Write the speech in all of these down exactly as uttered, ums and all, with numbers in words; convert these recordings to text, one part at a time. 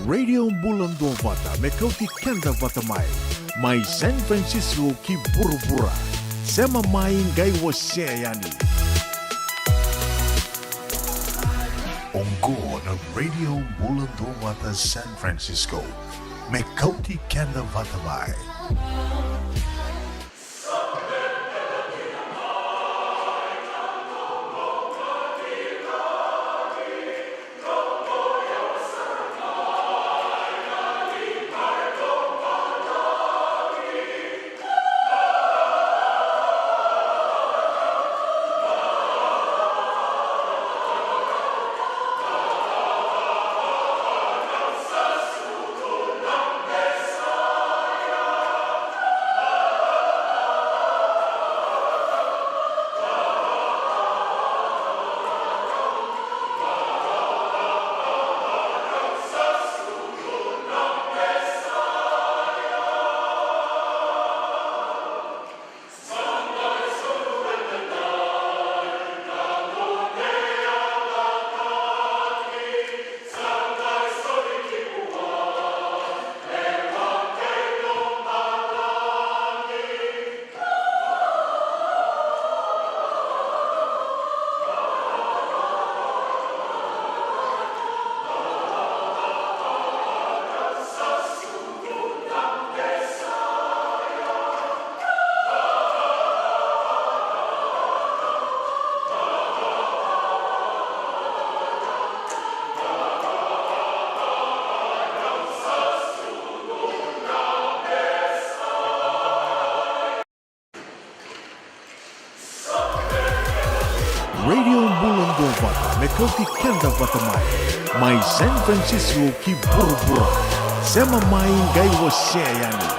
Radio Bula Duavata, me kauti keda vata mai. Mai San Francisco ki vuravura. Sema mai, qai wasea yani. Oqo na Radio Bula Duavata San Francisco, me kauti keda vata mai. Radio Bula Duavata, me kauti keda vata mai. Mai San Francisco ki vuravura. Sema mai, qai wasea yani.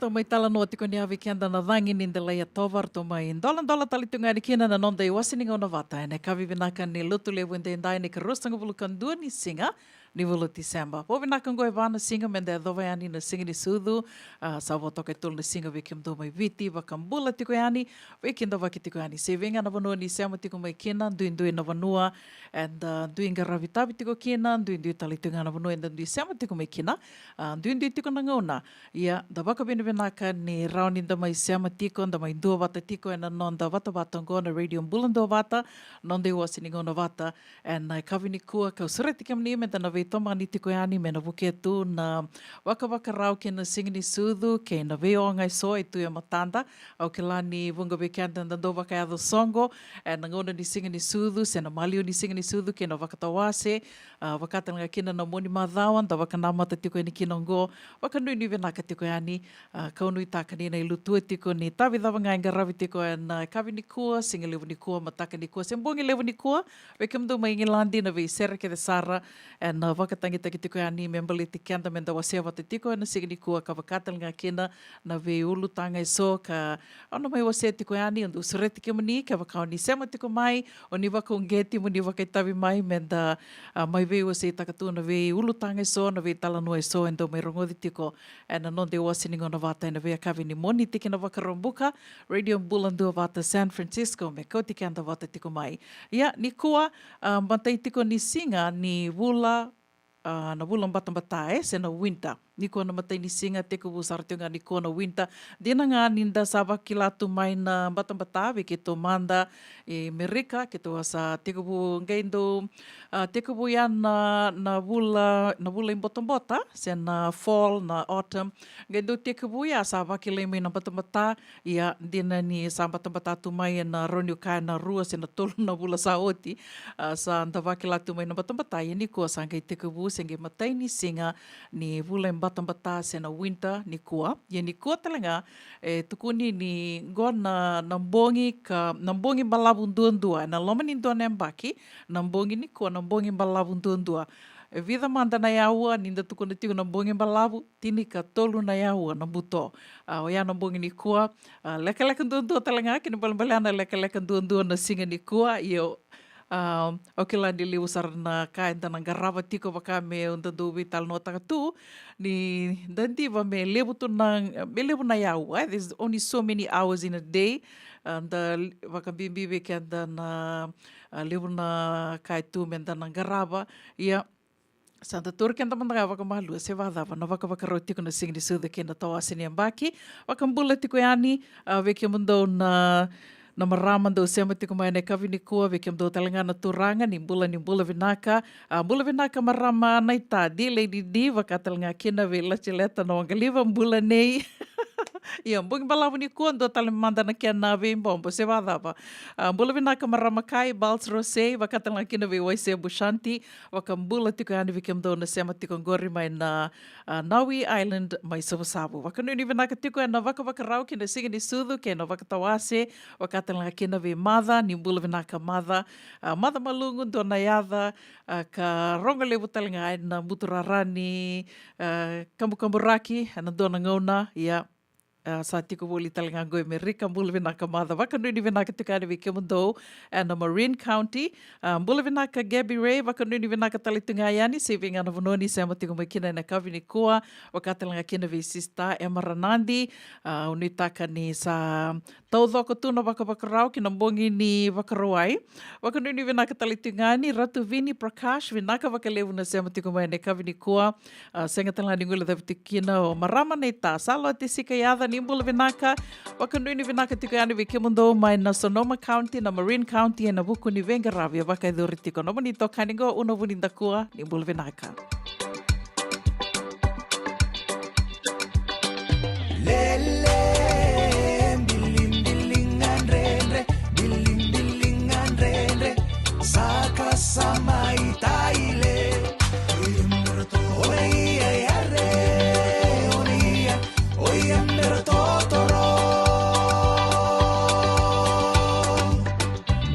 Tou mai talanoa tiko ni a vei keda na cagi ni Delai Yatova, ratou mai doladola tale tu ga yani kina na noda iwase ni gauna vata ena yakavi vinaka ni Lotulevu edaidai, na ikaruasagavulu ka dua ni siga ni vula o Tiseba. Vo vinaka oqo e va na siga meda yacova yani na siga ni sucu. A, sa vo toka e tolu na siga vei kemudou mai Viti, vakabula tiko yani, veikidavaki tiko yani. Se vei ga na vanua ni sema tiko mai kina, duidui na vanua eda dui qaravi tavi tiko kina, duidui tale tiko ga na vanua eda dui sema tiko mai kina. A, duidui tiko na gauna. Ia, da vakavinavinaka ni rawa ni da mai sema tiko, da mai duavata tiko ena noda vatavata oqo na Radio Bula Duavata, noda iwase ni gauna vata ena yakavi nikua. Kau sureti kemuni meda na veitomani tiko yani me na vukea tu na vakavakarau kei na siga ni sucu kei na veioga eso e tu e matada. Au kila ni vuqa vei keda da dau vakayaco soqo ena gauna ni siga ni sucu se na maliwa ni siga ni sucu kei na vakatawase. A, vaka tale ga kina na mua ni macawa da vakanamata tiko yani kina oqo. Vakanuinui vinaka tiko yani. A, kau nuitaka ni na ilutua tiko ni tavi cava ga e qaravi tiko ena yakavi nikua, siga levu nikua, mataka nikua se bogi levu nikua. Vei kemudou mai Igiladi, na veisere kece sara ena vakatagitaki tiko yani me baleti keda meda wasea vata tiko ena siga nikua, ka vaka tale ga kina na veiulutaga eso ka au na mai wasea tiko yani. Au dau sureti kemuni, kevaka o ni sema tiko mai, o ni vakauqeti mo ni vakaitavi mai meda, a, mai veiwaseitaka tu na veiulutaga eso, na veitalanoa eso e dau mai rogoci tiko ena noda iwase ni gauna vata ena veiyakavi ni Moniti ki na Vakaraubuka, Radio Bula Duavata San Francisco, me kauti keda vata tiko mai. Ia, nikua, a, matai tiko ni siga ni vula, a, na vula batabata, e, se na winter. Nikua na matai ni siga, tekivu sara tiko ga nikua na winter. Dina ga ni da sa vakila tu mai na batabata vei keitou mada e Merika, keitou a sa tekivu qai dau, a, tekivu ya na, na vula, na vula ibotabota, se na fall, na autumn. Qai dau tekivu ya sa vakilai mai na batabata. Ia, dina ni sa batabata tu mai ena rawa niu kaya na rua se na tolu na vula sa oti, a, sa da vakila tu mai na batabata. Ia nikua sa qai tekivu se qai matai ni siga ni vula e batabata se na winter nikua. Ia nikua tale ga e tukuni ni qo na, na bogi ka, na bogi balavu duadua ena loma ni dua na yabaki. Na bogi nikua na bogi balavu duadua. E vica mada na yaua ni da tukuna tiko na bogi balavu? Tinikatolu na yaua na buto. A, oya na bogi nikua. A, lekaleka duadua tale ga, kena ibalebale ya na lekaleka duadua na siga nikua. Io, a, au kila ni levu sara na ka eda na qarava tiko, vaka meu dau veitalanoataka tu, ni da diva me levu tu na, me levu na yaua, e, there's only so many hours in a day. A, da, vakabibi vei keda na, a, levu na ka e tu meda na qarava. Ia, sa da tauri keda mada ga vakamalua se vakacava na vakavakarau tiko na siga ni sucu kei na tawase ni yabaki. Vakabula tiko yani, a, vei kemudou na, na marama dou sema tiko mai ena yakavi nikua, vei kemudou tale ga na turaga, ni bula, ni bula vinaka. A, bula vinaka marama naita, D Lady D, vaka tale ga kina vei Latileta na waqaliva, bula nei. Ia, bogi balavu nikua, dua tale mada na kena veibobo se vakacava. A, bula vinaka marama Kai, Bals Rosei, vaka tale ga kina vei Waise Bushanti. Vakabula tiko yani vei kemudou na sema tiko qori mai na, a, Nawi Island mai Savusavu. Vakanuinui vinaka tiko ena vakavakarau ki na siga ni sucu kei na vakatawase, vaka tale ga kina vei Maca, ni bula vinaka Maca. A, Maca Malugu, dua na yaca, a, ka rogo levu tale ga ena buturara ni, a, kabukaburaki ena dua na gauna. Ia, a, sa tiko voli tale ga qo e Merika, bula vinaka Maca. Vakanuinui vinaka tiko yani vei kemudou ena Marin County. A, bula vinaka Gabby Ray, vakanuinui vinaka tale tu ga yani, se vei ga na vanua ni sema tiko mai kina ena yakavi nikua, vaka tale ga kina vei Sister Emma Ranadi. A, au nuitaka ni sa taucoko tu na vakavakarau ki na bogi ni Vakarauwai. Vakanuinui vinaka tale tu ga yani Ratu Vini Prakash, vinaka vakalevu na sema tiko mai ena yakavi nikua. A, sega tale ga ni guilecavi tiko kina o marama naita, Salote Sikayaca, ni bula vinaka. Vakanuinui vinaka tiko yani vei kemudou mai na Sonoma County, na Marin County, ena vuku ni veiqaravi e vakayacori tiko. Nomuni itokani qo, Una Vunidakua, ni bula vinaka. Lele, bilimbilinga dredre, bilimbilinga dredre, saka sa mai taile. Oia, oia, yare, oia, oia, mero totoro.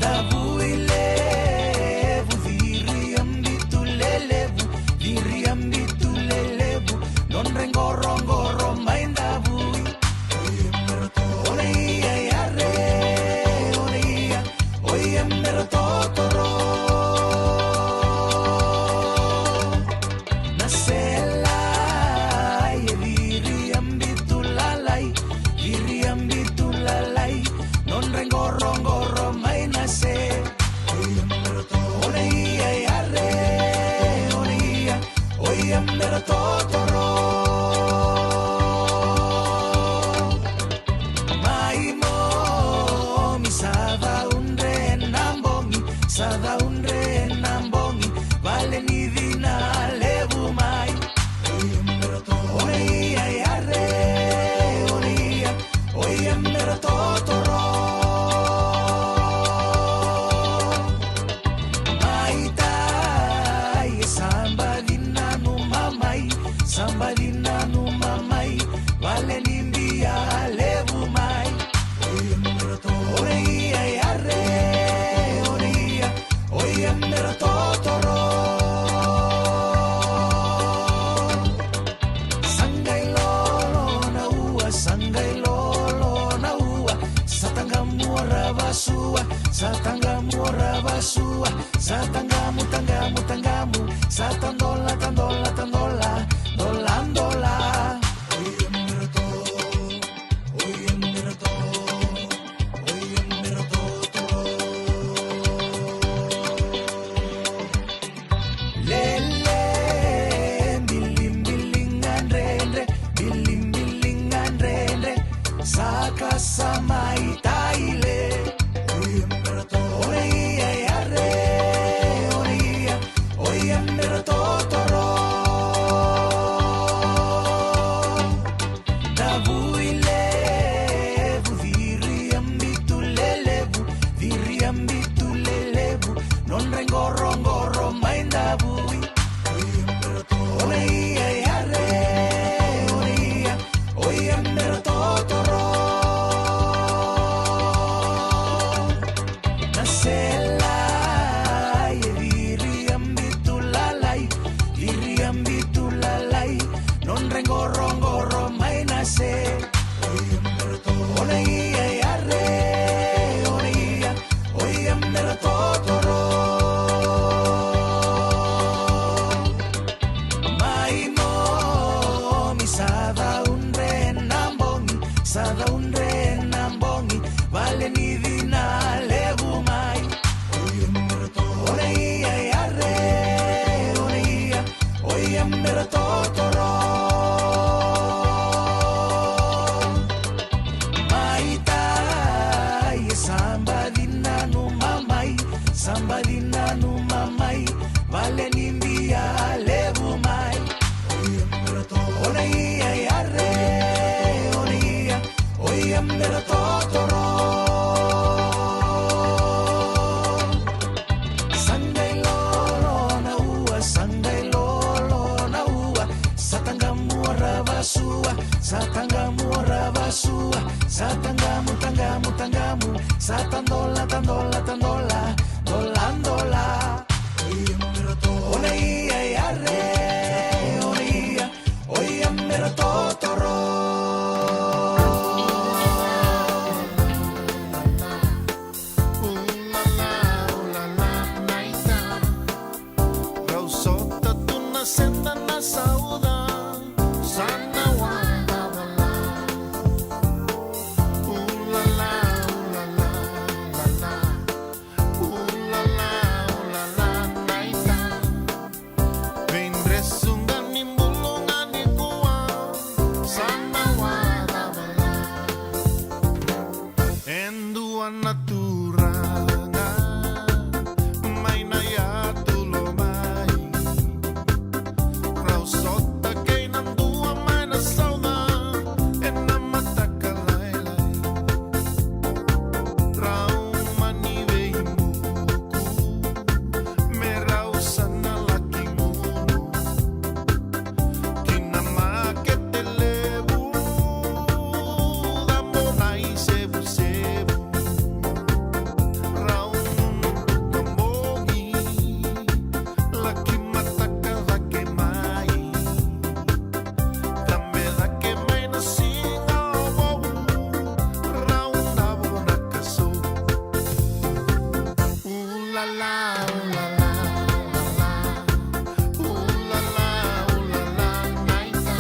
Davui levu, viri ambitu lelevu, viri ambitu lelevu, nodre qoroqoro mai Davui. Sa caudre na bogi, vale ni cina levu mai. Ona ia yare, ona ia, oia mera totoro. Mai tai e sa baci nanuma mai, sa baci nanuma mai, vale ni bia levu mai. Ona ia yare, ona ia, oia mera totoro. Sa qai lolo na ua, sa qai lolo na ua, sa taqamu o ravasua, sa taqamu o ravasua, sa taqamu, taqamu, taqamu, sa tadola, tadola, tadola, dola, dola. Lele, bilibiliga dredre, bilibiliga dredre, sa kasa mai taile. Ona ia yare, ona ia, oia mera totoro. Davui levu, ciri a bitu lelevu, ciri a bitu lelevu, nodra i qoroqoro mai davui. Ona ia yare, ona ia, oia mera totoro. Na sela e ciri a bitu lalai, ciri a bitu lalai, nodra i qoroqoro mai na se. Ona ia yare, ona ia, oia mera totoro. Mai nomi sa caudre na bogi, sa caudre na bogi, vale ni cina levu mai. Ona ia yare, ona ia, oia mera totoro. Mai tai e sa baci nanuma mai, sa baci nanuma mai, vale ni bia levu mai. Ona ia yare, ona ia, oia mera totoro. Sa qai lolo na ua, sa qai lolo na ua, sa taqamu o ravasua, sa taqamu o ravasua, sa taqamu, taqamu, taqamu, sa tadola, tadola, tadola, dola, dola. Ona ia yare, ona ia, oia mera totoro. Ulala, ulala, naita. Rau sota tu na seda na sauda, sa na wadavala. Ulala, ulala, ulala. Ulala, ulala, naita. Veidresu ga ni bulu ga ni kua, sa na wadavala. E dua na turaga mai na yatu lomai. Rau sota kei na dua mai na sauda ena mataka lailai. Rau mani veivuku me rau sa na laki gunu ki na makete levu, cabo na isevusevu. Rau gunu tu ka bogi, laki mataka cake mai. Cabe cake mai na siga o vou, rau davo na kaso. Ulala, ulala, ulala. Ulala, ulala, naita.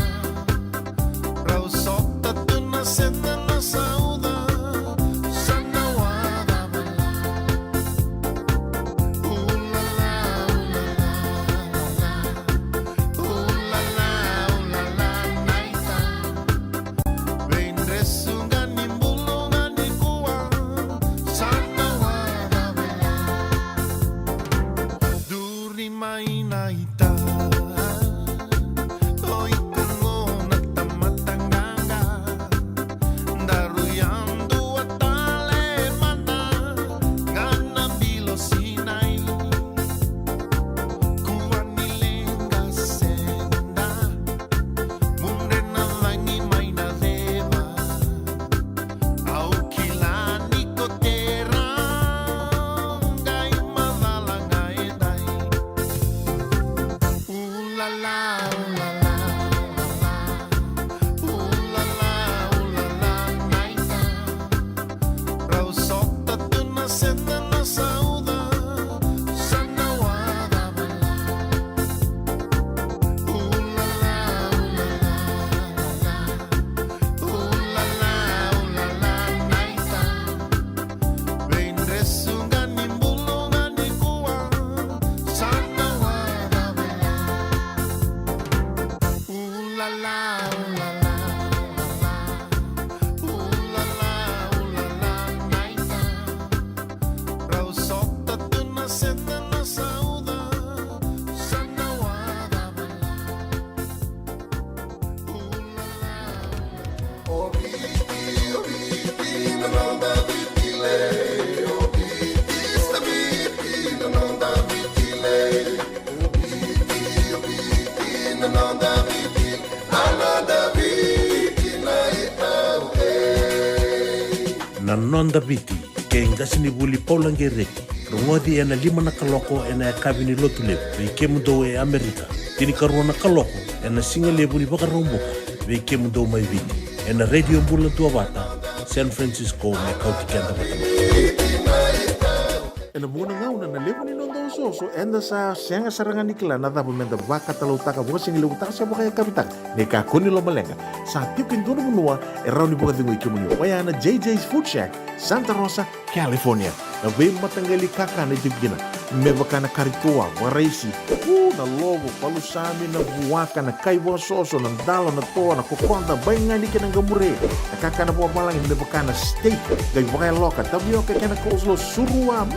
Rau sota tu na seda na sauda, sa na wadavala. Ulala, ulala, ulala. Ulala, ulala, naita. Veidresu ga ni bulu ga ni kua, sa na wadavala. Ai naita, o iko gona tamata qaqa, daru yadua tale mada ga na bilo sinai. Kua ni leqa seda, mudre na cagi mai na ceva. Au kila ni ko tera, qai macala ga edai. Ulala, ulala, ulala. Ulala, ulala, naita. Rau sota tu na sena na sauca, sa na wada vala. Ulala, ulala, ulala. Ulala, ulala, naita. Veidresu ga ni bulu ga nikua, sa na wada vala. Ulala, ulala, ulala. Ulala, ulala, naita. Rau sota tu na sena na sauca, sa na wada vala. Ulala, ulala. O Viti, o Viti, na noda Viti lei. O Viti, sa Viti, na noda Viti lei. O Viti, o Viti, na noda Viti. Na noda Viti, na itau ei. Na noda Viti, kei qasenivuli Paula Qereti. Rogoci ena lima na kaloko ena yakavi ni Lotulevu vei kemudou e Amerika. Tinikarua na kaloko ena sigalevu ni Vakaraubuka vei kemudou mai Viti, ena Radio Bula Duavata, San Francisco, me kauti keda vata mai. Ena vuqa na gauna na levu ni noda osooso, eda sa sega sara ga ni kila na cava meda vakatalautaka, vakasigalevu taka se vakayakavi taka. Ni kakua ni lomaleqa, sa tiko e dua na vanua e rawa ni vakacegui kemuni. Oya na J J's Food Shack, Santa Rosa, California. Na veimataqali kakana e tiko kina, me vaka na kari toa, vakaraisi, u, na lovo, palusami, na vuaka, na kai vakasoso, na dalo, na toa, na kokoda, baigani kei na qamure. Na kakana vakavalagi me vaka na steak, qai vakayaloka, tavioka kei na coleslaw, surua, mm,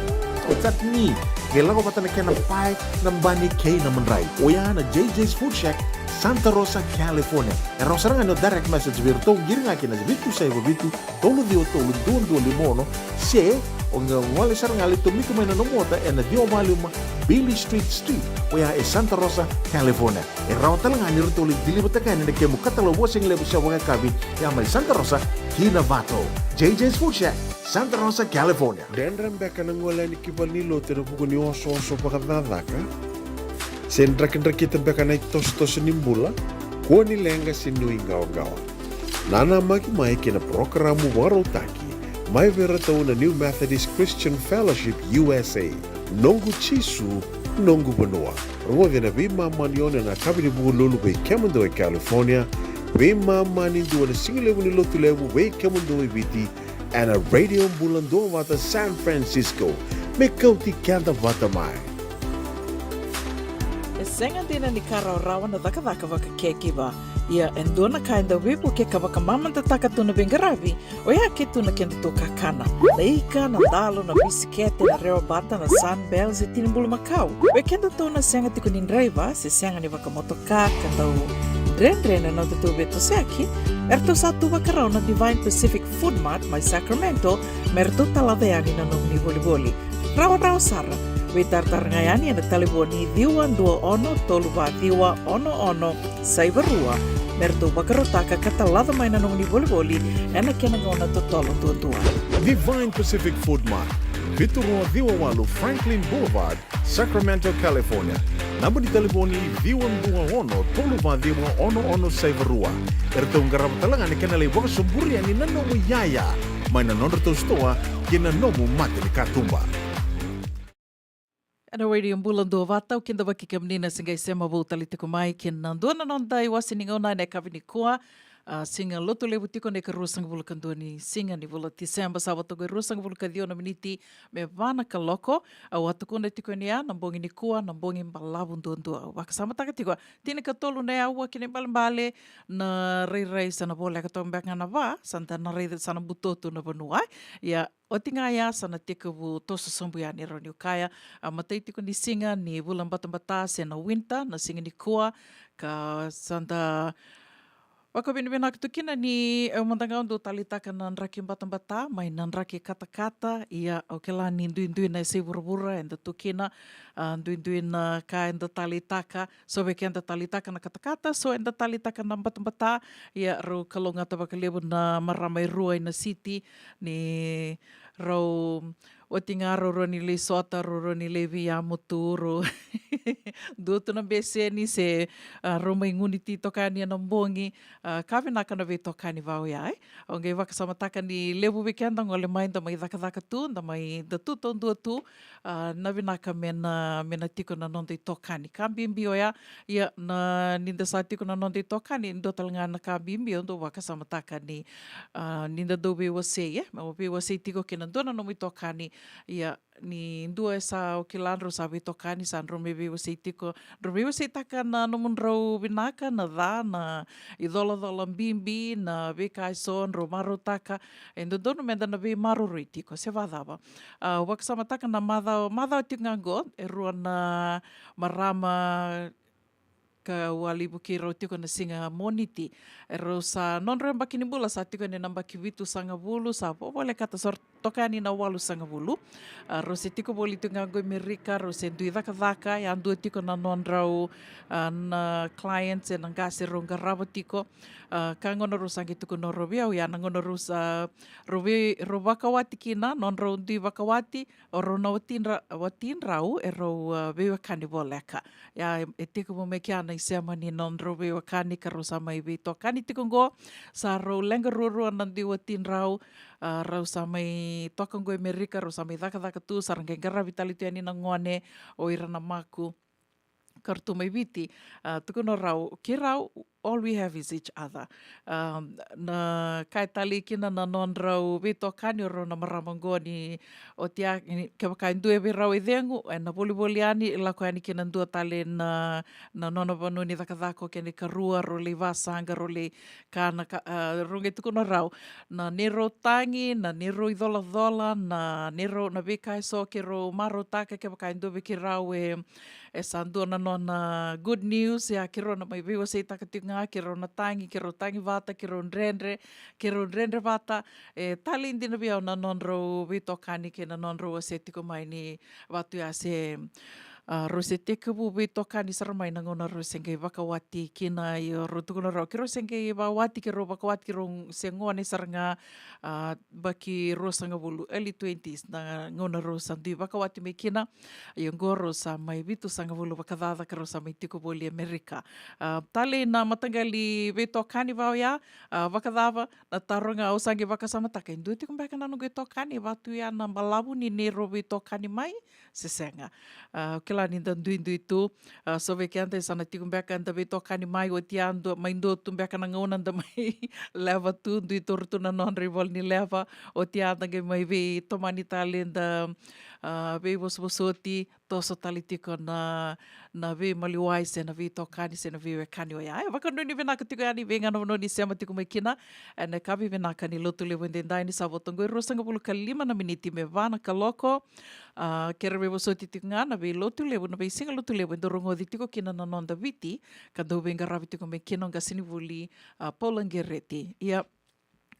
chutney. Qai lako vata na kena pae, na bani kei na madrai. Oya na J J's Food Shack, Santa Rosa, California. E rawa sara ga ni o direct message vei iratou, qiri ga kina vitu saiva vitu, tolu ciwa tolu, dua dua lima ono, se o qai gole sara ga, lai tomika mai na nomu ota ena ciwa walu lima Beale Street Suite, oya e Santa Rosa, California. E rawa tale ga ni ratou lai deliver-taka yani na kemu katalau vakasigalevu se vakayakavi, ya mai Santa Rosa ki Novato. J J's Food Shack, Santa Rosa, California. Dredre beka na gole yani ki valenilotu ena vuku ni osooso vakacakacaka? Se drakidrakita beka na itosotoso ni bula? Kua ni leqa se nuiqawaqawa. Nanamaki mai kei na parokaramu vakarautaki mai vei iratou na New Methodist Christian Fellowship U S A. Noqu Jisu, noqu vanua. Rogoci ena veimama ni ono ena yakavi ni Vukelulu vei kemudou e California, veimama ni dua na sigalevu ni Lotulevu vei kemudou e Viti, ena Radio Bula Duavata San Francisco, me kauti keda vata mai. E sega dina ni ka rawarawa na cakacaka vakacaregiver. Ia e dua na ka e dau veivuke ka vakamamadataka tu na veiqaravi, oya ke tu na kedatou kakana. Na ika, na dalo, na bisikete, na rewabata, na Sunbell se tini bulumakau. Vei kedatou na sega tiko ni draiva se sega ni vakamotoka, ka dau dredre na nodatou veitosoyaki, eratou sa tu vakarau na Divine Pacific Food Mart mai Sacramento me ratou talaca yani na nomuni volivoli. Rawarawa sara. Veitaratara ga yani ena talevoni ciwa dua ono tolu va ciwa ono ono saiva rua me ratou vakarautaka ka talaca mai na nomuni volivoli ena kena gauna totolo duadua. Divine Pacific Food Mart, vitu rua ciwa walu Franklin Boulevard, Sacramento, California. Naba ni talevoni ciwa dua ono tolu va ciwa ono ono saiva rua. Eratou qarava tale ga na kena lai vakasoburi yani na nomu iyaya mai na nodratou sitoa kei na nomu mata ni katuba. Ena Radio Bula Duavata, au kidavaki kemuni na se qai sema vou tale tiko mai kina dua na noda iwase ni gauna ena yakavi nikua. A, siga Lotulevu tiko na ikaruasagavulu ka dua ni siga ni vula Tiseba, sa vata oqo e ruasagavulu ka ciwa na miniti me va na kaloko. Au a tukuna tiko ni ya na bogi nikua na bogi balavu duadua. Au vakasamataka tiko, tinikatolu na aua kina ibalebale, na rairai sa na voleka toka beka ga na va, sa da na raica sa na butobuto na vanua. Ia, oti ga ya sa na tekivu toso sobu yani, rawa niu kaya, a, matai tiko ni siga ni vula batabata se na winter na siga nikua, ka sa da vakavinavinaka tu kina ni au mada ga au dau taleitaka na draki batabata mai na draki katakata. Ia, au kila ni duidui na yasai vuravura eda tu kina, a, duidui na ka eda taleitaka. So vei keda taleitaka na katakata, so eda taleitaka na batabata. Ia, rau kalougata vakalevu na marama e rua ina city, ni rau oti ga rau rawa ni lai sota, rau rawa ni lai veiyamu tu, rau dua tu na beseni se, a, rau mai gunu tiko yani ena bogi. A, ka vinaka na veitokani vaka oya, e. Au qai vakasamataka ni levu vei keda gole mai da mai cakacaka tu, da mai da tu taudua tu, a, na vinaka me na, me na tiko na noda itokani. Ka bibi oya, ia, na, ni da sa tiko na noda itokani, dua tale ga na ka bibi au dau vakasamataka ni, a, ni da dau veiwasei, e, mo veiwasei tiko kei na dua na nomu itokani. Ia, ni dua e sa, o kila, drau sa veitokani, sa drau mai veiwasei tiko, drau veiwaseitaka na nomudrau vinaka, na ca, na icolacola bibi, na veika eso drau marautaka. E dodonu meda na veimaroroi tiko, se vacava. A, au vakasamataka na macawa, macawa tiko ga oqo, e rua na marama ka au a lai vukei rau tiko na siga Moniti. Erau sa, nodrau yabaki ni bula sa tiko yani na yabaki vitusagavulu, sa vo-, volekata sara toka yani na walusagavulu. A, rau se tiko voli tiko ga oqo i Merika, rau se dui cakacaka, yadua tiko na nodrau, a, na clients, e na qase rau qarava tiko. A, ka gauna rau sa qai tukuna rau vei au, ia na gauna rau sa, rau vei, rau vakawati kina, nodrau dui vakawati, o rau na watidra-, watidrau, erau, a, veiwekani voleka. Ia, e, e tekivu mai kea na isema ni nodrau veiwekani ka rau sa mai veitokani tiko oqo, sa rau leqa ruarua na dui watidrau, a, rau sa mai toka oqo i Merika, rau sa mai cakacaka tu, sa ra qai qaravi tale tu yani na gone, o ira na maku. Ka ra tu mai Viti, a, tukuna rau, kei rau, all we have is each other. A, na ka e talei kina na nodrau veitokani o rau na marama oqo ni oti ya, ni, kevaka e dua vei rau e cegu, e na volivoli yani, lako yani kina dua tale na, na nona vanua ni cakacaka, o kena ikarua, rau lai vasaqa, rau lai kana ka, a, rau qai tukuna rau. Na neirau tagi, na neirau icolacola, na neirau na veika eso keirau marautaka, kevaka e dua vei keirau e, e sa dua na nona good news, ia keirau na mai veiwaseitaka tiko ga, keirau na tagi, keirau tagi vata, keirau dredre, keirau dredre vata. E talei dina vei au na nodrau veitokani kei na nodrau wasea tiko mai ni vatu ya se, a, rau se tekivu veitokani sara mai na gauna rau se qai vakawati kina, io rau tukuna rau, keirau se qai vakawati, keirau vakawati, keirau se gone sara ga, a, yabaki ruasagavulu, early twenties, na gauna rau sa dui vakawati mai kina. Ia oqo rau sa mai vitusagavulu vakacaca ka rau sa mai tiko voli Amerika. A, talei na mataqali veitokani vaka oya, a, vakacava, na taro ga au sa qai vakasamataka, e dua tiko beka na noqu itokani, e vatu ya na balavu ni neirau veitokani mai, se sega. A, kila ni da duidui tu, a, so vei keda e sa na tiko beka da veitokani mai, oti ya dua, mai dua tu beka na gauna da mai leva tu, dui toro tu na nodra ivola ni leva, oti ya da qai mai veitomani tale da, a, veivosovosoti, toso tale tiko na, na veimaliwai se na veitokani se na veiwekani oya. E vakanuinui vinaka tiko yani vei ga na vanua ni sema tiko mai kina. Ena yakavi vinaka ni Lotulevu edaidai ni sa vota oqo e ruasagavulu ka lima na miniti me va na kaloko. A, kere veivosoti tiko ga na veilotulevu, na veisiga Lotulevu e dau rogoci tiko kina na noda Viti, ka dau veiqaravi tiko mai kina o qasenivuli, a, Paula Qereti. Ia,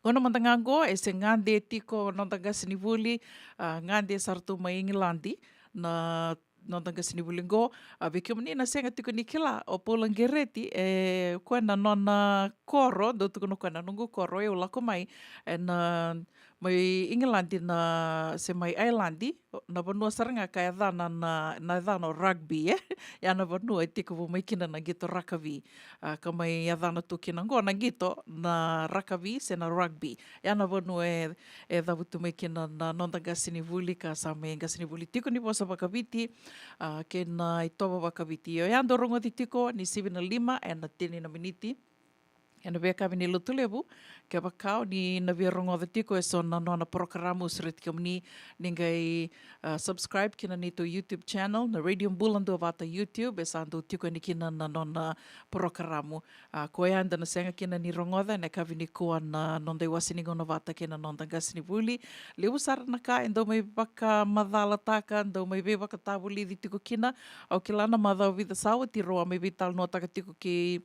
gauna mada ga oqo e se gade tiko noda qasenivuli, a, gade sara tu mai Igiladi na noda qasenivuli oqo. A, vei kemuni na sega tiko ni kila, o Paula Qereti, e koya na nona koro, dau tukuna o koya na noqu koro, au lako mai, ena, mai Igiladi na, se mai Ailadi, na vanua sara ga ka yacana na, na yacana o rugby, e? Ya na vanua e tekivu mai kina na qito rakavi. A, ka mai yacana tu kina oqo na qito na rakavi se na rugby. Ya na vanua e, e cavutu mai kina na noda qasenivuli ka sa mai qasenivuli tiko ni vosa vakaviti, a, kei na itovo vakaviti. Io, ya dau rogoci tiko ni sivi na lima ena tini na miniti. Ena veiyakavi ni Lotulevu, kevaka o ni na via rogoca tiko eso na nona porokaramu, au sureti kemuni ni qai, ah, subscribe kina neitou YouTube channel, na Radio Bula Duavata YouTube, e sa dau tiko yani kina na nona porokaramu. Ah, koya eda na sega kina ni rogoca ena yakavi nikua na noda iwase ni gauna vata kei na noda qasenivuli. Levu sara na ka e dau mai vakamacalataka, dau mai veivakatavulici tiko kina. Au kila na macawa vica sa oti rau a mai veitalanoataka tiko kei,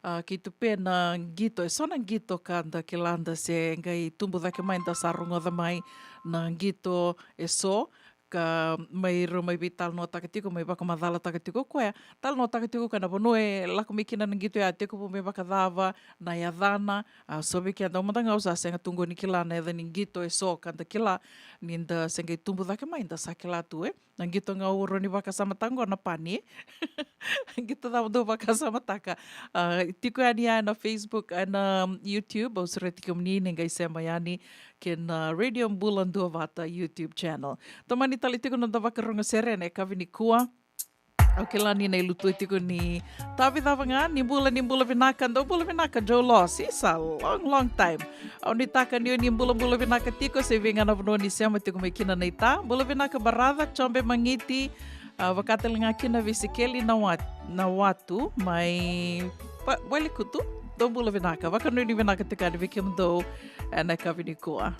ah, kei Tupe na qito, eso na qito ka da kila da se qai tubu cake mai, da sa rogoca mai na qito eso, ka mai rau mai veitalanoataka tiko, mai vakamacalataka tiko o koya, talanoataka tiko o koya na vanua e lako mai kina na qito ya, tekivu me vakacava, na yacana. Ah, so vei keda, au mada ga au sa sega tu qo ni kila na yaca ni qito eso ka da kila, ni da se qai tubu cake mai da sa kila tu, e. Na qito ga au rawa ni vakasamataka qo na pani, e. Qito cava dou vakasamataka? Ah, tiko yani ya na Facebook, ena YouTube, au sureti kemuni ni qai sema yani kei na Radio Bula Duavata YouTube channel. Tomani tale tiko na noda vakarogo sere ena yakavi nikua. Au kila ni na ilutu tiko ni tavi cava ga, ni bula, ni bula vinaka, dou bula vinaka, Joe Loss. Isa, long, long time. Au nuitaka ni o ni bulabula vinaka tiko, se vei ga na vanua ni sema tiko mai kina na ita. Bula vinaka, Baraca Chobe Magiti, ah, vaka tale ga kina vei Sikeli na Wat-, na Watu, mai Pa-, Walikutu, dou bula vinaka, vakanuinui vinaka tiko yani vei kemudou ena yakavi nikua.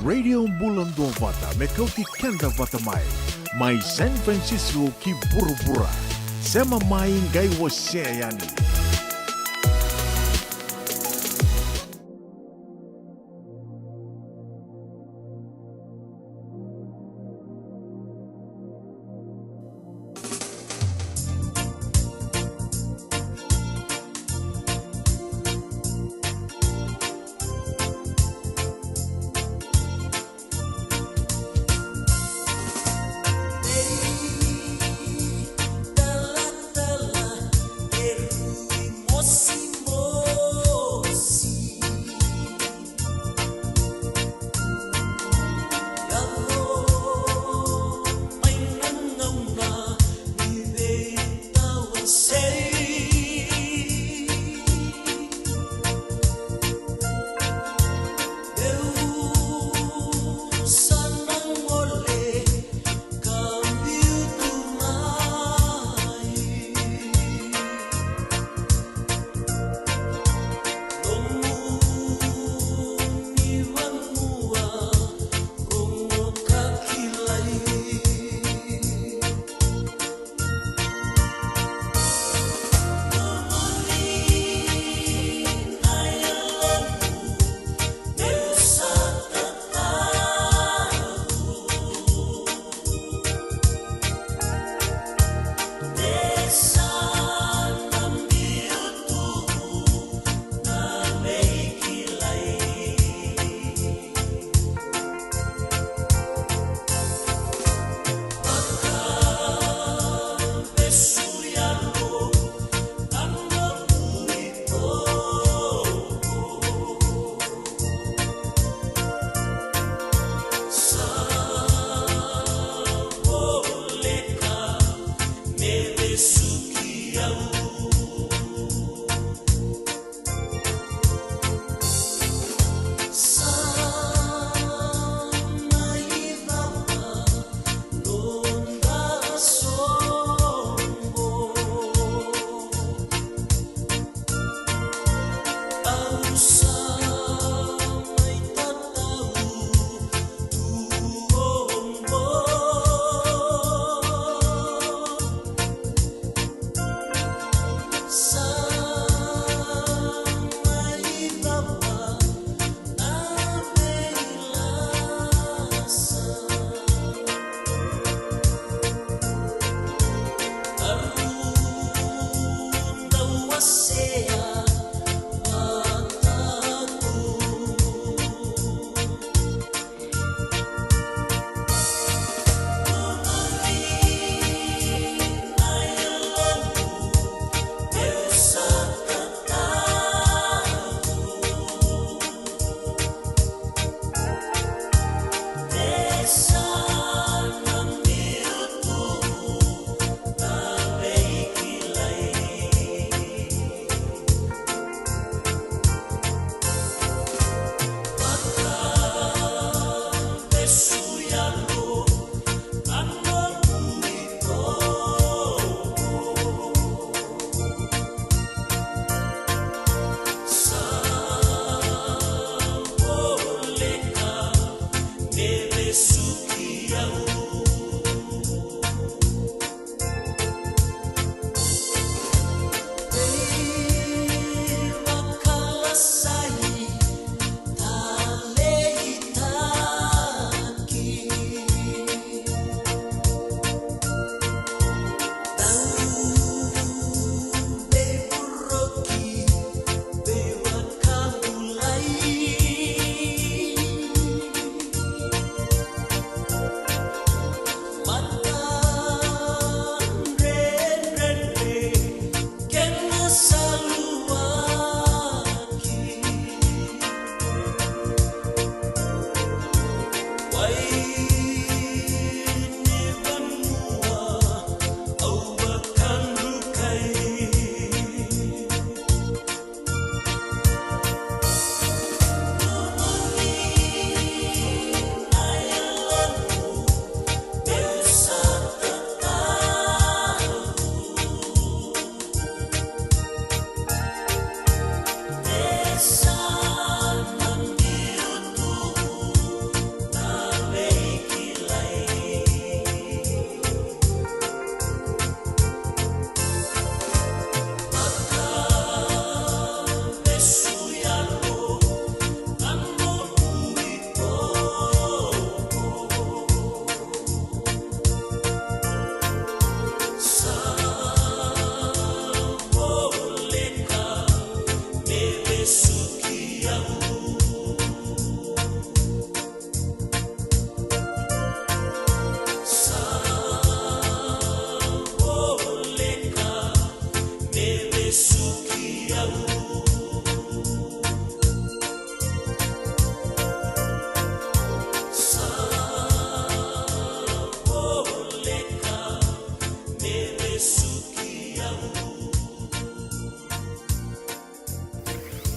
Radio Bula Duavata me kauti keda vata mai, mai San Francisco ki vuravura. Sema mai, qai wasea yani.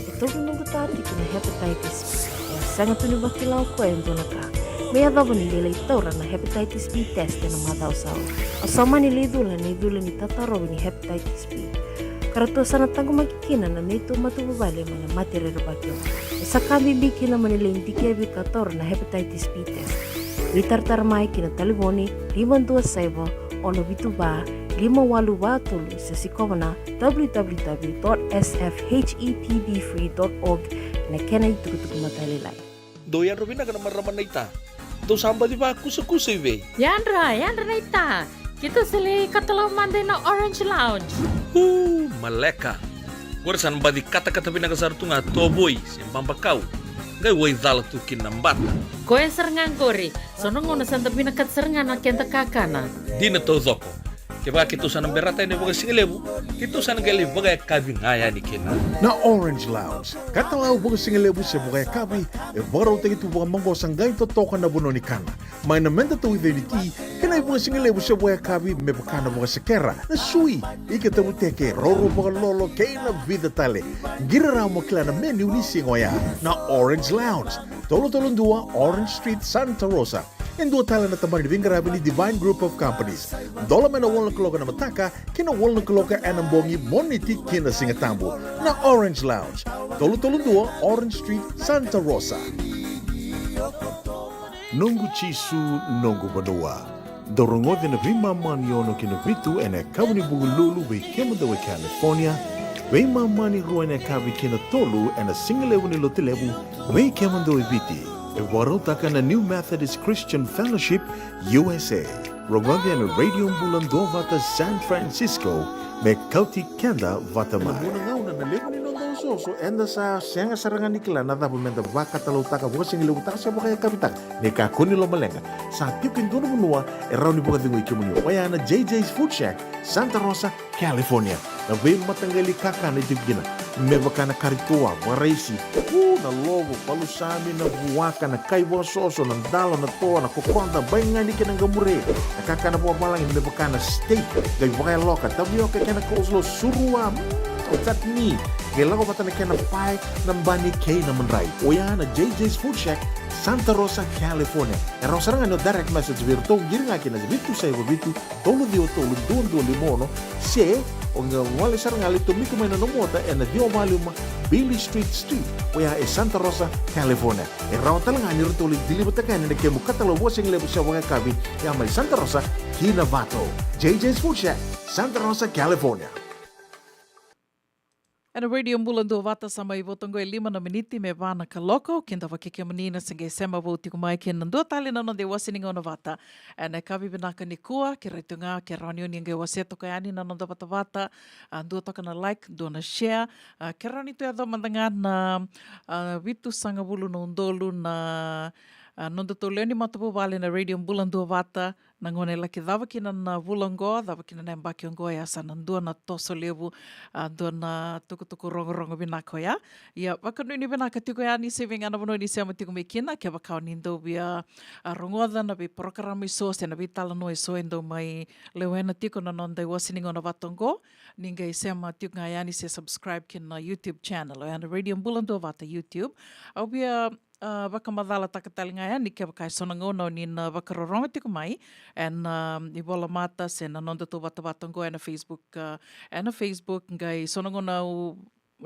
E tolu noqu ta tiko na hepatitis B. E sega tu ni vakila o koya e dua na ka. Me yacova ni lai taura na hepatitis B test ena macawa sa oti. Au sa mani lai cula na icula ni tatarovi ni hepatitis B. Ka ratou sa na taqomaki kina na neitou matavuvale mai na mate rerevaki oqo. E sa ka bibi kina mo ni lai dikevi ka taura na hepatitis B test. Veitaratara mai ki na talevoni lima dua saiva, ono vitu va, lima walu va tolu, se sikova na w w w dot s f h e p b free dot org ena kena itukutuku matailalai. Dou yadra vinaka na marama naita. Dou sa baci vakusakusa i vei? Yadra, yadra naita. Keitou sa lai katalau mada ina Orange Lounge. U, maleka. Qori sa na baci katakata vinaka sara tu ga tovoi se babakau. Qai waicala tu kina na bata. Koya sara ga qori. So na gauna sa da vinakata sara ga na keda kakana. Dina taucoko. Kevaka keitou sa na berata yani vakasigalevu, keitou sa na qai lai vakayakavi ga yani kina. Na Orange Lounge, katalau vakasigalevu se vakayakavi, e vakarautaki tu vakamaqosa qai totoka na vanua ni kana. Mai na meda tauica ni ti, kei na ivakasigalevu se vakayakavi me vaka na vakasekera, na sui, ika tavuteke, roro vakalolo, kei na vica tale. Qiri rawa mo kila na menu ni siga oya. Na Orange Lounge, tolu tolu dua Orange Street, Santa Rosa. E dua tale na tabana ni veiqaravi ni Divine Group of Companies. Dola mai na walu na kaloko ena mataka ki na walu na kaloko ena bogi, Moniti ki na Sigatabu. Na Orange Lounge, tolu tolu dua Orange Street, Santa Rosa. Noqu Jisu, noqu vanua. Dou rogoci ena veimama ni ono ki na vitu ena yakavi ni Vukelulu vei kemudou e California. Veimama ni rua ena yakavi ki na tolu ena Sigalevu ni Lotulevu vei kemudou e Viti. E vakarautaka na New Methodist Christian Fellowship, U S A. Rogoci ena Radio Bula Duavata San Francisco, me kauti keda vata mai. Ena vuna gauna na levu ni noda osooso, eda sa sega sara ga ni kila na cava meda vakatalautaka, vakasigalevu taka se vakayakavi taka. Ni kakua ni lomaleqa, sa tiko e dua na vanua e rawa ni vakacegui kemuni. Oya na J J's Food Shack, Santa Rosa, California. Na veimataqali kakana e tiko kina, me vaka na kari toa, vakaraisi, u, na lovo, palusami, na vuaka, na kai vakasoso, na dalo, na toa, na kokoda, baigani kei na qamure. Na kakana vakavalagi me vaka na steak, qai vakayaloka, tavioka kei na coleslaw, surua, mm, o chutney, qai lako vata na kena pae, na bani kei na madrai. Oya na J J's Food Shack, Santa Rosa, California. E rawa sara ga ni o direct message vei iratou, qiri ga ki na vitu saiva vitu, tolu ciwa tolu, dua dua lima ono, se o qai gole sara ga, lai tomika mai na nomu ota ena ciwa va lima Beale Street Suite, oya e Santa Rosa, California. E rawa tale ga ni ratou lai deliver-taka yani na kemu katalau vakasigalevu se vakayakavi, ya mai Santa Rosa ki Novato. J J's Food Shack, Santa Rosa, California. Ena Radio Bula Duavata, sa mai vo toka e lima na miniti me va na kaloko. Kidavaki kemuni na se qai sema vou tiko mai kina dua tale na noda iwase ni gauna vata ena yakavi vinaka nikua. Kerea tu ga ke rawa ni o ni qai wasea toka yani na noda vatavata. A, dua toka na like, dua na share. A, ke rawa ni tu yaco mada ga na, a, vitusagavulu na udolu na, a, nodatou lewe ni matavuvale na Radio Bula Duavata. Na gauna e laki cava kina na vula oqo, cava kina na yabaki oqo, ya sa na dua na toso levu, a, dua na tukutuku rogorogo vinaka oya. Ia, vakanuinui vinaka tiko yani se vei ga na vanua ni sema tiko mai kina, kevaka o ni dau via, a, rogoca na veiporokaramu eso se na veitalanoa eso e dau mai lewena tiko na noda iwase ni gauna vata oqo, ni qai sema tiko ga yani se subscribe kina YouTube channel, oya na Radio Bula Duavata YouTube. Au via a, vakamacalataka tale ga yani kevaka e so na gauna o ni na vakarorogo tiko mai ena, a, ivolamata se na nodatou vatavata oqo ena Facebook, a, ena Facebook, qai so na gauna o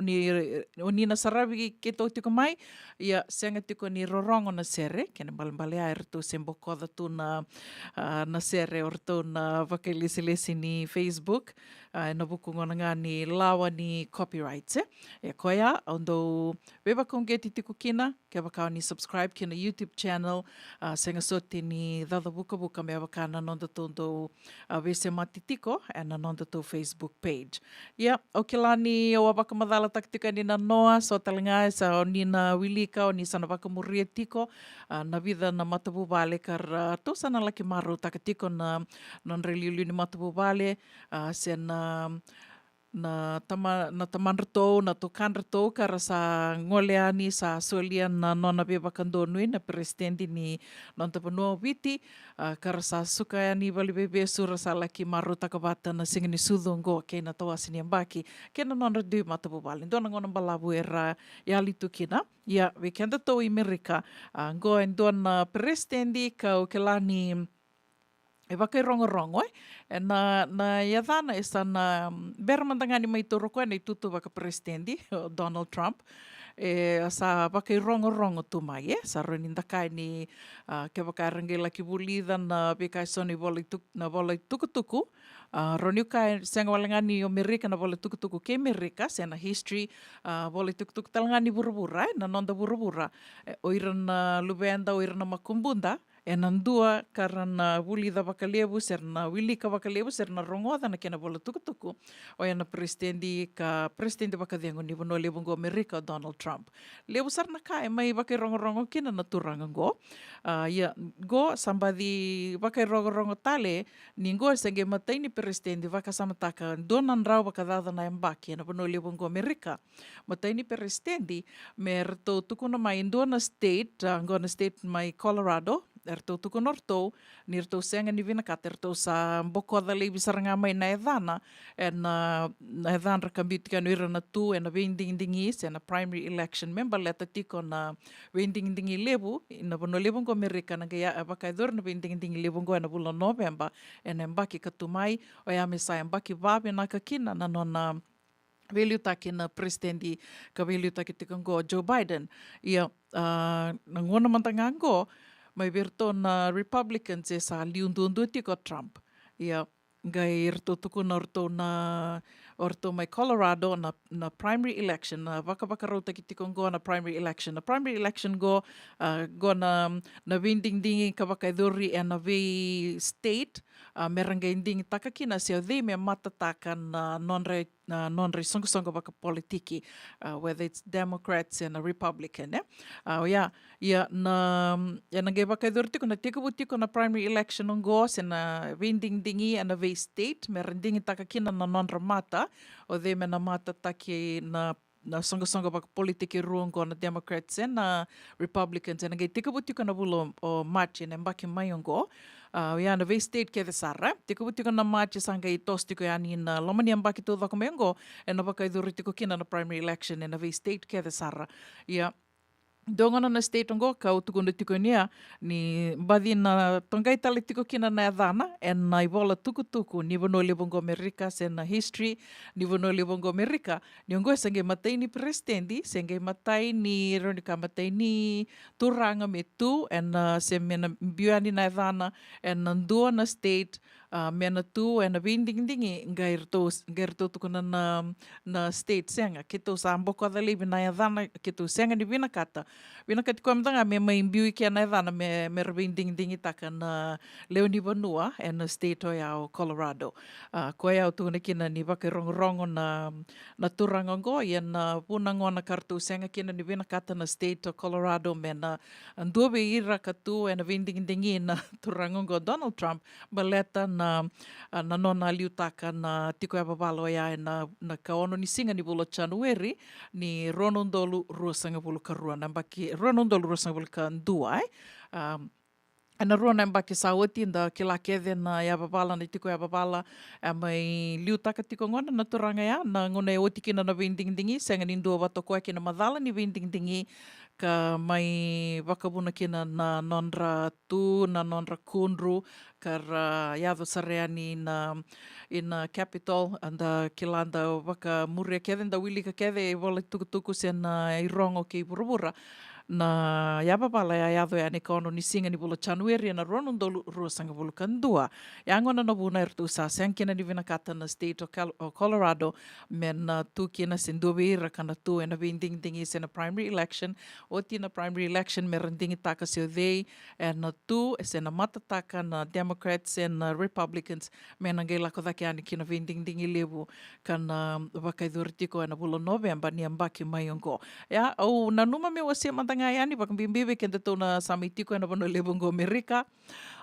ni, o ni na saravi keitou tiko mai, ia sega tiko ni rorogo na sere, kena ibalebale ya eratou se bokoca tu na, a, na sere o ratou na vakailesilesi ni Facebook. a, ena vuku gona ga ni lawa ni copyrights, e. E koya, au dau veivakauqeti tiko kina, kevaka o ni subscribe kina YouTube channel, a, sega soti ni caca vukavuka me vaka na nodatou dau, a, veisemati tiko ena nodatou Facebook page. Ia, au kila ni au a vakamacalataka tiko yani na noa, so tale ga e sa o ni na wilika, o ni sa na vakamuria tiko, a, na vica na matavuvale ka ratou sa na laki marautaka tiko na nodra iliuliu ni matavuvale, a, se na, na tama, na tamadratou, na tukadratou, ka ra sa gole yani sa solia na nona veivakadonui na peresitedi ni noda vanua o Viti, a, ka ra sa suka yani valeniveivesu, ra sa laki marautaka vata na siga ni sucu oqo kei na tawase ni yabaki kei na nodra dui matavuvale. Dua na gauna balavu era yali tu kina. Ia, vei kedatou i Merika, a, oqo e dua na peresitedi kau kila ni e vakairogorogo, e. E na, na yacana e sa na, mm, bera mada ga ni mai taura o koya na itutu vakaperesitedi, o Donald Trump. E sa vakairogorogo tu mai, e. Sa rawa ni da kaya ni, a, kevaka era qai laki vulica na veika e so na ivola ituk-, na vola itukutuku, a, rawa niu kaya sega wale ga ni o Merika na vola itukutuku kei Merika, se na history, a, vola itukutuku tale ga ni vuravura, e, na noda vuravura. E, o ira na luveda, o ira na makubuda, e na dua ka ra na vulica vakalevu, se ra na wilika vakalevu, se ra na rogoca na kena vola tukutuku, oya na peresitedi ka peresitedi vakacegu ni vanua levu oqo Merika, o Donald Trump. Levu sara na ka e mai vakairogorogo kina na turaga oqo. A, ia, oqo sa baci vakairogorogo tale, ni oqo e se qai matai ni peresitedi, vakasamataka dua na drau vakacaca na yabaki ena vanua levu oqo Merika. Matai ni peresitedi, me ratou tukuna mai e dua na state, a, oqo na state mai Colorado, eratou tukuna o ratou ni ratou sega ni vinakata, eratou sa bokoca laivi sara ga mai na yacana, ena, na yacadra ka biu tiko yani o ira na tu ena veidigidigi, se na primary election, me baleta tiko na veidigidigi levu, na vanua levu oqo Merika na qai ya, vakayacori na veidigidigi levu oqo ena vula o Noveba, ena yabaki ka tu mai, oya me sa yabaki vavinaka kina na nona veiliutaki na peresitedi ka veiliutaki tiko oqo o Joe Biden. Ia, a, na gauna mada ga oqo, mai vei iratou na Republicans e sa liu duadua tiko o Trump. Ia, qai ratou tukuna o ratou na, o ratou mai Colorado na, na primary election, na vakavakarautaki tiko oqo na primary election. Na primary election oqo, a, oqo na, na veidigidigi ka vakayacori ena vei state, a, me ra qai digitaka kina se o cei me matataka na nodra, na nodra isoqosoqo vakapolitiki, a, whether it's Democrats and a Republican, e? A, oya, ia na, ena qai vakayacori tiko na tekivu tiko na primary election oqo, se na veidigidigi ena vei state, me ra digitaka kina na nodra mata, o cei me na matataki na na soqosoqo vakapolitiki rua oqo na Democrats e na Republicans, ena qai tekivu tiko na vula o March ena yabaki mai oqo. A, oya na vei state kece sara, tekivu tiko na March sa qai toso tiko yani na loma ni yabaki taucoko mai oqo, ena vakayacori tiko kina na primary election ena vei state kece sara. Ia, dua gona na state oqo kau tukuna tiko ni a, ni baci na toqai tale tiko kina na yacana ena ivola tukutuku ni vanua levu oqo Amerika, se na history ni vanua levu oqo Amerika, ni oqo e se qai matai ni peresitedi, se qai matai ni, rawa ni ka, matai ni turaga me tu ena, se me na biu yani na yacana ena dua na state, a, me na tu ena veidigidigi, qai ratou, qai ratou tukuna na, na state, sega, keitou sa bokoca laivi na yacana, keitou sega ni vinakata. Vinakati koya mada ga me mai biu i ke na yacana me, me ra veidigidigitaka na lewe ni vanua ena state oya o Colorado. A, koya au tukuna kina ni vakairogorogo na, na turaga oqo, ia na vuna gona ka ratou sega kina ni vinakata na state o Colorado me na dua vei ira ka tu ena veidigidigi na turaga oqo Donald Trump, baleta na, a, na nona liutaka na tiko yavavala oya ena, na ikaono ni siga ni vula o Janueri ni rua na udolu ruasagavulu ka rua, na yabaki rua na udolu ruasagavulu ka dua, e. A, ena rua na yabaki sa oti da kila kece na yavavala, na tiko yavavala e mai liutaka tiko gona na turaga ya, na gauna e oti kina na veidigidigi, sega ni dua vata o koya kei na macala ni veidigidigi, ka mai vakavuna kina na nodra tu, na nodra kudru, ka ra yaco sara yani na, i na Capitol, a, da kila, da vakamuria kece, da wilika kece ivola tukutuku se na irogo kei vuravura. Na yavavala ya e yaco yani ka ono ni siga ni vula Janueri ena rua na udolu ruasagavulu ka dua. Ya gona na vuna eratou sa sega kina ni vinakata na state o Cal-, o Colorado me na tu kina se dua vei ira ka na tu ena veidigidigi se na primary election. Oti na primary election me ra digitaka se o cei ena tu se na matataka na Democrats se na Republicans me na qai lako cake yani ki na veidigidigi levu ka na vakayacori tiko ena vula o Noveba ni yabaki mai oqo. Ia, au nanuma meu wasea mada ga yani, vakabibi vei kedatou na sa mai tiko ena vanua levu oqo Amerika.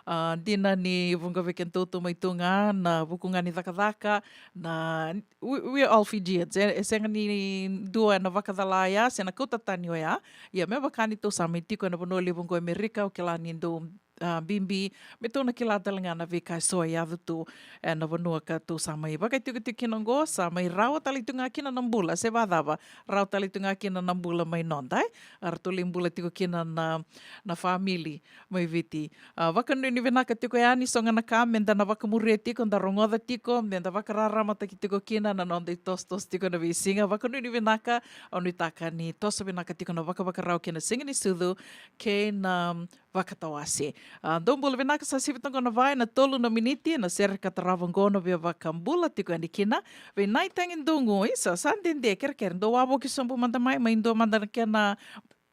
A, dina ni vuqa vei kedatou tou mai tu ga na vuku ga ni cakacaka, na, we, we are all Fijians. E, e sega ni dua ena vakacala ya se na kauta tani oya. Ia, me vaka ni tou sa mai tiko ena vanua levu oqo Amerika, au kila ni dou, a, bibi me tou na kila tale ga na veika eso e yaco tu ena vanua ka tou sa mai vakaitikotiko kina oqo, sa mai rawa tale tu ga kina na bula, se vacava, rawa tale tu ga kina na bula mai noda, e. Eratou lai bula tiko kina na, na famili mai Viti. A, vakanuinui vinaka tiko yani, so ga na ka me da na vakamuria tiko, da rogoca tiko, me da vakararamataki tiko kina na noda itosotoso tiko na veisiga. Vakanuinui vinaka, au nuitaka ni toso vinaka tiko na vakavakarau kei na siga ni sucu kei na vakatawase. A, dou bula vinaka, sa sivi toka na va ena tolu na miniti, na sere ka tarava oqo na via vakabula tiko yani kina vei Nai Tagi Dugu. Isa, sa dede, kerekere, dou wavoki sobu mada mai, mai dua mada na kena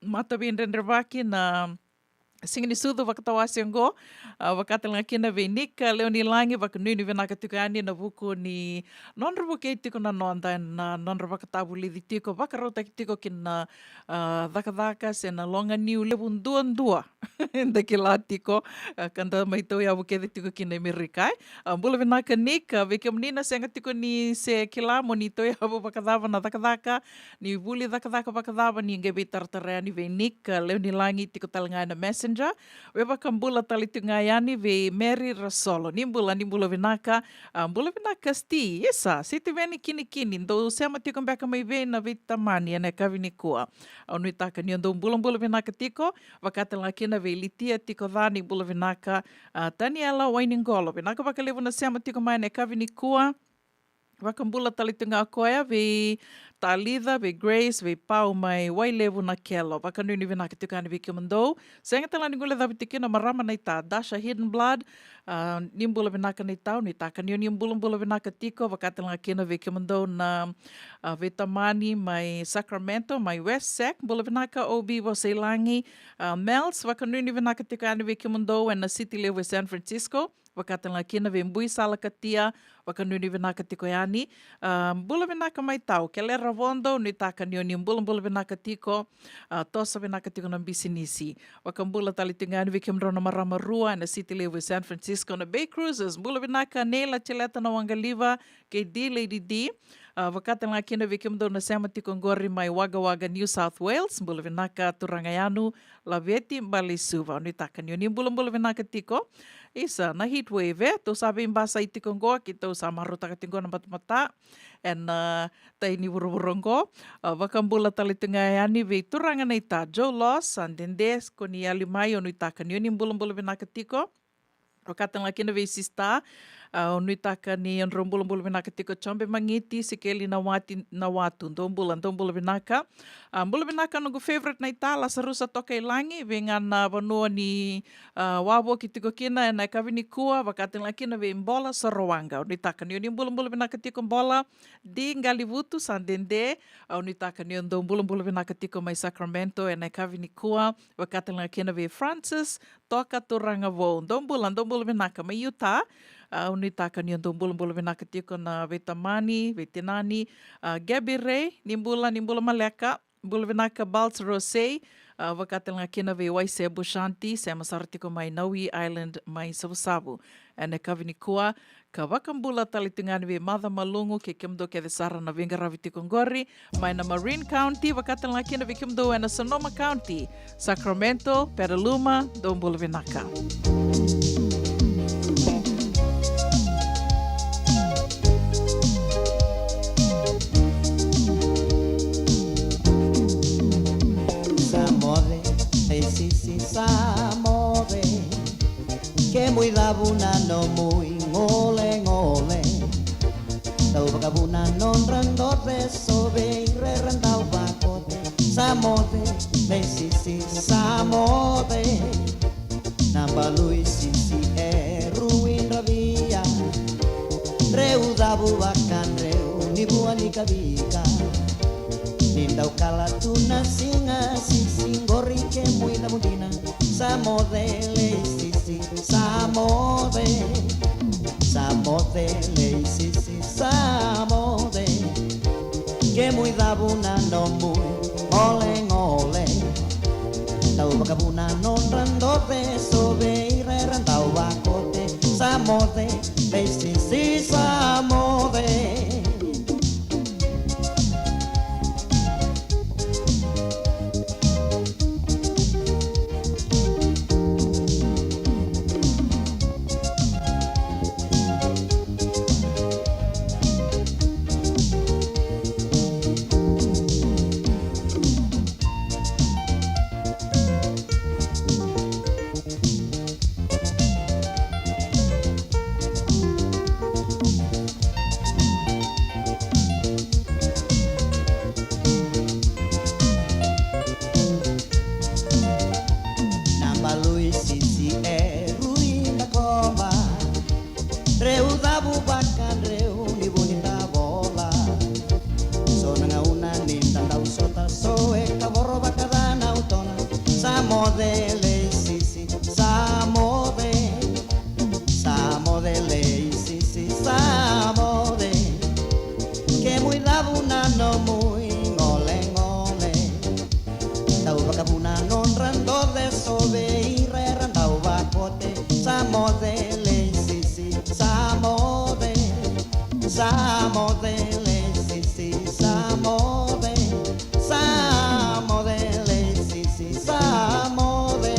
mataveidredrevaki na siga ni sucu vakatawase oqo. A, vaka tale ga kina vei Nika Leonilagi, vakanuinui vinaka tiko yani ena vuku ni nodra vukei tiko na noda, na nodra vakatavulici tiko, vakarautaki tiko kina, a, cakacaka se na loga niu levu duadua eda kila tiko, a, ka da mai tauyavu kece tiko kina Amerika, e. A, bula vinaka Nika, vei kemuni na sega tiko ni se kila mo ni tauyavu vakacava na cakacaka, ni vuli cakacaka vakacava, ni qai veitaratara yani vei Nika Leonilagi tiko tale ga ena Messenger. Vei vakabula tale tiko ga yani vei Mary Rasolo. Ni bula, ni bula vinaka. A, bula vinaka Sti, isa, Sitiveni Kinikini, dou sema tiko beka mai vei na veitamani ena yakavi nikua? Au nuitaka ni o dou bulabula vinaka tiko, vaka tale ga kina vei Litia tiko ca, ni bula vinaka. A, Taniela Wainiqolo, vinaka vakalevu na sema tiko mai ena yakavi nikua. Vakabula tale tu ga o koya vei Talica, vei Grace, vei Pau mai Wailevu na Kelo. Vakanuinui vinaka tiko yani vei kemudou. Sega tale ni guilecavi tiko kina marama naita Dasha Hidden Blood. A, ni bula vinaka naita, nuitaka ni o ni bulabula vinaka tiko. Vaka tale ga kina vei kemudou na, a, veitamani mai Sacramento, mai West Sac. Bula vinaka O B Vosailagi. A, Mels, vakanuinui vinaka tiko yani vei kemudou ena city levu e San Francisco. Vaka tale ga kina vei Bui Salakatia, vakanuinui vinaka tiko yani. A, bula vinaka mai tau, Kelera Vodo, nuitaka ni o ni bulabula vinaka tiko. A, toso vinaka tiko na bisinisi. Vakabula tale tiko yani vei kemudrau na marama rua ena city levu e San Francisco, na Bay Cruisers. Bula vinaka Neila Cheleta na Waqaliva kei D Lady D. A, vaka tale ga kina vei kemudou na sema tiko oqori mai Wagga Wagga, New South Wales. Bula vinaka turaga Yanu Laveti Balesuva, nuitaka ni o ni bulabula vinaka tiko. Isa, na heat wave, e, tou sa veibasai tiko oqo, keitou sa marautaka tiko na batabata ena, a, tai ni vuravura oqo. A, vakabula tale tu ga yani vei turaga naita Joe Loss, sa dede, ko ni yali mai, o nuitaka ni o ni bulabula vinaka tiko. Vaka tale ga kina vei sista, a, o nuitaka ni o drau bulabula vinaka tiko, Jobe Magiti, Sikeli Nawati, Nawatu, dou bula, dou bula vinaka. A, bula vinaka noqu favorite naita Lasarusa Tokailagi, vei ga na vanua ni, a, wavoki tiko kina ena yakavi nikua, vaka tale ga kina vei Bola Sorowaqa. O nuitaka ni o ni bulabula vinaka tiko Bola, Di Qalivutu, sa dede, a, o nuitaka ni o dou bulabula vinaka tiko mai Sacramento ena yakavi nikua, vaka tale ga kina vei Francis Toka Turaga Vou. Dou bula, dou bula vinaka mai Utah. A, au nuitaka ni o dou bulabula vinaka tiko na veitamani, veitinani. A, Gabby Ray, ni bula, ni bula maleka. Bula vinaka Balts Rosei. A, vaka tale ga kina vei Waise Bushanti, sema sara tiko mai Nawi Island, mai Savusavu ena yakavi nikua. Ka vakabula tale tu ga yani vei Maca Malugu kei kemudou kece sara na veiqaravi tiko oqori mai na Marin County, vaka tale ga kina vei kemudou ena Sonoma County, Sacramento, Petaluma, dou bula vinaka. Sa moce, e sisi sa moce. Kemu icavuna nomu igolegole. Dau vakavuna nodra doce, so vei ira era dau vakote. Sa moce, me sisi Sa moce na balu i sisi e rui dravia. Dreu cavu vakadreu ni vua ni kavika. Ni dau kala tu na siga sisi qori kemui cavu dina. Sa moce lei sisi, sa moce. Sa moce lei sisi, sa moce. Kemui cavu na nomui golegole. Dau vakavuna nodra doce, sovei ira era dau vakote. Sa moce lei sisi, sa moce. Na balu i sisi e rui na koba. Dreu cavu vakadreu ni vuni tavola. So na gauna ni da dau sota, so e kavoro vakaca na utona. Sa moce lei sisi, sa moce. Sa moce lei sisi, sa moce. Kemui cavu na nomui golegole. Dau vakavuna nodra doce, sovei ira era dau vakote. Sa moce lei sisi, sa moce. Sa moce lei sisi, sa moce. Sa moce lei sisi, sa moce.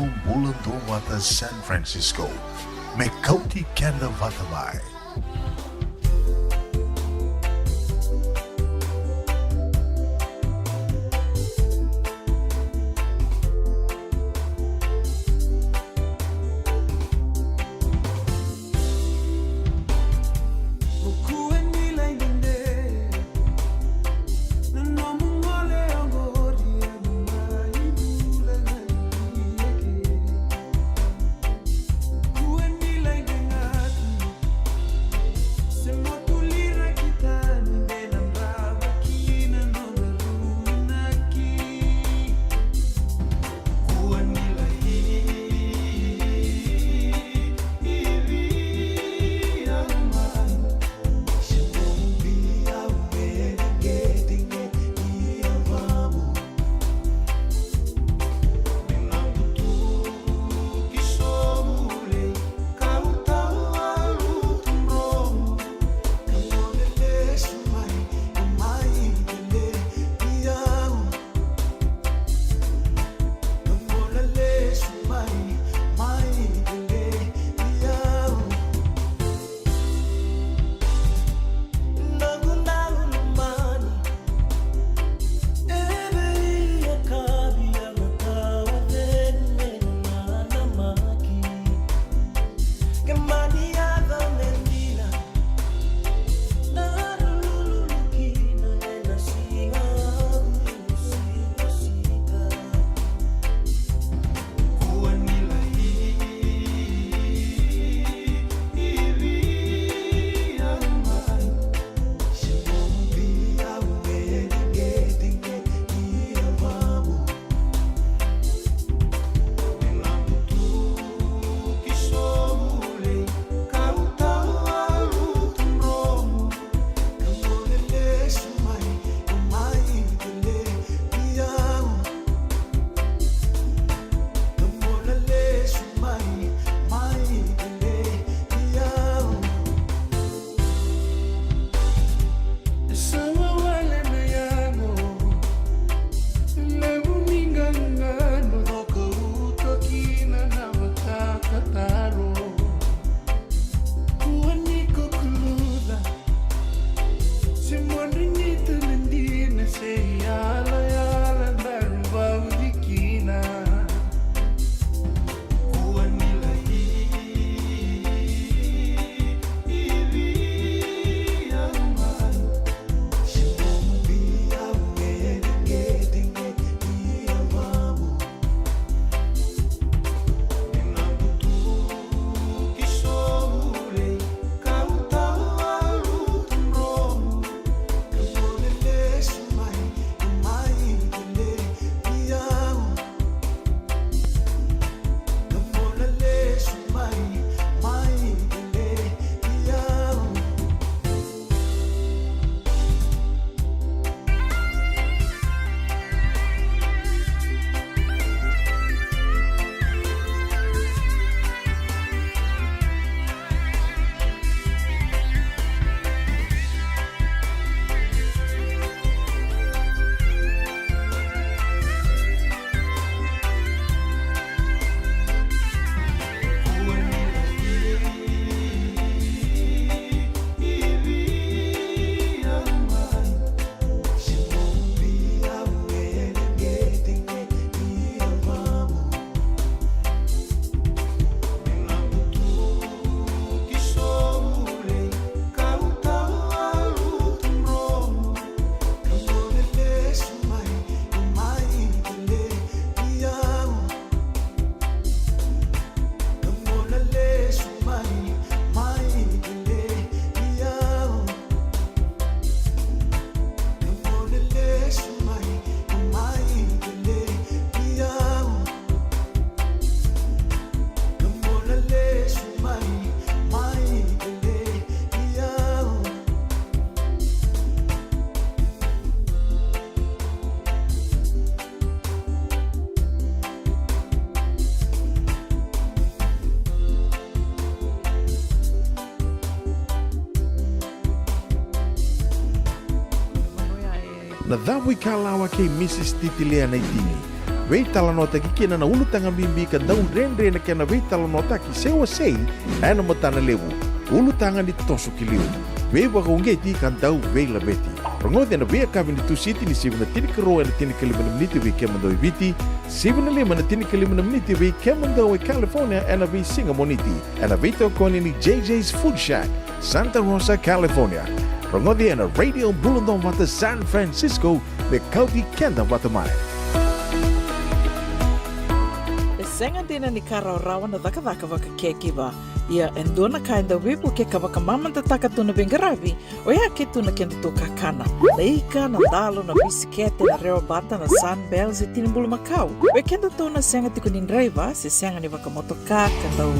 Bula duavata San Francisco, me kauti keda vata mai. Na cavuikalawa kei Mrs Titilia Naitini. veitalanoataki kina na ulutaga bibi ka dau dredre na kena veitalanoataki se wasei ena matana levu. Ulutaga ni toso ki liu, veivakauqeti ka dau veilaveti. Rogoci ena veiyakavi ni Tusiti ni sivi na tinikarua ena tinikalima na miniti vei kemudou e Viti, sivi na lima ena tinikalima na miniti vei kemudou e California ena veisiga Moniti, ena veitokoni ni J J's Food Shack, Santa Rosa, California. Rogoci ena Radio Bula Duavata San Francisco, me kauti keda vata mai. E sega dina ni ka rawarawa na cakacaka vaka caregiver. Ia e dua na ka e dau veivuke ka vakamamadataka tu na veiqaravi, oya ke tu na kedatou kakana. Na ika, na dalo, na bisikete, na rewabata, na Sunbell se tini bulumakau. Vei kedatou na sega tiko ni draiva se sega ni vakamotoka ka dau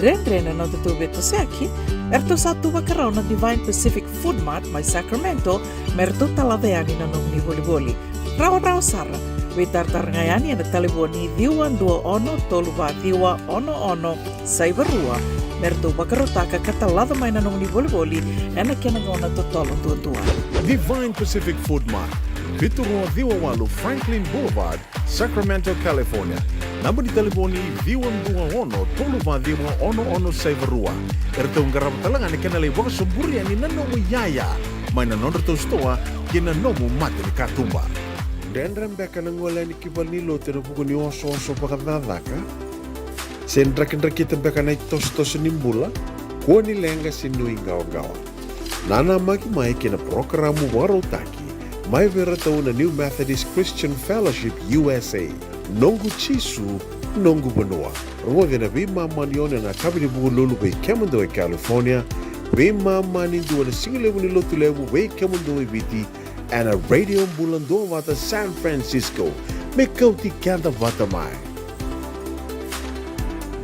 dredre na nodatou veitosoyaki, eratou sa tu vakarau na Divine Pacific Food Mart mai Sacramento me ratou talaca yani na nomuni volivoli. Rawarawa sara. Veitaratara ga yani ena talevoni ciwa dua ono tolu va ciwa ono ono saiva rua me ratou vakarautaka ka talaca mai na nomuni volivoli ena kena gauna totolo duadua. Divine Pacific Food Mart, vitu rua ciwa walu Franklin Boulevard, Sacramento, California. Naba ni talevoni ciwa dua ono tolu va ciwa ono ono saiva rua. Eratou qarava tale ga na kena lai vakasoburi yani na nomu iyaya mai na nodratou sitoa ki na nomu mata ni katuba. Dredre beka na gole yani ki valenilotu ena vuku ni osooso vakacakacaka? Se drakidrakita beka na itosotoso ni bula? Kua ni leqa se nuiqawaqawa. Nanamaki mai ki na parokaramu vakarautaki mai vei iratou na New Methodist Christian Fellowship U S A, Noqu Jisu, Noqu Vanua. Rogoci ena veimama ni ono ena yakavi ni Vukelulu vei kemudou e California, veimama ni dua na sigalevu ni Lotulevu vei kemudou e Viti, ena Radio Bula Duavata San Francisco, me kauti keda vata mai.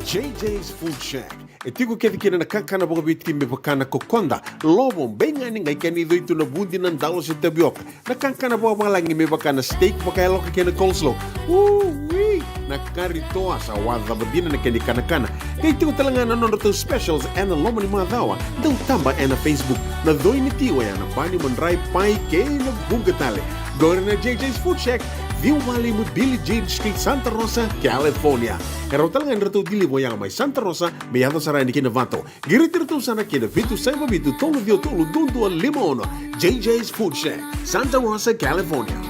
J J's Food Shack. E tiko kece kina na kakana vakaviti me vaka na kokoda, lovo, beigani, qai kena icoi tu na vudi, na dalo se tavioka. Na kakana vakavalagi me vaka na steak vakayaloka kei na coleslaw. Ui! Na kari toa, sa wacava dina na kena ikanakana. Qai tiko tale ga na nodratou specials ena loma ni macawa. Dau taba ena Facebook. Na coi ni ti oya na bani, madrai, pai kei na vuqa tale. Qori na J J's Food Shack, ciwa walu lima Billie Jean Street, Santa Rosa, California. E rawa tale ga ni ratou deliver oya mai Santa Rosa me yaco sara yani ki Novato. Qiriti iratou sara ki na vitu saiva vitu tolu ciwa tolu dua dua lima ono. J J's Food Shack, Santa Rosa, California.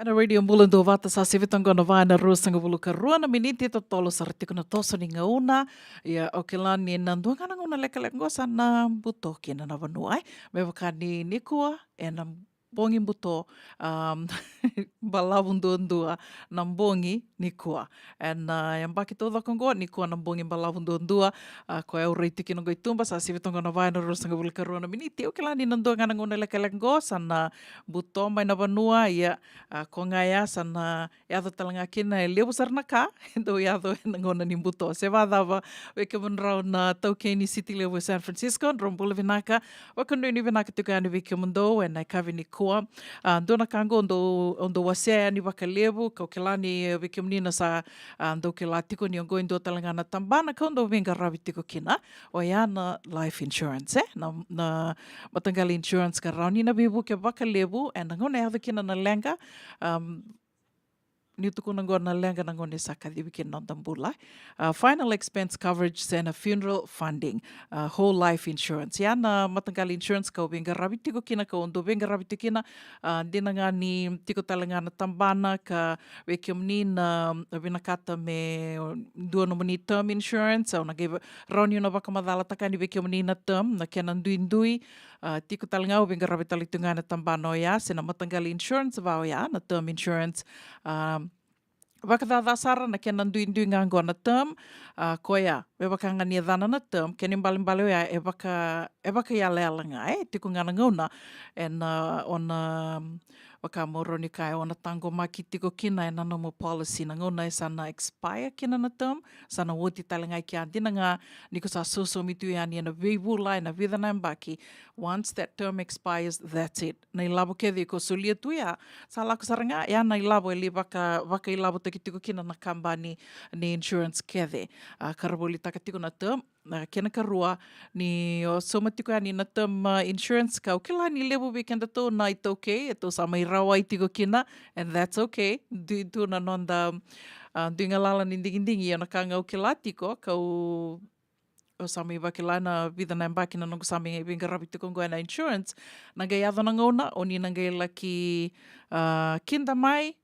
Ena Radio Bula Duavata, sa sivi toka qo na va ena ruasagavulu ka rua na miniti, totolo sara tiko na toso ni gauna. Ia, au kila ni na dua ga na gauna lekaleka qo sa na buto kina na vanua, e. Me vaka ni nikua, ena bogi buto, am, balavu duadua na bogi nikua. Ena, ah, yabaki taucoko qo, nikua na bogi balavu duadua, ah, koya au rai tiko kina qo i tuba, sa sivi toka qo na va ena ruasagavulu ka rua na miniti. Au kila ni na dua ga na gauna lekaleka qo sa na buto mai na vanua, ia, ah, ko ga ya sa na yaco tale ga kina, e levu sara na ka e dau yaco ena gauna ni buto. Se vakacava vei kemudrau na taukei ni City levu e San Francisco, drau bula vinaka. Vakanuinui vinaka tiko yani vei kemudou ena yakavi nikua. Ah, dua na ka qo dau, dau wasea yani vakalevu, kau kila ni vei kemuni na sa, ah, dau kila tiko ni oqo e dua tale ga na tabana kau dau veiqaravi tiko kina. Oya na life insurance, e? Na, na mataqali insurance ka rawa ni na veivuke vakalevu ena gauna e yaco kina na leqa. Am, niu tukuna qo na leqa, na gauna e sa kacivi kina na noda bula. Ah, final expense coverage se na funeral funding, ah, whole life insurance. Ya na mataqali insurance kau veiqaravi tiko kina, kau dau veiqaravi tiko kina, ah, dina ga ni tiko tale ga na tabana ka vei kemuni na vinakata me dua nomuni term insurance, au na qai va-, rawa niu na vakamacalataka yani vei kemuni na term, na kena duidui, ah, tiko tale ga, au veiqaravi tale tu ga na tabana oya, se na mataqali insurance va oya, na term insurance. Ah, vakacaca sara na kena duidui ga qo na term, ah, koya, me vaka ga ni yacana na term, kena ibalebale oya, e vaka, e vakayalayala ga, e tiko ga na gauna, ena, ah, o na, vaka mo rawa ni kaya, o na taqomaki tiko kina ena nomu policy, na gauna e sa na expire kina na term, sa na oti tale ga i kea, dina ga ni ko sa sosomi tu yani ena veivula, ena vica na yabaki, once that term expires, that's it. Na ilavo kece iko solia tu ya, sa lako sara ga, ya na ilavo e lai vaka, vakailavotaki tiko kina na kabani ni insurance kece. Ah, ka ra voli vakamacalataka tiko na term. Na kena karua, ni o sauma tiko yani na term, uh, insurance, ka au kila ni levu vei kedatou na iTaukei e tou sa mai rawai tiko kina, and that's okay. Dui tu na noda, uh, dui galala ni digidigi, ia na ka ga au kila tiko, kau, au sa mai vakila na vica na yabaki na noqu sa mai veiqaravi tiko oqo ena insurance. Na qai yaco na gauna o ni na qai laki, uh, kida mai,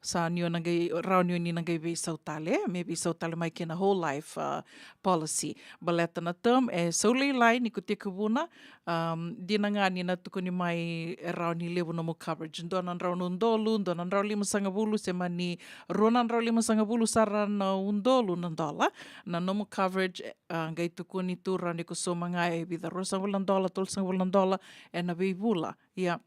sa ni o na qai, rawa ni o ni na qai veisau tale, me veisau tale mai kei na whole life, uh, policy. Baleta na term e sau lailai ni ko tekivuna, um, dina ga ni na tukuni mai e rawa ni levu nomu coverage. Dua na drau na udolu, dua na drau limasagavulu, se mani rua na drau limasagavulu sara na udolu na dola. Na nomu coverage, uh, qai tukuni tu rawa ni ko sauma ga e vica, ruasagavulu na dola, tolusagavulu na dola ena veivula. Ia,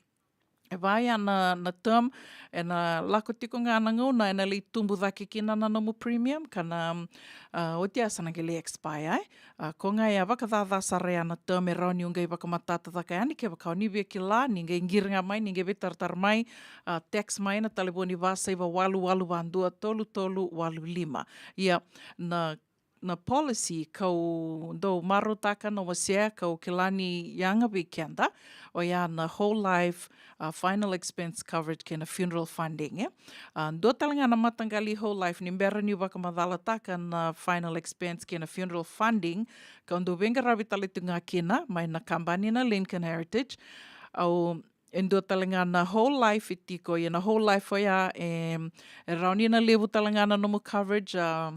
e vaya na, na term, ena lako tiko ga na gauna ena lai tubu cake kina na nomu premium, ka na, um, uh, oti a sa na qai lai expire, e. Uh, ko ga e a vakacaca sara ya na term, e rawa ni o qai vakamatata cake yani, kevaka o ni via kila, ni qai qiri ga mai, ni qai veitaratara mai, uh, text mai na talevoni va saiva walu walu va dua tolu tolu walu lima. Ia, na na policy kau dau marautaka na wasea, kau kila ni yaga vei keda, oya na whole life, uh, final expense coverage kei na funeral funding, e. Uh, dua tale ga na mataqali whole life, ni bera niu vakamacalataka na final expense kei na funeral funding, kau dau veiqaravi tale tu ga kina mai na kabani na Lincoln Heritage. Au, e dua tale ga na whole life e tiko, ia na whole life oya, e, e rawa ni na levu tale ga na nomu coverage, uh,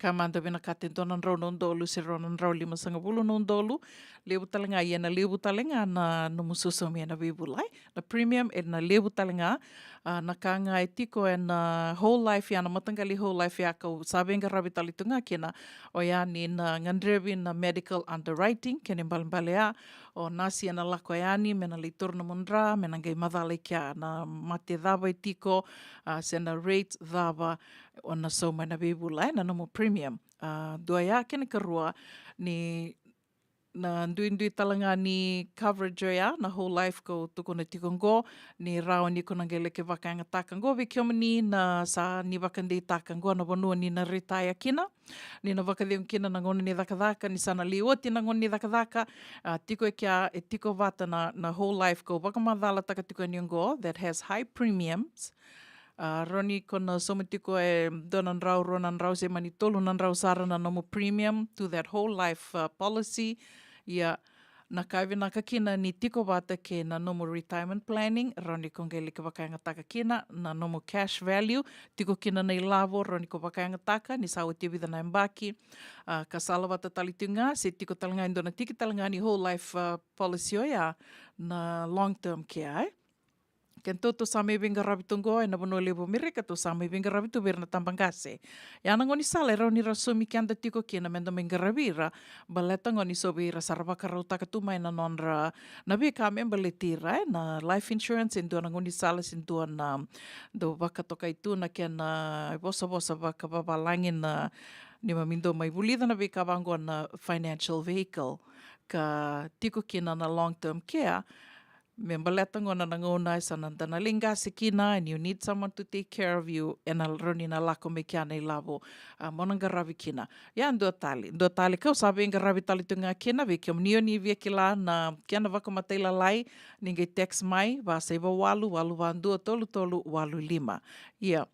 ka mada vinakata e dua na drau na udolu se rua na drau limasagavulu na udolu. Levu tale ga, ia na levu tale ga na nomu sosomi ena veivula, e. Na premium ena levu tale ga. Uh, na ka ga e tiko ena whole life ya, na mataqali whole life ya kau sa veiqaravi tale tu ga kina, oya ni na gadrevi na medical underwriting, kena ibalebale ya o nasi ena lako yani me na lai taura na nomu dra, me na qai macala i kea na mate cava e tiko, uh, se na rate cava o na sauma ena veivula, e, na nomu premium. Uh, dua ya, kena karua, ni na duidui tale ga ni coverage oya, na whole life kau tukuna tiko oqo, ni rawa ni ko na qai laki vakayagataka oqo vei kemuni na sa ni vakadeitaka oqo na vanua ni na retire kina. Ni na vakacegu kina na gauna ni cakacaka, ni sa na lai oti na gauna ni cakacaka, a, tiko e kea, e tiko vata na, na whole life kau vakamacalataka tiko yani oqo, that has high premiums. A, rawa ni ko na sauma tiko e dua na drau, rua na drau, se mani tolu na drau sara na nomu premium to that whole life, a, policy. Ia, na ka e vinaka kina ni tiko vata kei na nomu retirement planning, rawa ni ko qai laki vakayagataka kina na nomu cash value, tiko kina na ilavo, rawa ni ko vakayagataka ni sa oti e vica na yabaki, a, ka sala vata tale tiko ga, se tiko tale ga e dua na tiki tale ga ni whole life, a, policy oya, na long term care, e. Keitou tou sa mai veiqaravi tu oqo ena vanua levu Amerika, tou sa mai veiqaravi tu vei ira na tabaqase. Ia na gaunisala e rawa ni ra saumi keda tiko kina meda mai qaravi ira, baleta gona ni so vei ira sa ra vakarautaka tu mai na nodra, na veika me baleti ira, e, na life insurance, e dua na gaunisala se dua na, dau vakatokai tu na kena vosavosa vakavavalagi na, ni mami dau mai vulica na veika vaqo na financial vehicle, ka tiko kina na long term care, me baleta gona na gauna e sa na da na lai qase kina, and you need someone to take care of you, ena rawa ni na lako mai kea na ilavo, a, mo na qaravi kina. Ia dua tale, dua tale kau sa veiqaravi tale tu ga kina, vei kemuni o ni via kila na kena vakamatailalai, ni qai text mai, va saiva walu, walu va dua, tolu tolu walu lima. Ia,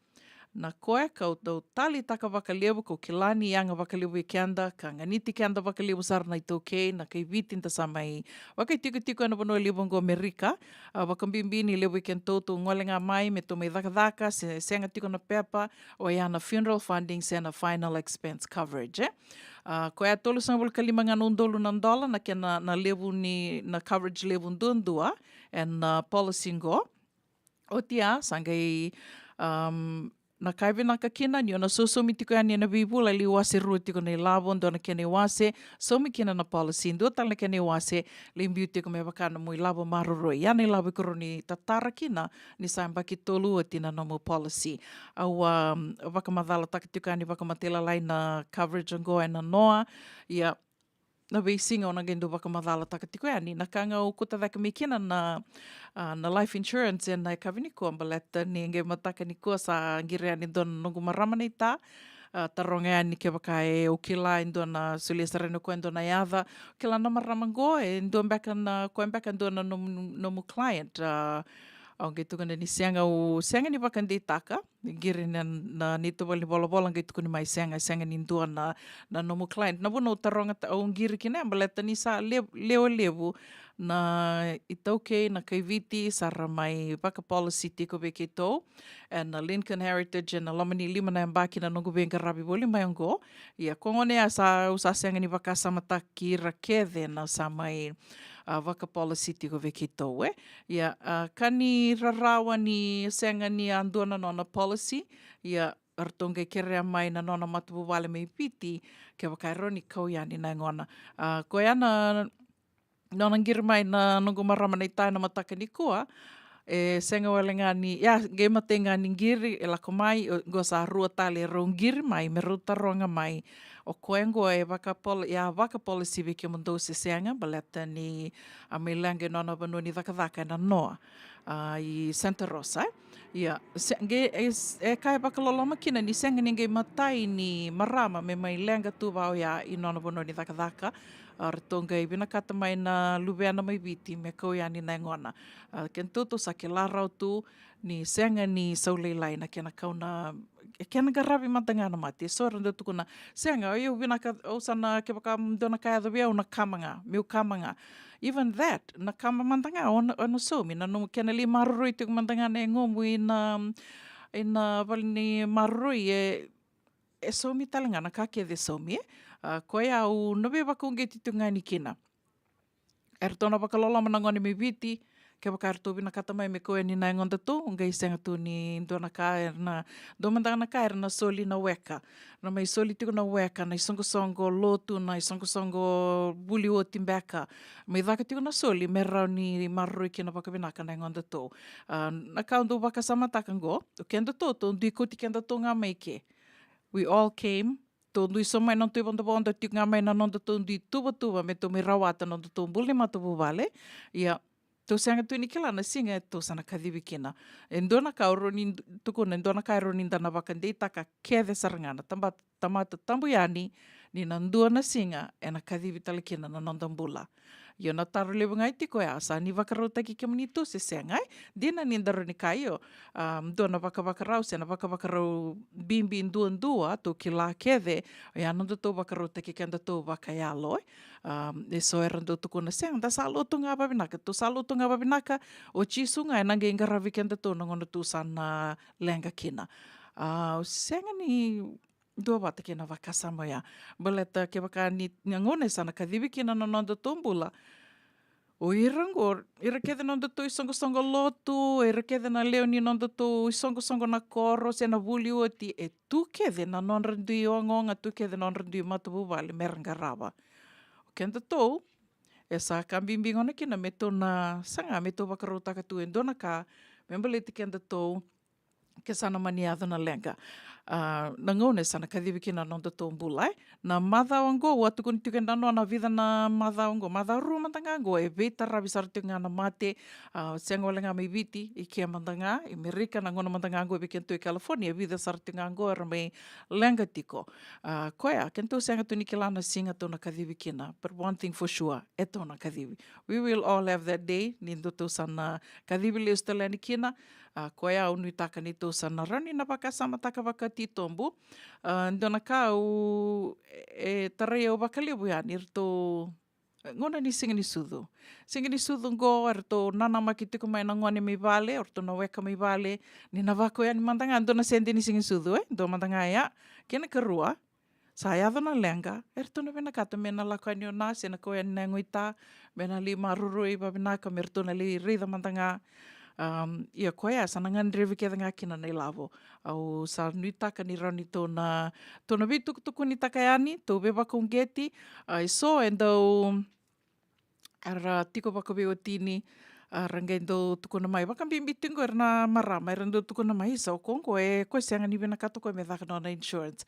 na koya kau dau taleitaka vakalevu, kau kila ni yaga vakalevu vei keda, ka ganiti keda vakalevu sara na iTaukei, na kai Viti da sa mai vakaitikotiko ena vanua levu oqo Amerika, a, vakabibi ni levu vei kedatou tou gole ga mai me tou mai cakacaka, se sega tiko na pepa, oya na funeral funding se na final expense coverage, e. A, koya tolusagavulu ka lima ga na udolu na dola na kena, na levu ni, na coverage levu duadua ena policy qo. Oti ya, sa qai, um, na ka e vinaka kina, ni o na sosomi tiko yani ena veivula, lai wase rua tiko na ilavo, dua na kena iwase, saumi kina na policy, dua tale na kena iwase, lai biu tiko me vaka nomu ilavo maroroi. Ya na ilavo iko rawa ni tatara kina, ni sa yabaki tolu oti na nomu policy. Au, um, vakamacalataka tiko yani vakamatailalai na coverage oqo ena noa, ia, na veisiga au na qai dau vakamacalataka tiko yani. Na ka ga au kauta cake mai kina na, a, na life insurance ena yakavi nikua, baleta ni qai mataka nikua sa qiri yani dua na noqu marama naita, A, taroga yani kevaka e, o kila e dua na, solia sara yani o koya e dua na yaca. Kila na marama qo, e dua beka na, koya beka e dua na nomu, nomu client. A, au qai tukuna ni sega, au sega ni vakadeitaka. Qiri na, na neitou valenivolavola qai tukuni mai sega, sega ni dua na, na nomu client. Na vuna au taroga ta-, au qiri kina ya baleta ni sa le-, lewe levu na iTaukei, na kai Viti sa ra mai vakapolicy tiko vei keitou. E na Lincoln Heritage, e na loma ni lima na yabaki na noqu veiqaravi voli mai oqo. Ia ko gona ya sa, au sa sega ni vakasamataki ira kece na sa mai, a, vakapolicy tiko vei keitou, e. Ia, a, ka ni rarawa ni sega ni a dua na nona policy, ia ratou qai kerea mai na nona matavuvale mai Viti, kevaka e rawa ni kau yani na yagona. A, koya na nona qiri mai na noqu marama na ita e na mataka nikua, e sega wale ga ni, ia, qai matai ga ni qiri, e lako mai, o, qo sa rua tale e rau qiri mai, me rau taroga mai. O koya qo e vakapol-, ia, vakapolicy vei kemudou se sega, baleta ni a mai leqa e nona vanua ni cakacaka e na noa, a, i Santa Rosa, e. Ia, se, qai, e, e ka e vakaloloma kina ni sega ni qai matai ni marama me mai leqa tu va oya i nona vanua ni cakacaka. A, ratou qai vinakata mai na luvena mai Viti me kau yani na yagona. A, kedatou tou sa kila rawa tu ni sega ni sau lailai na kena kau na, e kena qaravi mada ga na mate. So era dau tukuna, sega, au vinaka, au sa na, kevaka dua na ka yaco vei au na kama ga, meu kama ga. Even that, na kama mada ga, o na, o na saumi, na nomu kena lai maroroi tiko mada ga na yagomu i na, i na vale ni maroroi, e, e saumi tale ga na ka kece e saumi, e. A, koya au na veivakauqeti tiko ga ni kina. Eratou na vakaloloma na gone mai Viti, kevaka eratou vinakata mai me kau yani na yagodatou, qai sega tu ni dua na ka, era na, dua mada na ka era na soli na weka. Na mai soli tiko na weka, na isoqosoqo lotu, na isoqosoqo vuli oti beka. Mai caka tiko na soli, me rawa ni maroroi kina vakavinaka na yagodatou. A, na ka au dau vakasamataka qo, o kedatou, tou dui kauti kedatou ga mai ke. We all came, tou dui so mai na nodatou ivodovodo, tiko ga mai na nodatou dui tuvatuva, me tou mai rawata na nodatou bula ni matavuvale. Ia, tou sega tu ni kila na siga e tou sa na kacivi kina. E dua na ka au rawa ni d-, tukuna, e dua na ka e rawa ni da na vakadeitaka kece sara ga na taba-, tamata tabu yani, ni na dua na siga e na kacivi tale kina na noda bula. Io, na taro levu ga e tiko ya, sa ni vakarautaki kemuni tu se sega, e? Dina ni da rawa ni kaya, io, a, dua na vakavakarau se na vakavakarau bibi duadua tou kila kece, oya na nodatou vakarautaki kedatou vakayalo, e. A, e so era dau tukuna, sega, da sa lotu ga vavinaka, tou sa lotu ga vavinaka, o Jisu ga e na qai qaravi kedatou na gauna tou sa na leqa kina. A, au sega ni duavata kei na vakasama oya. Baleta kevaka ni, na gauna e sa na kacivi kina na nodatou bula, o ira qo, ira kece na nodatou isoqosoqo lotu, ira kece na lewe ni nodatou isoqosoqo na koro se na vuli oti, e tu kece na nodra dui ogaoga, tu kece na nodra dui matavuvale me ra qarava. O kedatou, e sa ka bibi gona kina me tou na saga, me tou vakarautaka tu e dua na ka me baleti kedatou, ke sa na mani yaco na leqa. A, na gauna e sa na kacivi kina na nodatou bula, e. Na macawa qo, au a tukuna tiko e dua na vica na macawa qo, macawa rua mada ga qo, e veitaravi sara tiko ga na mate, a, sega wale ga mai Viti, i ke mada ga, i Merika, na gauna mada ga qo, vei kedatou i California, e vica sara tiko ga qo era mai leqa tiko. A, koya, kedatou sega tu ni kila na siga tou na kacivi kina, but one thing for sure, e tou na kacivi. We will all have that day, ni datou sa na kacivi lesu tale yani kina. A, koya au nuitaka ni tou sa na rawa ni na vakasamataka vakatitobu. A, dua na ka au, e, e tarai au vakalevu yani, eratou, e, gauna ni siga ni sucu. Siga ni sucu qo, eratou nanamaki tiko mai na gone mai vale, eratou na weka mai vale, ni na vakau yani mada ga, dua na sede ni siga ni sucu, e, dua mada ga ya. Kena karua, sa yaco na leqa, eratou na vinakata me na lako yani o na, se na kau yani na yago i ta, me na lai maroroi vavinaka, me ratou na lai raica mada ga. Am, ia koya, sa na gadrevi kece ga kina na ilavo. Au sa nuitaka ni rawa ni tou na, tou na veitukutukunitaka yani, tou veivakauqeti, a, e so e dau, era tiko vakaveiwatini, a, ra qai dau tukuna mai. Vakabibi tiko era na marama, era dau tukuna mai, isa, o koya qo, e, koya sega ni vinakata o koya me caka nona insurance.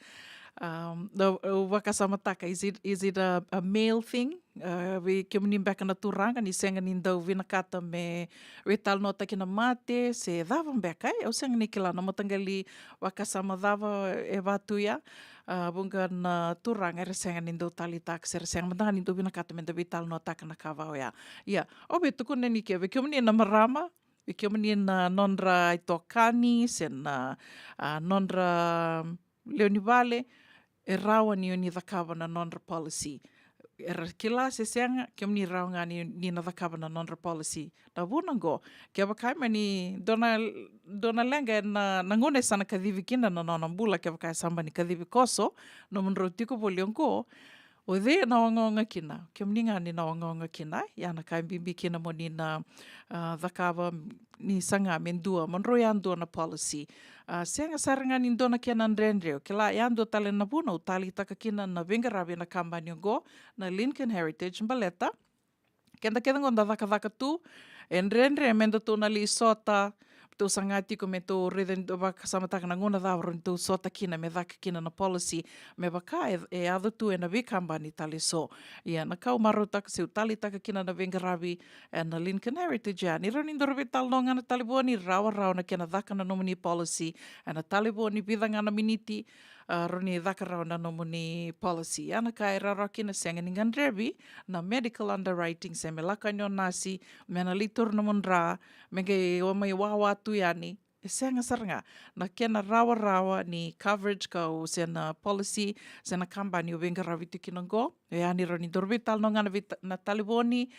Um, au, au vakasamataka, is it, is it a, a male thing? Uh, vei kemuni beka na turaga ni sega ni dau vinakata me veitalanoataki na mate se cava beka, e? Au sega ni kila na mataqali vakasama cava e vaka tu ya. Uh, vuqa na turaga era sega ni dau taleitaka se era sega mada ga ni dau vinakata me da veitalanoataka na ka vaka oya. Ia, au via tukuna ni ke vei kemuni na marama, vei kemuni na nodra itokani se na, uh, nodra lewenivale, e rawa ni o ni cakava na nodra policy. Era kila se sega, kemuni rawa ga ni, ni na cakava na nodra policy. Na vuna oqo, kevaka e mani dua na, dua na leqa ena, na gauna e sa na kacivi kina na nona bula, kevaka e sa mani kacivi koso, nomudrau tiko voli oqo, o cei ena ogaoga kina? Kemuni ga ni na ogaoga kina, ia na ka e bibi kina mo ni na, ah, cakava ni saga me dua, mo drau yadua na policy. Ah, sega sara ga ni dua na kena dredre, o kila yadua tale na vuna au taleitaka kina na veiqaravi ena kabani oqo, na Lincoln Heritage, baleta keda kece qo da cakacaka tu, e dredre me datou na lai sota, tou saga tiko me tou raica ni tou vakasamataka na gauna cava rawa ni tou sota kina me caka kina na policy, me vaka e, e yaco tu ena veikabani tale eso. Ia na ka au marautaka se au taleitaka kina na veiqaravi ena Lincoln Heritage ya, ni rawa ni dou veitalanoa ga na talevoni, rawarawa na kena caka na nomuni policy ena talevoni, vica ga na miniti, ah, rawa ni caka rawa na nomuni policy. Ia na ka e rawarawa kina, sega ni gadrevi na medical underwriting, se me lako yani o nasi me na lai taura nomu dra, me qai o mai wawa tu yani. E sega sara ga. Na kena rawarawa ni coverage kau se na policy se na kabani au veiqaravi tiko kina oqo, e ya ni rawa ni dou veitalanoa ga na vei, na talevoni.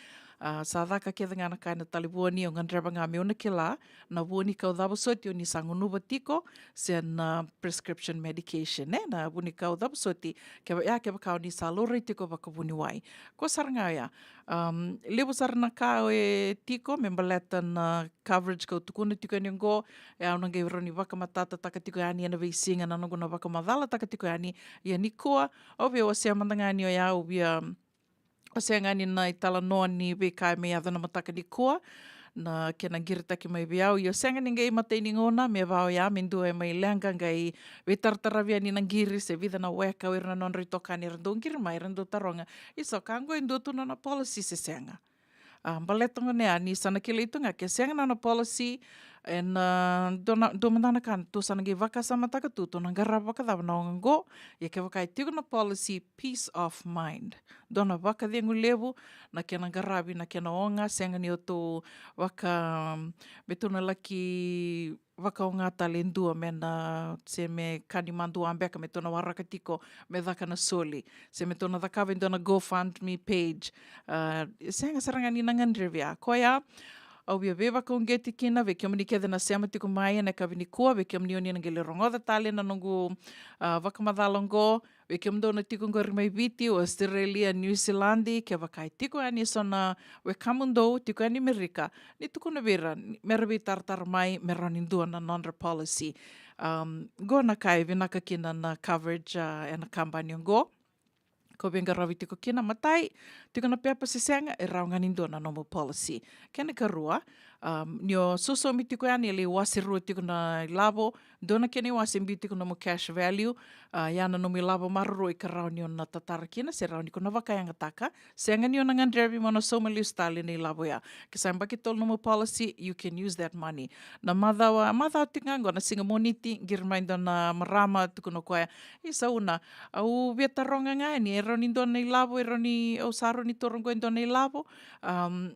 Ah, sa caka kece ga na ka ena talevoni, au gadreva ga meu na kila na vuanikau cava soti o ni sa gunuva tiko, se na prescription medication, e, na vuanikau cava soti, keva, ia kevaka o ni sa laurai tiko vakavuniwai. Ko sara ga ya, um, levu sara na ka e tiko me baleta na coverage kau tukuna tiko yani oqo, e au na qai rawa ni vakamatatataka tiko yani ena veisiga na noqu na vakamacalataka tiko yani, ia nikua, au via wasea mada ga yani oya, au via, um, wasea ga yani na italanoa ni veika me yaco na mataka nikua, na kena qiritaki mai vei au, ia sega ni qai matai ni gauna, me vaka oya, me dua e mai leqa qai veitarataravi yani na qiri, se vica na weka, o ira na nodra itokani, era dau qiri mai, era dau taroga, isa, ka oqo e dua tu nona policy se sega? Ah, baleta gona ya ni sa na kilai tu ga ke sega nona policy, ena, ah, dua na, dua mada na ka tou sa na qai vakasamataka tu, tou na qarava vakacava na oga oqo, ia kevaka e tiko na policy, peace of mind. Dua na vakacegu levu na kena qaravi na kena oga, sega ni o tou vaka, me tou na laki vakaoga tale e dua me na, se me ka ni madua beka me tou na waraka tiko me caka na soli, se me tou na cakava e dua na GoFundMe page. Ah, sega sara ga ni na gadrevi ya. Koya au via veivakauqeti kina vei kemuni kece na sema tiko mai ena yakavi nikua, vei kemuni o ni na qai lai rogoca tale na noqu, ah, vakamacala oqo, vei kemudou na tiko qori mai Viti, Australia, New Zealand, kevaka e tiko yani eso na wekamudou tiko yani Merika, ni tukuna vei ira ni, me ra veitaratara mai me rawa ni dua na nodra policy. Um, qo na ka e vinaka kina na coverage, ah, ena kabani oqo. Ko veiqaravi tiko kina, matai, tiko na pepa se sega, e rawa ga ni dua na nomu policy. Kena karua, um, ni o sosomi tiko yani e lai wase rua tiko na ilavo, dua na kena iwase biu tiko nomu cash value, ah, ia na nomu ilavo maroroi ka rawa ni o na tatara kina, se rawa ni ko na vakayagataka, sega ni o na gadrevi mo na sauma lesu tale na ilavo ya. Ke sa yabaki tolu nomu policy, you can use that money. Na macawa, macawa tiko ga qo na siga Moniti, qiri mai dua na marama, tukuna o koya, isa, Una, au via taroga ga yani, e rawa ni dua na ilavo, e rawa ni, au sa rawa ni taura qo e dua na ilavo. Um,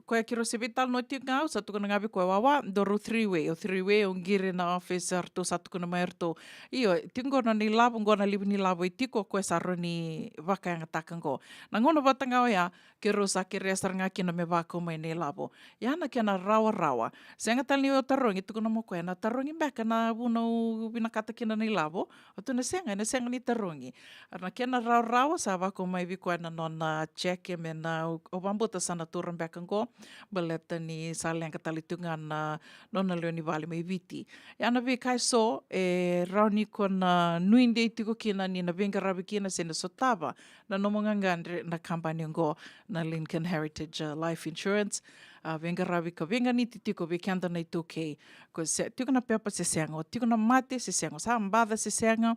koya keirau se veitalanoa tiko ga, au sa tukuna ga vei koya, wawa, dua rau three way, au three way, au qiri na office, eratou sa tukuna mai eratou. Io, tiko qo na nona ilavo, qo na levu ni ilavo e tiko, o koya sa rawa ni vakayagataka qo. Na gauna vata ga oya, keirau sa kerea sara ga kina me vakau mai na ilavo. Ia na kena rawarawa. Sega tale ni o tarogi, tukuna mai o koya, na tarogi beka na vuna au vinakata kina na ilavo. O tukuna sega, ena sega ni tarogi. Na kena rawarawa sa vakau mai vei koya na nona cheque, me na, au, au vakabauta sa na taura beka qo, baleta ni sa leqa tale tu ga na nona lewe ni vale mai Viti. Ia na veika eso e rawa ni ko na nuidei tiko kina ni na veiqaravi kina se na sotava na nomu gagadre na kabani oqo, na Lincoln Heritage, uh, Life Insurance. A, veiqaravi ka veiganiti tiko vei keda na iTaukei. Ko se tiko na pepa se sega, o tiko na mate se sega, o sa baca se sega,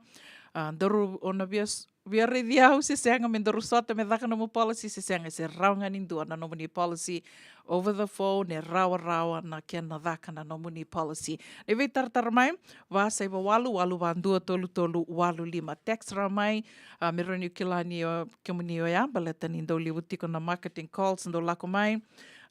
A, daru o na via s-, via raici au se sega, me daru sota me caka nomu policy se sega, se rawa ga ni dua na nomuni policy over the phone, e rawarawa na kena caka na nomuni policy. Na veitaratara mai, va saiva walu, walu va dua, tolu tolu walu lima. Text ra mai, a, me rawa niu kila ni o, kemuni oya, baleta ni dau levu tiko na marketing calls dau lako mai.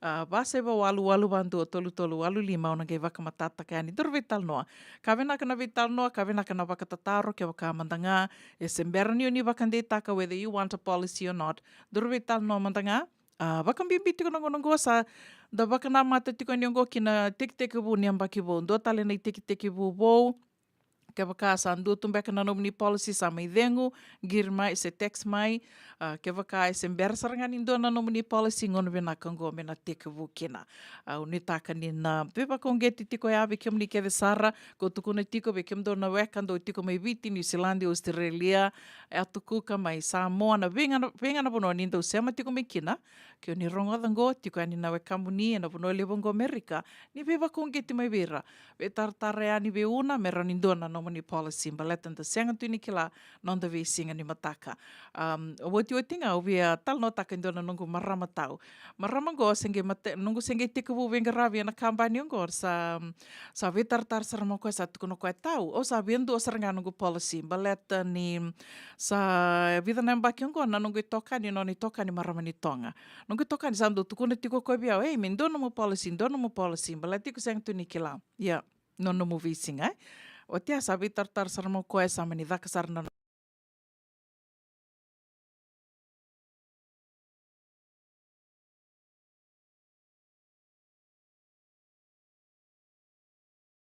A, va saiva walu, walu va dua, tolu tolu walu lima, au na qai vakamatatataka yani. Daru veitalanoa. Ka vinaka na veitalanoa, ka vinaka na vakatataro, kevaka mada ga e se bera ni o ni vakadeitaka whether you want a policy or not. Daru veitalanoa mada ga. A, vakabibi tiko na gauna oqo sa da vakanamata tiko yani oqo ki na tekitekivu ni yabaki vou. Dua tale na itekitekivu vou. Kevaka sa dua tu beka na nomuni policy sa mai cegu, qiri mai, se text mai. A, kevaka e se bera sara ga ni dua na nomuni policy, gauna vinaka oqo me na tekivu kina. A, au nuitaka ni na veivakauqeti tiko ya vei kemuni kece sara, ko tukuna tiko vei kemudou na weka dou tiko mai Viti, New Zealand, Australia, e a tukuka mai Samoa, na veiga na, veiga na vanua ni dou sema tiko mai kina. Ke o ni rogoca oqo, tiko yani na wekamuni ena vanua levu oqo Amerika, ni veivakauqeti mai vei ira. Veitaratara yani vei Una me rawa ni dua na nomuni policy, baleta da sega tu ni kila noda veisiga ni mataka. Am, otioti ga au via talanoataka e dua na noqu marama tau. Marama oqo se qai mate-, noqu se qai tekivu veiqaravi ena kabani oqo, sa, sa veitaratara sara mai o koya, sa tukuna o koya, tau, au sa via dua sara ga noqu policy, baleta ni sa vica na yabaki oqo na noqu itokani, nona itokani marama ni Toga. Noqu itokani sa dau tukuna tiko o koya vei au, ei, me dua nomu policy, dua nomu policy, baleta iko sega tu ni kila. Ia, na nomu veisiga, e? Oti ya sa veitaratara sara mai o koya, sa mani caka sara na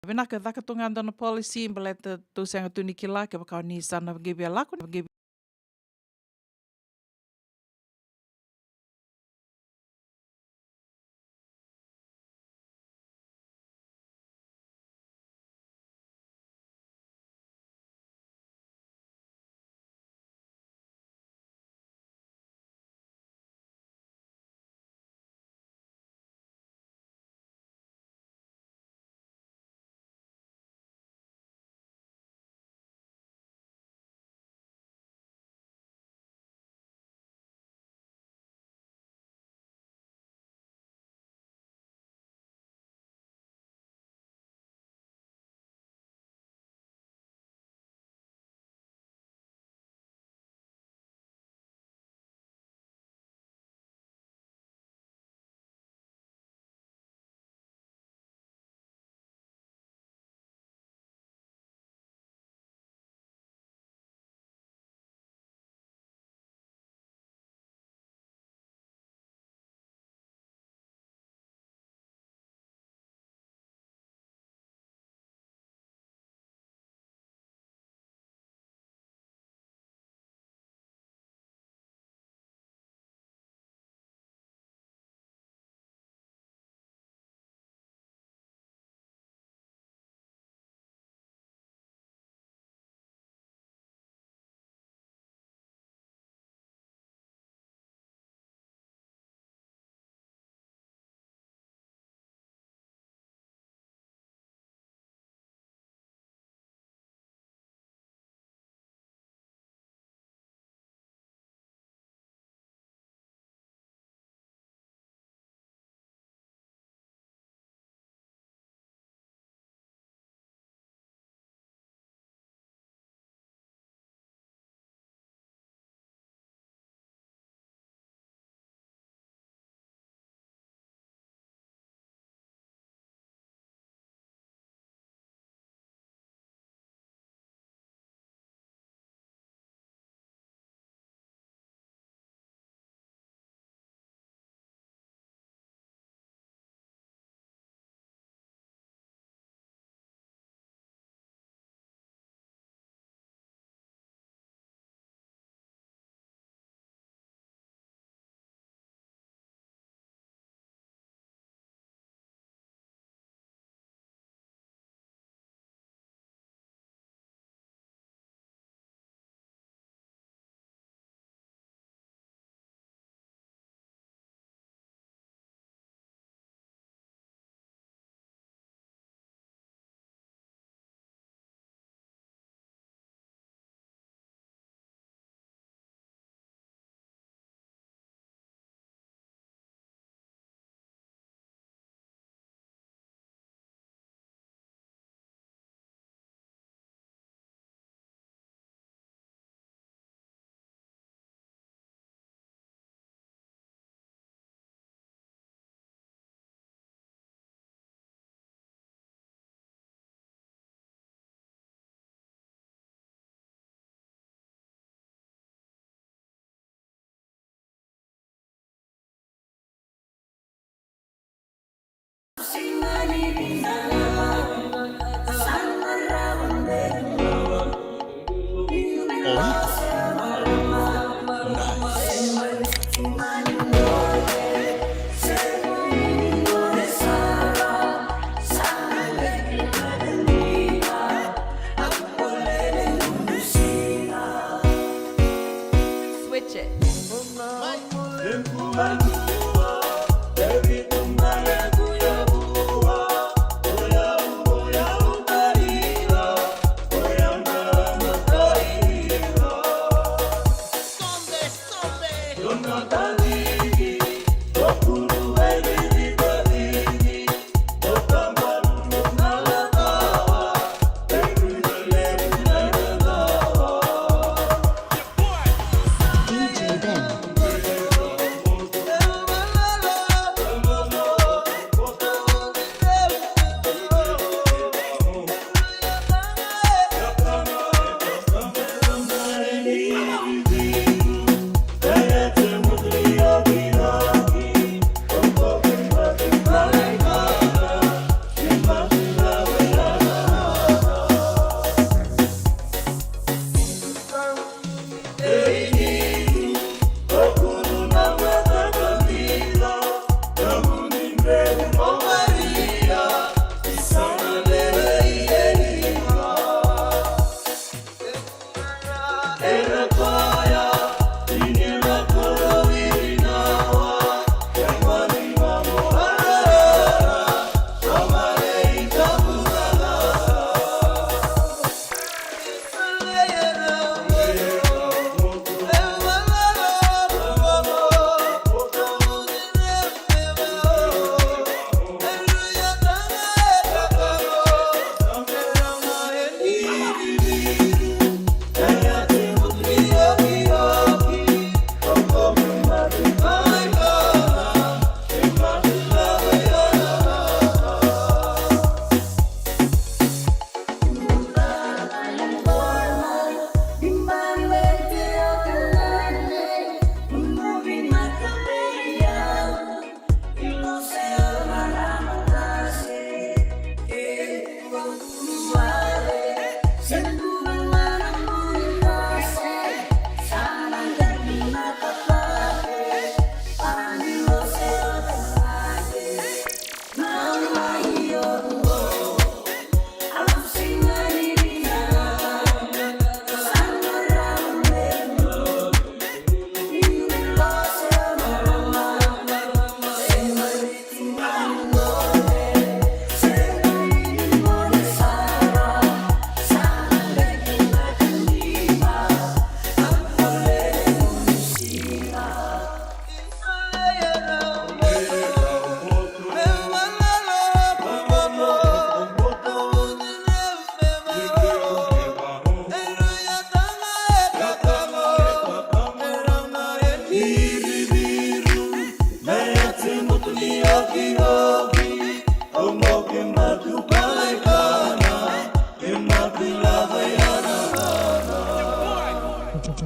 vinaka, caka tu ga dua na policy, baleta tou sega tu ni kila kevaka o ni sa na qai via lako, na qai Switch it.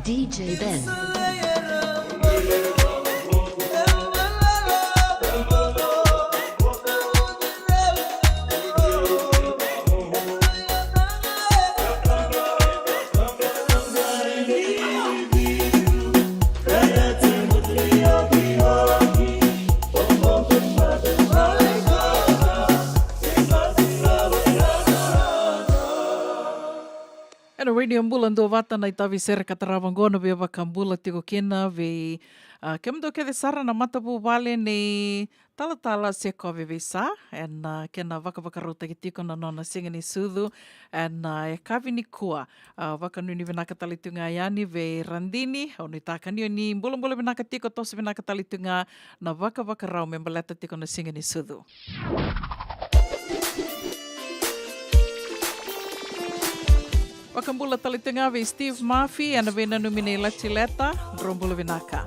D J Ben. Ena Radio Bula Duavata na itavi sere ka tarava oqo, na veivakabula tiko kina vei, a, kemudou kece sara na matavuvale ni talatala se koya vei Sa, ena, a, kena vakavakarautaki tiko na nona siga ni sucu ena, a, yakavi nikua. A, vakanuinui vinaka tale tu ga yani vei Radini, au nuitaka ni o ni bulabula vinaka tiko, toso vinaka tale tu ga na vakavakarau me baleta tiko na siga ni sucu. Vakabula tale tu ga vei Steve Murphy ena veinanumi nei Latileta, drau bula vinaka.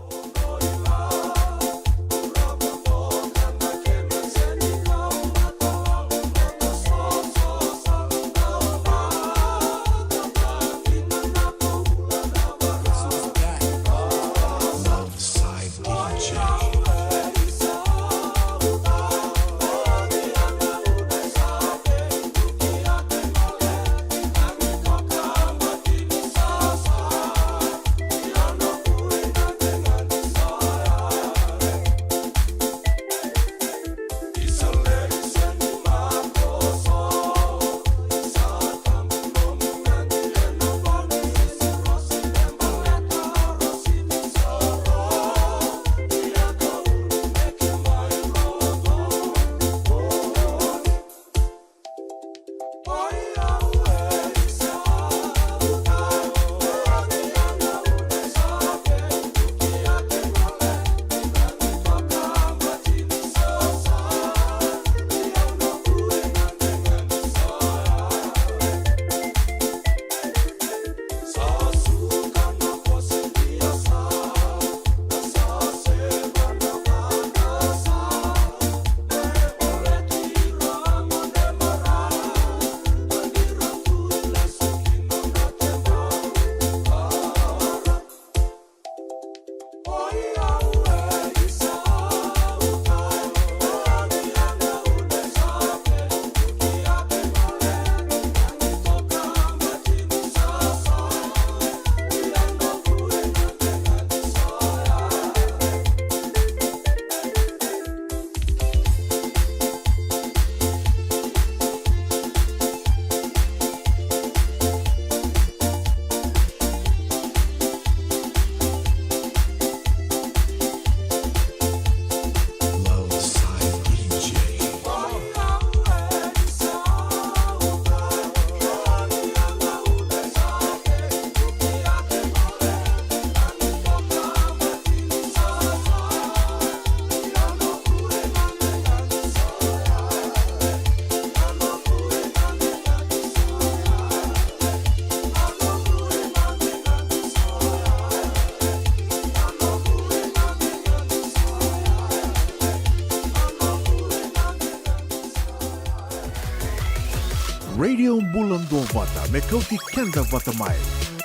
Bula Duavata me kauti keda vata mai.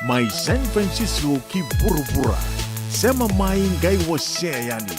Mai San Francisco ki vuravura. Sema mai, qai wasea yani.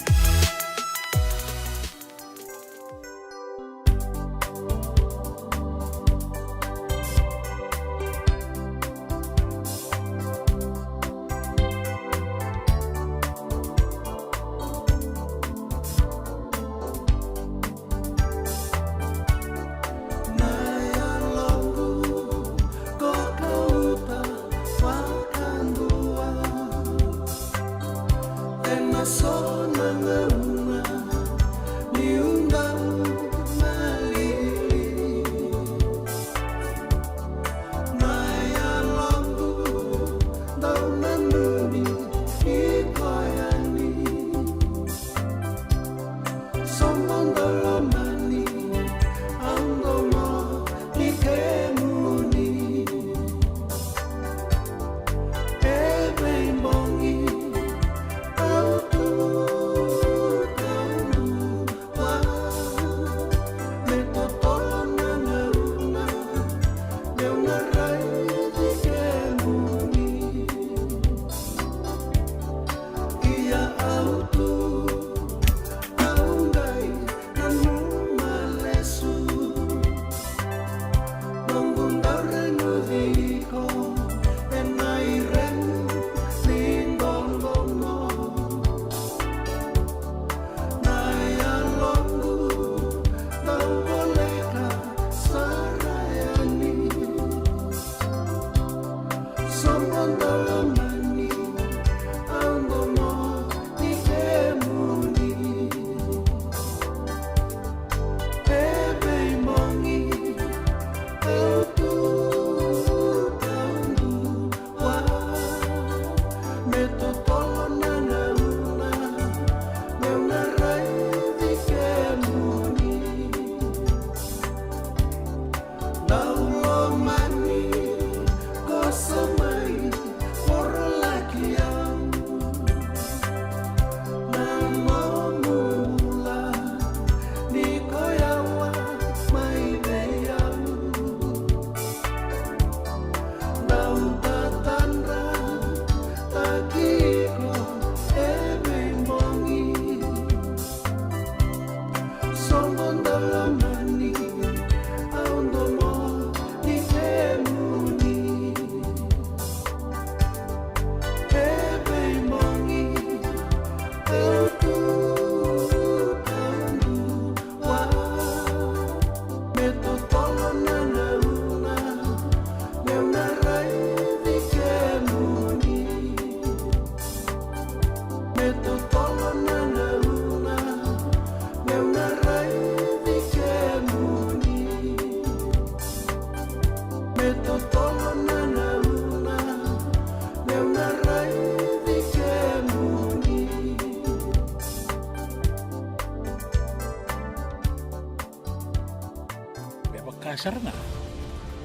Me vaka sara ga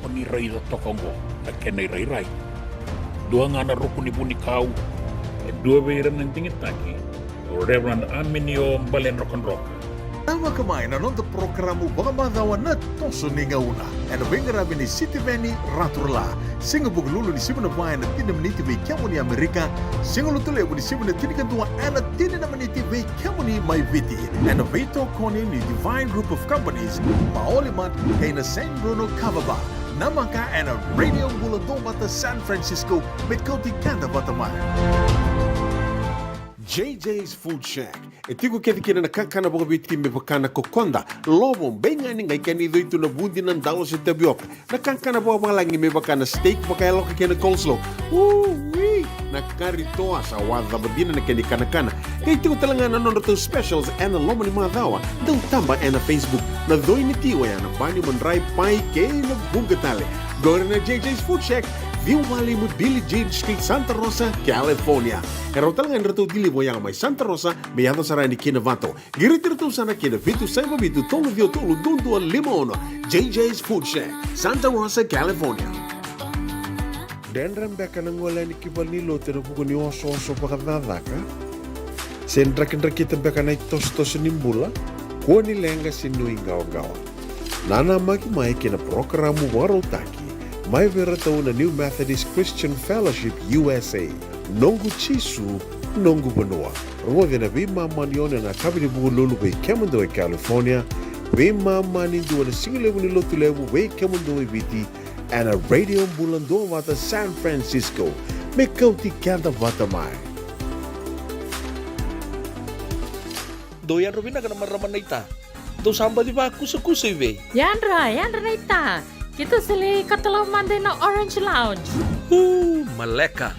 o ni raica toka oqo na kena irairai. Dua ga na ruku ni vunikau, e dua vei ira na digitaki, o Reverend Aminio Baledrokadroka. Tavaka mai na noda porokaramu vakamacawa na Toso ni Gauna, ena veiqaravi ni Sitiveni Raturala. Siga Vukelulu ni sivi na va ena tini na miniti vei kemuni Amerika. Siga Lotulevu ni sivi na tinikadua ena tini na miniti vei kemuni mai Viti, ena veitokoni ni Divine Group of Companies, Maoli Mart kei na Saint Bruno Kava Bar. Namaka ena Radio Bula Duavata San Francisco, me kauti keda vata mai. J J's Food Shack. E tiko kece kina na kakana vakaviti me vaka na kokoda, lovo, beigani, qai kena icoi tu na vudi, na dalo se tavioka. Na kakana vakavalagi me vaka na steak vakayaloka kei na coleslaw. Ui! Na kari toa, sa wacava dina na kena ikanakana. Qai tiko tale ga na nodratou specials ena loma ni macawa. Dau taba ena Facebook. Na coi ni ti oya na bani, madrai, pai kei na vuqa tale. Qori na J J's Food Shack, ciwa walu lima Billie Jean Street, Santa Rosa, California. E rawa tale ga ni ratou deliver oya mai Santa Rosa me yaco sara yani ki Novato. Qiriti iratou sara ki na vitu saiva vitu tolu ciwa tolu dua dua lima ono. J J's Food Shack, Santa Rosa, California. Dredre beka na gole yani ki valenilotu ena vuku ni osooso vakacakacaka? Se drakidrakita beka na itosotoso ni bula? Kua ni leqa se nuiqawaqawa. Nanamaki mai kei na parokaramu vakarautaki mai vei iratou na New Methodist Christian Fellowship U S A, Noqu Jisu, Noqu Vanua. Rogoci ena veimama ni ono ena yakavi ni Vukelulu vei kemudou e California, veimama ni dua na sigalevu ni Lotulevu vei kemudou e Viti, ena Radio Bula Duavata San Francisco. Me kauti keda vata mai. Dou yadra vinaka na marama naita. Dou sa baci vakusakusa i vei? Yadra, yadra naita. Keitou sa lai katalau mada ena Orange Lounge. Uu, maleka.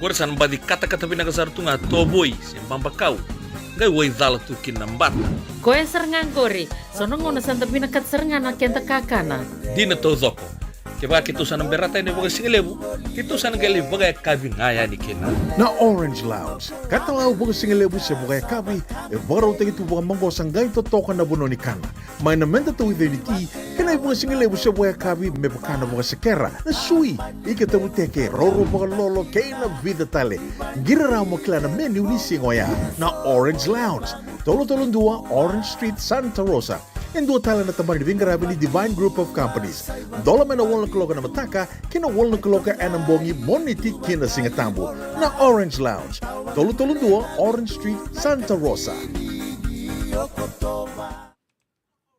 Qori sa na baci katakata vinaka sara tu ga, tovoi se babakau. Qai waicala tu kina na bata. Koya sara ga qori. So na gauna sa da vinakata sara ga na keda kakana. Dina taucoko. Kevaka keitou sa na berata yani vakasigalevu, keitou sa na qai lai vakayakavi ga yani kina. Na Orange Lounge, katalau vakasigalevu se vakayakavi, e vakarautaki tu vakamaqosa, qai totoka na vanua ni kana. Mai na meda tauica ni ti, kei na ivakasigalevu se vakayakavi me vaka na vakasekera, na sui, ika tavuteke, roro vakalolo, kei na vica tale. Qiri rawa mo kila na menu ni siga oya. Na Orange Lounge, tolu tolu dua Orange Street, Santa Rosa. E dua tale na tabana ni veiqaravi ni Divine Group of Companies. Dola mai na walu na kaloko ena mataka ki na walu na kaloko ena bogi, Moniti ki na Sigatabu. Na Orange Lounge, tolu tolu dua Orange Street, Santa Rosa.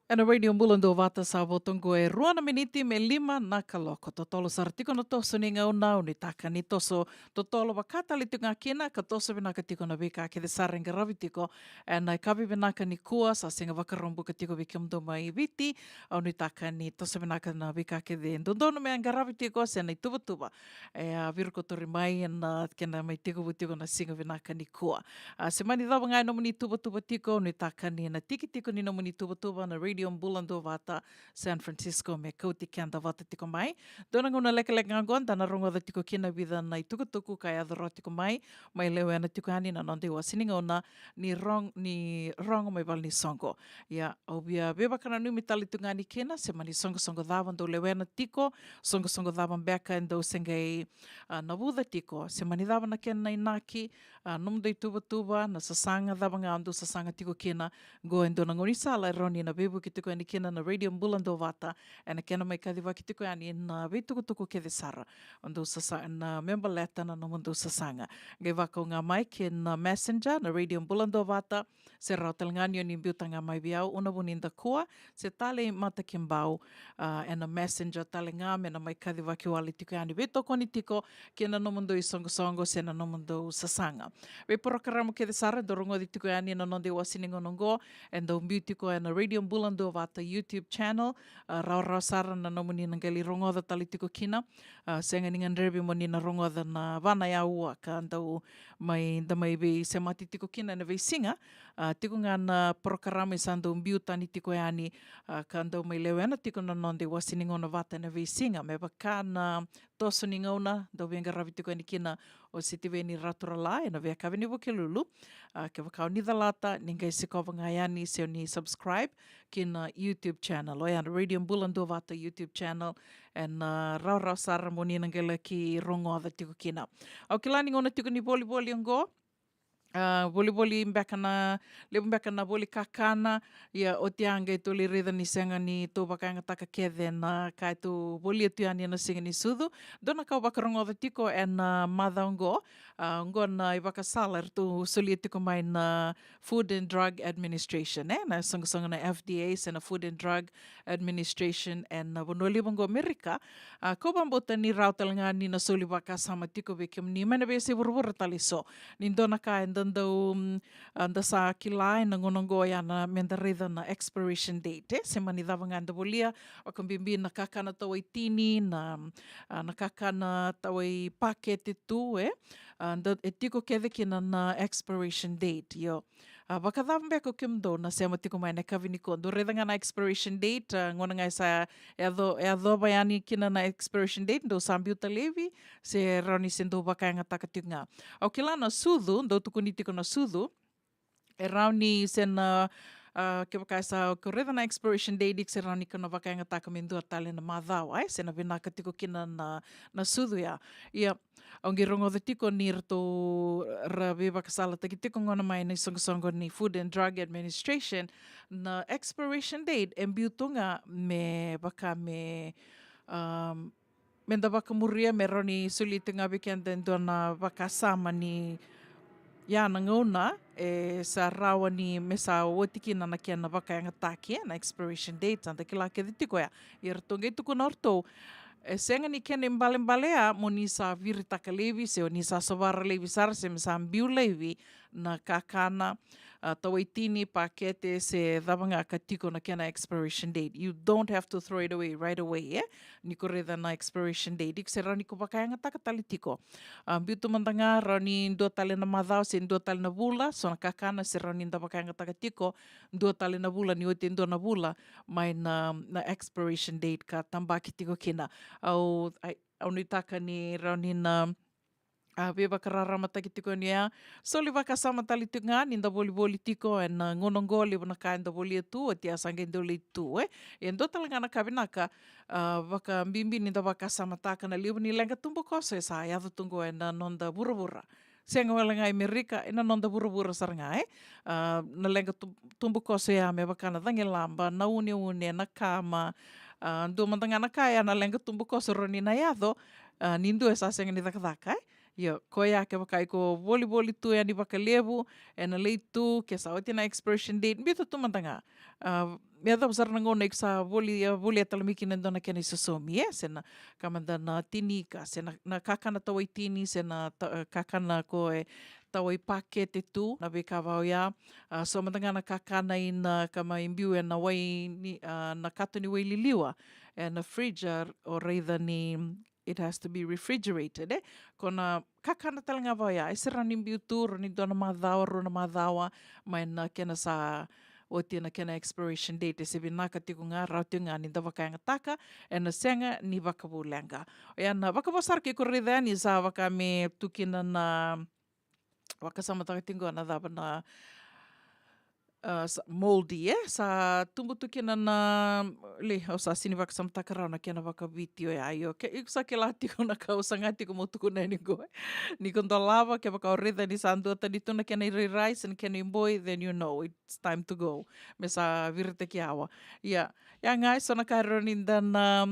Ena Radio Bula Duavata sa vo toqo e rua na miniti me lima na kaloko. Totolo sara tiko na toso ni gauna, au nuitaka ni toso totolo vaka tale tiko ga kina, ka toso vinaka tiko na veika kece sara e qaravi tiko ena yakavi vinaka nikua, sa sega Vakaraubuka tiko vei kemudou mai Viti. Au nuitaka ni toso vinaka na veika kece e dodonu me qaravi tiko, se na ituvatuva e a virikotori mai ena kena mai tekivu tiko na siga vinaka nikua. A, se mani cava ga e nomuni tuvatuva tiko, au nuitaka ni na tiki tiko ni nomuni tuvatuva na Radio Bula Duavata San Francisco me kauti keda vata tiko mai. Dua na gauna lekaleka ga oqo da na rogoca tiko kina e vica na itukutuku ka yaco rawa tiko mai, mai lewena tiko yani na noda iwase ni gauna ni rog-, ni rogo mai vale ni soqo. Ia, au via veivakananumi tale tu ga yani kina, se mani soqosoqo cava dou lewena tiko, soqosoqo cava beka e dou se qai, a, navuca tiko, se mani cava na kena inaki, a, nomudou ituvatuva, na sasaga cava ga dou sasaga tiko kina, qo e dua na gaunisala e rawa ni na veivuke tiko yani kina na Radio Bula Duavata ena kena mai kacivaki tiko yani na veitukutuku kece sara. O dou sasa-, na me baleta na nomudou sasaga. Qai vakau ga mai kei na Messenger, na Radio Bula Duavata, se rawa tale ga ni o ni biuta ga mai vei au, Una Vunidakua, se Talei Matakibau, a, ena Messenger tale ga me na mai kacivaki wale tiko yani, veitokoni tiko kei na nomudou isoqosoqo se na nomudou sasaga. Veiporokaramu kece sara e dou rogoci tiko yani na noda iwase ni gauna oqo, e dau biu tiko ena Radio Bula Duavata YouTube channel, a, rawarawa sara na nomuni na qai lai rogoca tale tiko kina, a, sega ni gadrevi mo ni na rogoca na va na aua ka dau mai, da mai veisemati tiko kina ena veisiga, a, tiko ga na porokaramu e sa dau biu tani tiko yani, a, ka dau mai lewena tiko na noda iwase ni gauna vata ena veisiga, me vaka na toso ni gauna dau veiqaravi tiko yani kina o Sitiveni Raturala ena veiyakavi ni Vukelulu. A, kevaka o ni calata, ni qai sikova ga yani se o ni subscribe ki na YouTube channel, oya na Radio Bula Duavata YouTube channel, ena, a, rawarawa sara mo ni na qai laki rogoca tiko kina. Au kila ni gauna tiko ni volivoli oqo, a, volivoli beka na, levu beka na voli kakana, ia oti ya qai tou lai raica ni sega ni tou vakayagataka kece na ka e tou volia tu yani ena siga ni sucu. Dua na ka au vakarogoca tiko ena, a, macawa oqo, a, oqo na ivakasala eratou solia tiko mai na Food and Drug Administration, e, na soqosoqo na F D A se na Food and Drug Administration ena vanua levu oqo Amerika. A, kau vakabauta ni rawa tale ga ni na soli vakasama tiko vei kemuni mai na veiyasai vuravura tale eso. Ni dua na ka eda dau, mm, a, da sa kila ena gauna oqo ya na meda raica na expiration date, e, se mani cava ga eda volia, vakabibi na kakana tawai tini, na, a, na kakana tawai pakete tu, e, a, da, e tiko kece kina na expiration date, io. A, vakacava beka o kemudou na sema tiko mai ena yakavi nikua? Dou raica ga na expiration date, a, gauna ga e sa yaco-, yacova yani kina na expiration date, dou sa biuta laivi, se rawa ni se dou vakayagataka tiko ga? Au kila na sucu, dou tukuni tiko na sucu, e rawa ni se na, A, kevaka e sa ko raica na expiration date, iko se rawa ni ko na vakayagataka me dua tale na macawa, e, se na vinaka tiko kina na, na sucu ya. Ia, au qai rogoca tiko ni ratou ra veivakasalataki tiko gona mai na isoqosoqo ni Food and Drug Administration, na expiration date e biu tu ga me vaka me, um, me da vakamuria, me rawa ni soli tu ga vei keda e dua na vakasama ni ya na gauna e sa rawa ni me sa oti kina na kena vakayagataki, e, na expiration date, sa da kila kece tiko ya. Ia ratou qai tukuna o ratou, e sega ni kena ibalebale ya mo ni sa viritaka laivi se o ni sa sovara laivi sara se me sa biu laivi na kakana, a, tawaitini, pakete, se cava ga ka tiko na kena expiration date. You don't have to throw it away right away, e? Ni ko raica na expiration date, iko se rawa ni ko vakayagataka tale tiko. A, biu tu mada ga, rawa ni dua tale na macawa se dua tale na vula, so na kakana se rawa ni da vakayagataka tiko dua tale na vula, ni oti e dua na vula mai na, na expiration date ka tabaki tiko kina. Au, ai, au nuitaka ni rawa ni na, a, veivakararamataki tiko ni ya. Soli vakasama tale tiko ga ni da volivoli tiko ena gauna oqo, levu na ka eda volia tu, oti a sa qai dau lai tu, e. E dua tale ga na ka vinaka, a, vakabibi ni da vakasamataka na levu ni leqa tubukoso e sa yaco tu oqo ena noda vuravura. Sega wale ga i Merika, ena noda vuravura sara ga, e. A, na leqa tu-, tubukoso ya me vaka na cagelaba, na uneune, na kama, a, dua mada ga na ka ya na leqa tubukoso rawa ni na yaco, a, ni dua e sa sega ni cakacaka, e. Io, koya kevaka iko volivoli tu yani vakalevu, ena lai tu, ke sa oti na expiration date, biuta tu mada ga. A, me yacova sara na gauna iko sa voli, a, volia tale mai kina e dua na kena isosomi, e, se na ka mada na tinika, se na, na kakana tawaitini, se na ta-, e, kakana ko e tawai pakete tu, na veika vaka oya. A, so mada ga na kakana ina ka mai biu ena wai ni, a, na kato ni wai liliwa, ena fridge, a, o raica ni it has to be refrigerated, e. Ko na kakana tale ga vaka oya, e se rawa ni biu tu, rawa ni dua na macawa, rua na macawa, mai na kena sa oti na kena expiration date, e se vinaka tiko ga, rawa tiko ga ni da vakayagataka, ena sega ni vakavuleqa. Oya na vakavo sara ke ko raica yani sa vaka me tu kina na, vakasamataka tiko na cava na, a, sa, moldy, e? Sa tubu tu kina na, le, au sa sini vakasamataka rawa na kena vakaviti oya, io. Ke, iko sa kila tiko na ka au saga tiko mo tukuna yani qo, e? Ni ko dolava, kevaka o raica ni sa duatani tu na kena irairai, se na kena iboi, then you know it's time to go. Me sa viritaki yawa. Ia, ya ga e so na ka e rawa ni da na,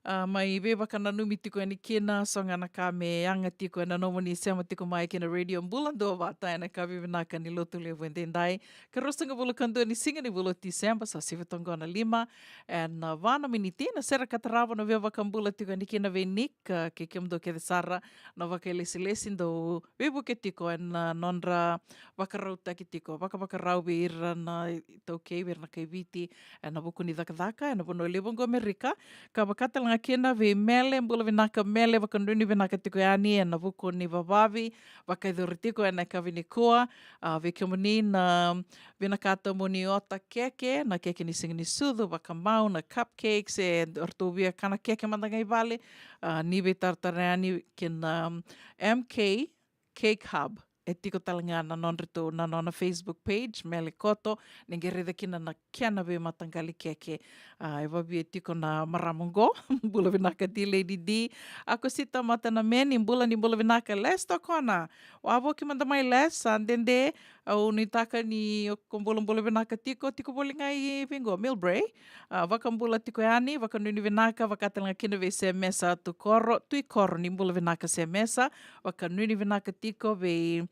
a, mai veivakananumi tiko yani kina, so ga na ka me yaga tiko ena nomuni sema tiko mai kina Radio Bula Duavata ena yakavi vinaka ni Lotulevu edaidai. Ka ruasagavulu ka dua ni siga ni vula o Tiseba, sa sivi toqo na lima ena va na miniti. Na sere ka tarava na veivakabula tiko yani kina vei Nick, a, kei kemudou kece sara na vakailesilesi dou veivuke tiko ena, a, nodra vakarautaki tiko, vakavakarau vei ira na iTaukei, vei ira na kaiviti ena vuku ni cakacaka ena vanua levu oqo Amerika. Ka vaka tale ga kina vei Mele, bula vinaka Mele, vakanuinui vinaka tiko yani ena vuku ni vavavi vakayacori tiko ena yakavi nikua. A, vei kemuni na vinakata mo ni ota keke, na keke ni siga ni sucu, vakamau, na cupcakes, e ratou via kana keke mada ga i vale, a, ni veitaratara yani kina, um, M K Cake Hub. E tiko tale ga na nodratou, na nona Facebook page, Mele Koto, ni qai raica kina na kena veimataqali keke. A, e vavia tiko na marama oqo. Bula vinaka ti Lady D. A, ko Sita Matanameni, bula ni bula vinaka Les Tokona. Wavoki mada mai Les, sa dede, au nuitaka ni o ko bulabula vinaka tiko, tiko voli ga i vei qo, Millbrae. A, vakabula tiko yani, vakanuinui vinaka, vaka tale ga kina vei Semesa Tukoro, Tuikoro, ni bula vinaka Semesa, vakanuinui vinaka tiko vei,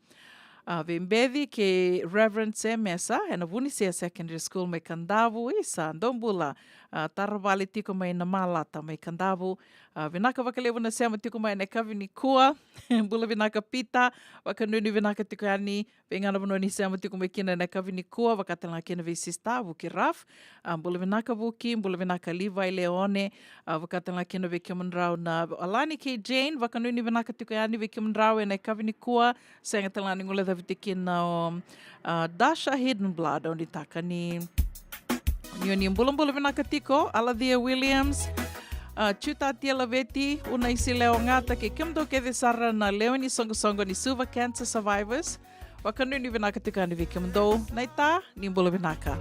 a, vei Beci kei Reverend Semesa, ena Vunisea Secondary School mai Kadavu, isa, dou bula, a, tara vale tiko mai na Malata mai Kadavu, a, vinaka vakalevu na sema tiko mai na yakavi nikua, bula vinaka Pita, vakanuinui vinaka tiko yani, vei ga na vanua ni sema tiko mai kina na yakavi nikua, vaka tale ga kina vei Sista Vuki Raf, a, bula vinaka Vuki, bula vinaka Levi Leone, a, vaka tale ga kina vei kemudrau na Alani kei Jane, vakanuinui vinaka tiko yani vei kemudrau ena yakavi nikua, sega tale ga ni guilecavi tiko kina o, a, Dasha Hidden Blood, au nuitaka ni, ni o ni bulabula vinaka tiko, Alathea Williams, a, Juta Tia Laveti, Una Isilewa Gata, kei kemudou kece sara na lewe ni soqosoqo ni Suva Cancer Survivors, Vakanuinui vinaka tiko yani vei kemudou. Naita, ni bula vinaka.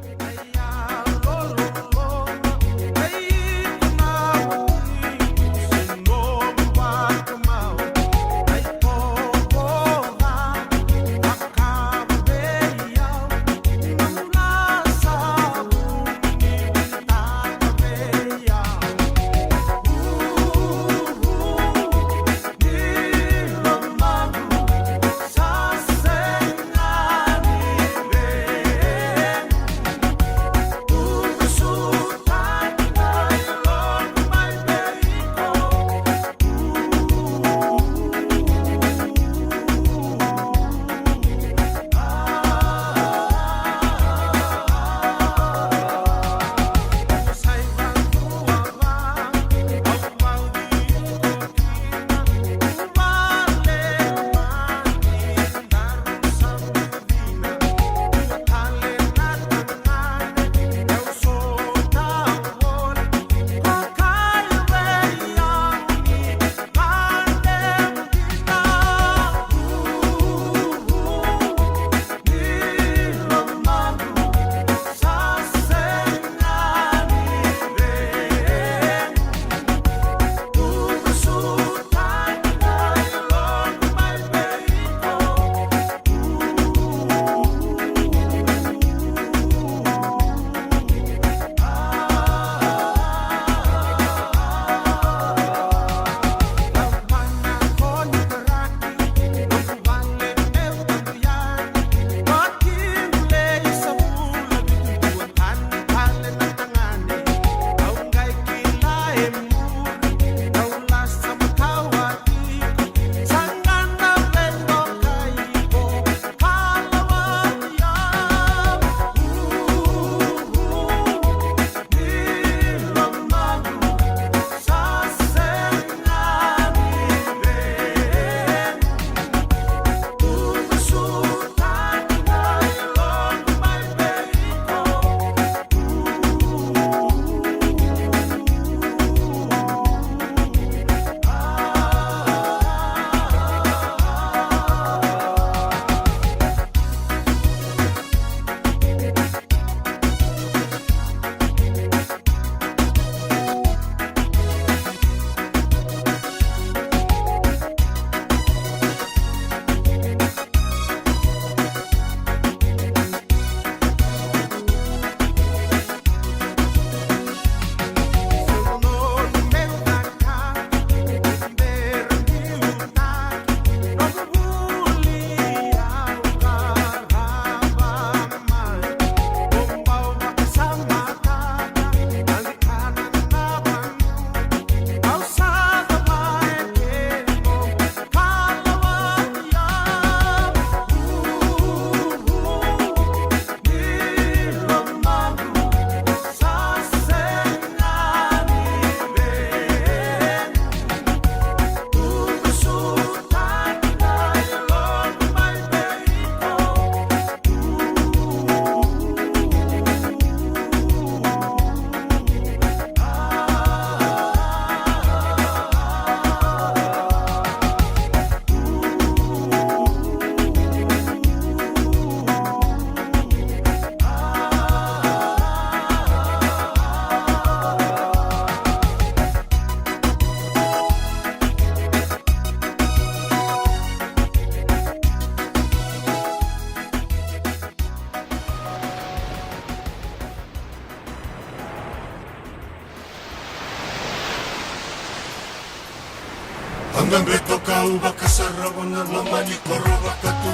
A gabe toka au vakasarava na loma ni koro vakatu.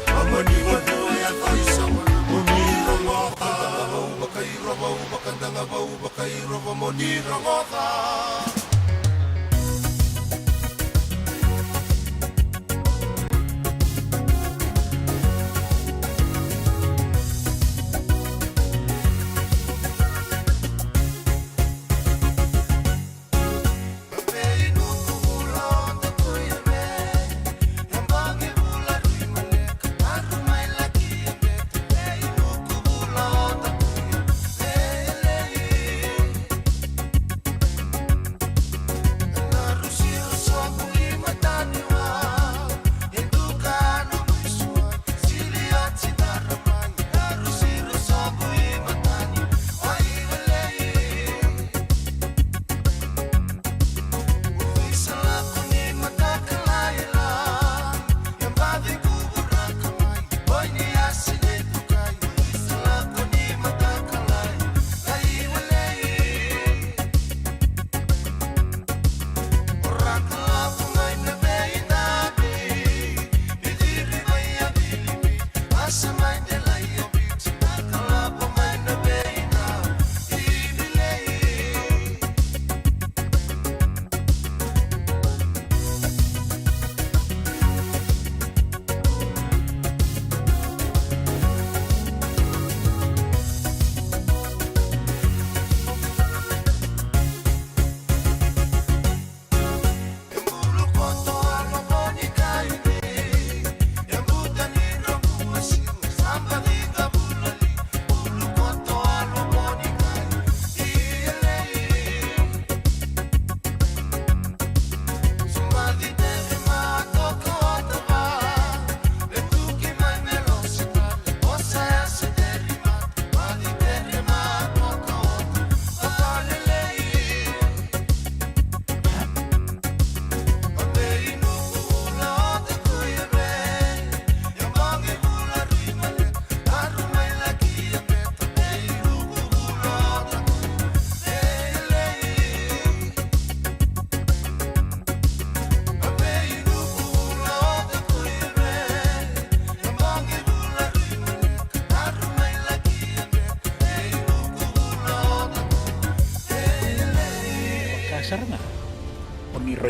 A mani vadu e a fai sawa na moni rogoca. Au vakairova, au vakadagava, au vakairova moni rogoca.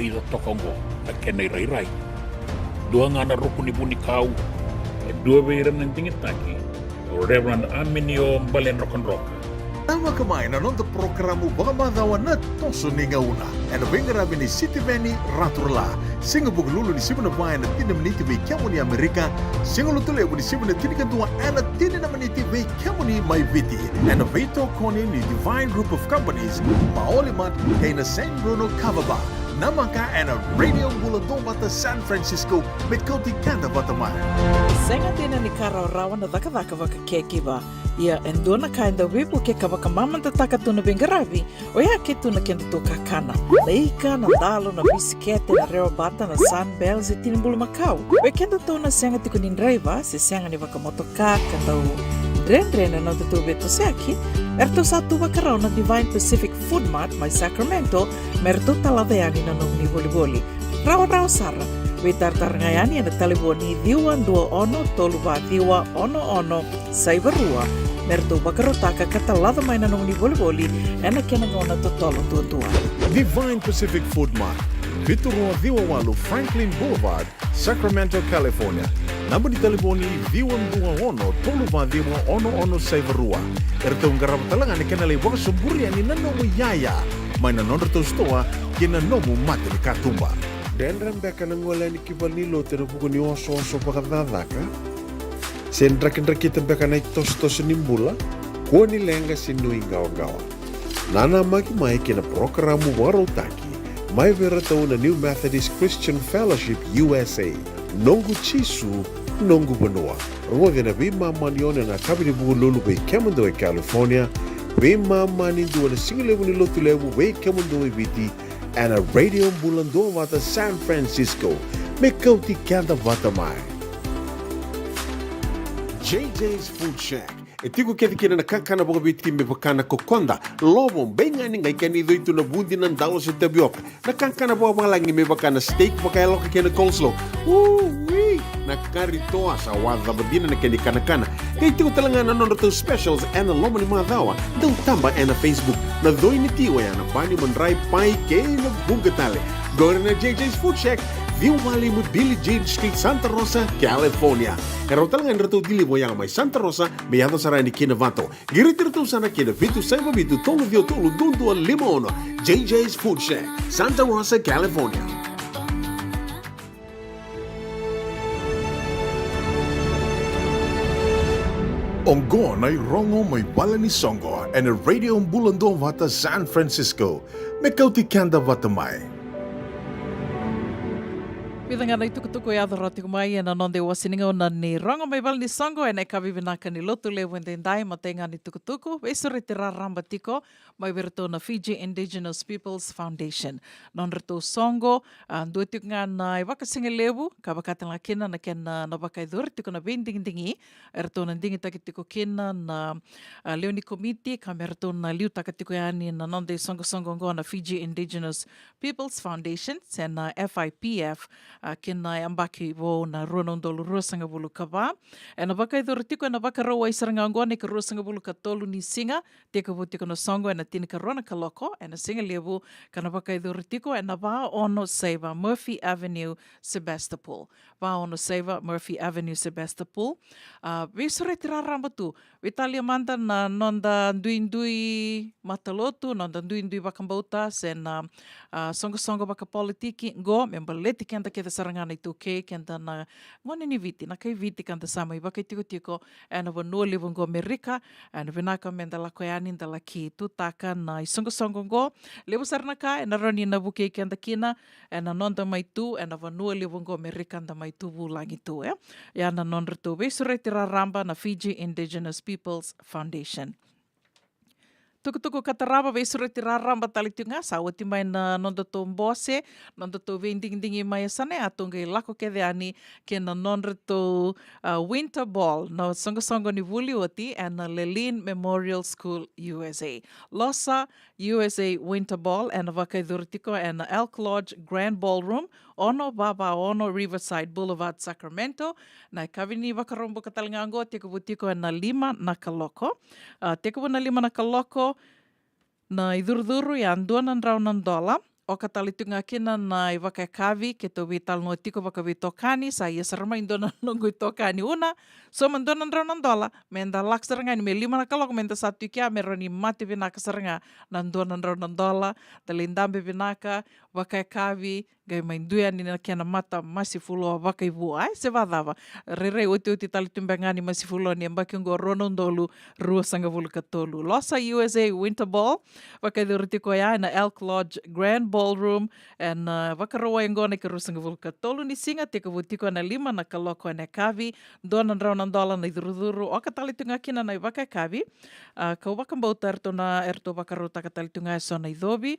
Ida toka oqo na kena irairai. Dua ga na ruku ni vunikau, e dua vei ira na digitaki, o Reverend Aminio Baledrokadroka. Tavaka mai na noda porokaramu vakamacawa na Toso ni Gauna, ena veiqaravi ni Sitiveni Raturala. Siga Vukelulu ni sivi na va ena tini na miniti vei kemuni Amerika, Siga Lotulevu ni sivi na tinikadua ena tini na miniti vei kemuni mai Viti, ena veitokoni ni Divine Group of Companies, Maoli Mart kei na San Bruno Kava Bar. Namaka ena Radio Bula Duavata San Francisco, me kauti keda vata mai. Sega dina ni ka rawarawa na cakacaka vaka caregiver. Ia e dua na ka eda veivuke ka vakamamadataka tu na veiqaravi, oya ke tu na kedatou kakana. Na ika, na dalo, na bisikete, na rewa bata, na Sunbell, se tini bulumakau. Vei kedatou na sega tiko ni draiva, se sega ni vakamotoka, ka dau dredre na nodatou veitosoyaki, eratou sa tu vakarau na Divine Pacific Food Mart mai Sacramento, me ratou talaca yani na nomuni volivoli. Rawarawa sara, veitaratara ga yani ena talevoni ciwa dua ono tolu va ciwa ono ono saiva rua, me ratou vakarautaka ka talaca mai na nomuni volivoli ena kena gauna totolo duadua. Divine Pacific Food Mart, vitu rua ciwa walu Franklin Boulevard, Sacramento, California. Naba ni talevoni ciwa dua ono tolu va ciwa ono ono saiva rua. Eratou qarava tale ga na kena lai vakasoburi yani na nomu iyaya mai na nodratou sitoa kei na nomu mata ni katuba. Dredre beka na gole yani ki valenilotu ena vuku ni osooso vakacakacaka? Se drakidrakita beka na itosotoso ni bula? Kua ni leqa se nuiqawaqawa. Nanamaki mai kei na parokaramu vakarautaki mai vei iratou na New Methodist Christian Fellowship U S A, Noqu Jisu, Noqu Vanua. Rogoci ena veimama ni ono ena yakavi ni Vukelulu vei kemudou e California, veimama ni dua ena sigalevu ni Lotulevu vei kemudou e Viti, ena Radio Bula Duavata San Francisco, me kauti keda vata mai. J J's Food Shack. E tiko kece kina na kakana vakaviti me vaka na kokoda, lovo, beigani, qai kena icoi tu na vudi, na dalo se tavioka. Na kakana vakavalagi me vaka na steak vakayaloka kei na coleslaw. Ui! Na kari toa, sa wacava dina na kena ikanakana. Qai tiko tale ga na nodratou specials ena loma ni macawa. Dau taba ena Facebook. Na coi ni ti oya na bani, madrai, pai kei na vuqa tale. Qori na J J's Food Shack, ciwa walu lima Billie Jean Street, Santa Rosa, California. E rawa tale ga ni ratou deliver oya mai Santa Rosa me yaco sara yani ki Novato. Qiriti iratou sara ki na vitu saiva vitu tolu ciwa tolu dua dua lima ono. J J's Food Shack, Santa Rosa, California. Oqo na irogo mai vale ni soqo ena Radio Bula Duavata San Francisco, me kauti keda vata mai. Vica ga na itukutuku e yaco rawa tiko mai ena noda iwase ni gauna ni rogo mai vale ni soqo ena yakavi vinaka ni Lotulevu edaidai. Matai ga ni tukutuku, veisureti raraba tiko mai vei iratou na Fiji Indigenous Peoples Foundation. Nodratou soqo, a, dua tiko ga na ivakasigalevu ka vaka tale ga kina na kena, na vakayacori tiko na veidigidigi eratou na digitaki tiko kina na, a, lewe ni komiti, ka me ratou na liutaka tiko yani na noda isoqosoqo oqo na Fiji Indigenous Peoples Foundation, se na F I P F, a, ki na yabaki vou na rua na udolu ruasagavulu ka va. Ena vakayacori tiko ena Vakarauwai sara ga oqo na ikaruasagavulu ka tolu ni siga, tekivu tiko na soqo ena tinikarua na kaloko ena sigalevu, ka na vakayacori tiko ena va ono saiva Murphy Avenue, Sebastopol. Va ono saiva Murphy Avenue, Sebastopol. A, veisureti raraba tu, veitalia mada na noda duidui matalotu, noda duidui vakabauta, se na, a, soqosoqo vakapolitiki, qo me baleti keda kece sara ga na iTaukei, keda na gone ni Viti, na kai Viti ka da sa mai vakaitikotiko ena vanua levu oqo Merika. Ena vinaka meda lako yani da laki tutaka na isoqosoqo oqo. Levu sara na ka ena rawa ni na vukei keda kina ena noda mai tu ena vanua levu oqo Merika, da mai tu vulagi tu, e. Ia na nodratou veisureti raraba na Fiji Indigenous Peoples Foundation. Tukutuku ka tarava, veisureti raraba tale tiko ga, sa oti mai na nodatou bose, nodatou veidigidigi mai yasana ya, tou qai lako kece yani ki na nodratou, a, Winter Ball, na soqosoqo ni vuli oti ena Lelean Memorial School U S A. Losa U S A Winter Ball ena vakayacori tiko ena Elk Lodge Grand Ballroom, ono va va ono Riverside Boulevard, Sacramento. Na yakavi ni Vakaraubuka tale ga oqo, tekivu tiko ena lima na kaloko. A, tekivu na lima na kaloko, na icurucuru ya dua na drau na dola. Oka tale tu ga kina na ivakayakavi, keitou veitalanoa tiko vakaveitokani, sa ia sara mai dua na noqu itokani Una, sauma dua na drau na dola, meda lako sara ga yani me lima na kaloko meda sa tu i kea me rawa ni mate vinaka sara ga na dua na drau na dola, da lai dabe vinaka, vakayakavi, qai mai dua yani na kena mata masi fulua vakaivua, e se vacava. Rairai otioti tale tu beka ga ni masi fulua ni yabaki oqo rua na udolu ruasagavulu ka tolu. Losa U S A Winter Ball, vakayacori tiko ya ena Elk Lodge Grand Ballroom, ena Vakarauwai oqo na ikaruasagavulu ka tolu ni siga, tekivu tiko ena lima na kaloko ena yakavi, dua na drau na dola na icurucuru, oka tale tu ga kina na ivakayakavi, a, kau vakabauta eratou na, eratou vakarautaka tale tu ga eso na icovi,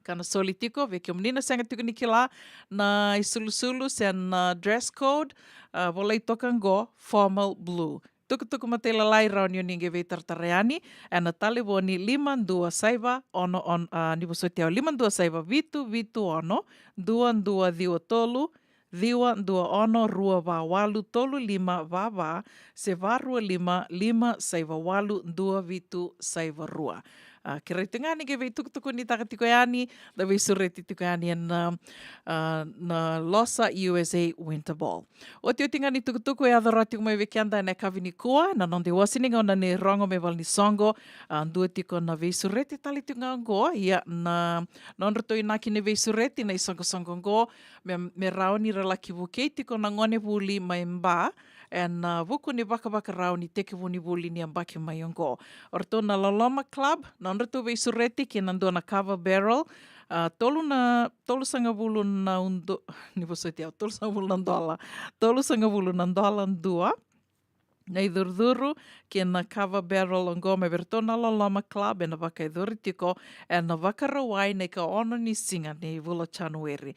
ka na soli tiko, vei kemuni na sega tiko ni kila na isulusulu se na dress code, a, volai toka qo, formal blue. Tukutuku matailalai rawa ni o ni qai veitaratara yani, ena talevoni lima dua saiva ono ono, a, ni vosoti au, lima dua saiva vitu vitu ono, dua dua ciwa tolu, ciwa dua ono rua va walu tolu lima va va, se va rua lima lima saiva walu dua vitu saiva rua. A, kerei tu ga ni qai veitukutukunitaka tiko yani, da veisureti tiko yani ena, a, na Losa U S A Winter Ball. Otioti ga ni tukutuku e yaco rawa tiko mai vei keda ena yakavi nikua, na noda iwase ni gauna ni rogo mai valenisoqo, a, dua tiko na veisureti tale tiko ga oqo, ia na nodratou inaki ni veisureti na isoqosoqo oqo, me, me rawa ni ra laki vukei tiko na gone vuli mai Ba, ena, a, vuku ni vakavakarau ni tekivu ni vuli ni yabaki mai oqo. O ratou na Loloma Club, na nodratou veisureti kei na dua na Kava Barrel, a, tolu na, tolusagavulu na udo, ni vosoti au, tolusagavulu na dola, tolusagavulu na dola dua na icurucuru, kei na Kava Barrel oqo mai vei ratou na Loloma Club, ena vakayacori tiko ena Vakarauwai na ikaono ni siga ni vula o Janueri.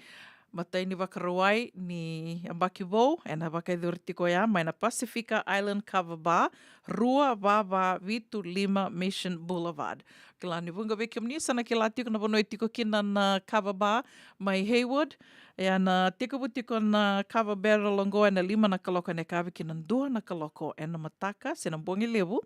Matai ni Vakarauwai ni yabaki vou, ena vakayacori tiko ya mai na Pacifica Island Kava Bar, rua va va vitu lima Mission Boulevard. Kila ni vuqa vei kemuni sa na kila tiko na vanua e tiko kina na Kava Bar mai Hayward. Ia na tekivu tiko na Kava Barrel oqo ena lima na kaloko ena yakavi kei na dua na kaloko ena mataka, se na bogi levu.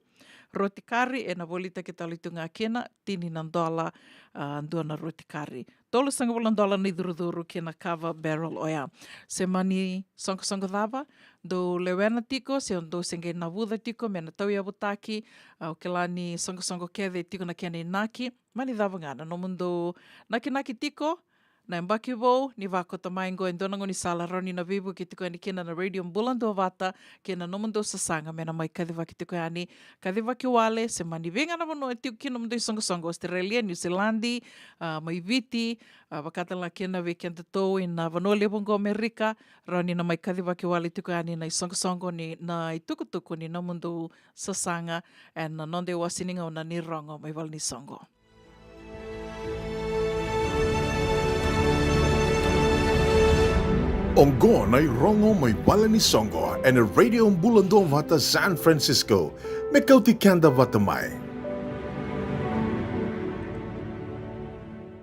Roti kari ena volitaki tale tu ga kina, tini na dola, a, dua na roti kari. Tolusagavulu na dola na icurucuru kei na Kava Barrel oya. Se mani soqosoqo cava dou lewena tiko, se dou se qai navuca tiko me na tauyavutaki, a, o kila ni soqosoqo kece e tiko na kena inaki, mani cava ga na nomudou nakinaki tiko, na yabaki vou, ni vakota mai qo e dua na gaunisala rawa ni na veivuke tiko yani kina na Radio Bula Duavata, kei na nomudou sasaga me na mai kacivaki tiko yani, kacivaki wale, se mani vei ga na vanua e tiko kina nomudou isoqosoqo, Australia, New Zealand, a, mai Viti, a, vaka tale ga kina vei kedatou ena vanua levu oqo Amerika, rawa ni na mai kacivaki wale tiko yani na isoqosoqo ni na itukutuku ni nomudou sasaga, ena noda iwase ni gauna ni rogo mai valenisoqo. Oqo na irogo mai valenisoqo ena Radio Bula Duavata San Francisco. Me kauti keda vata mai.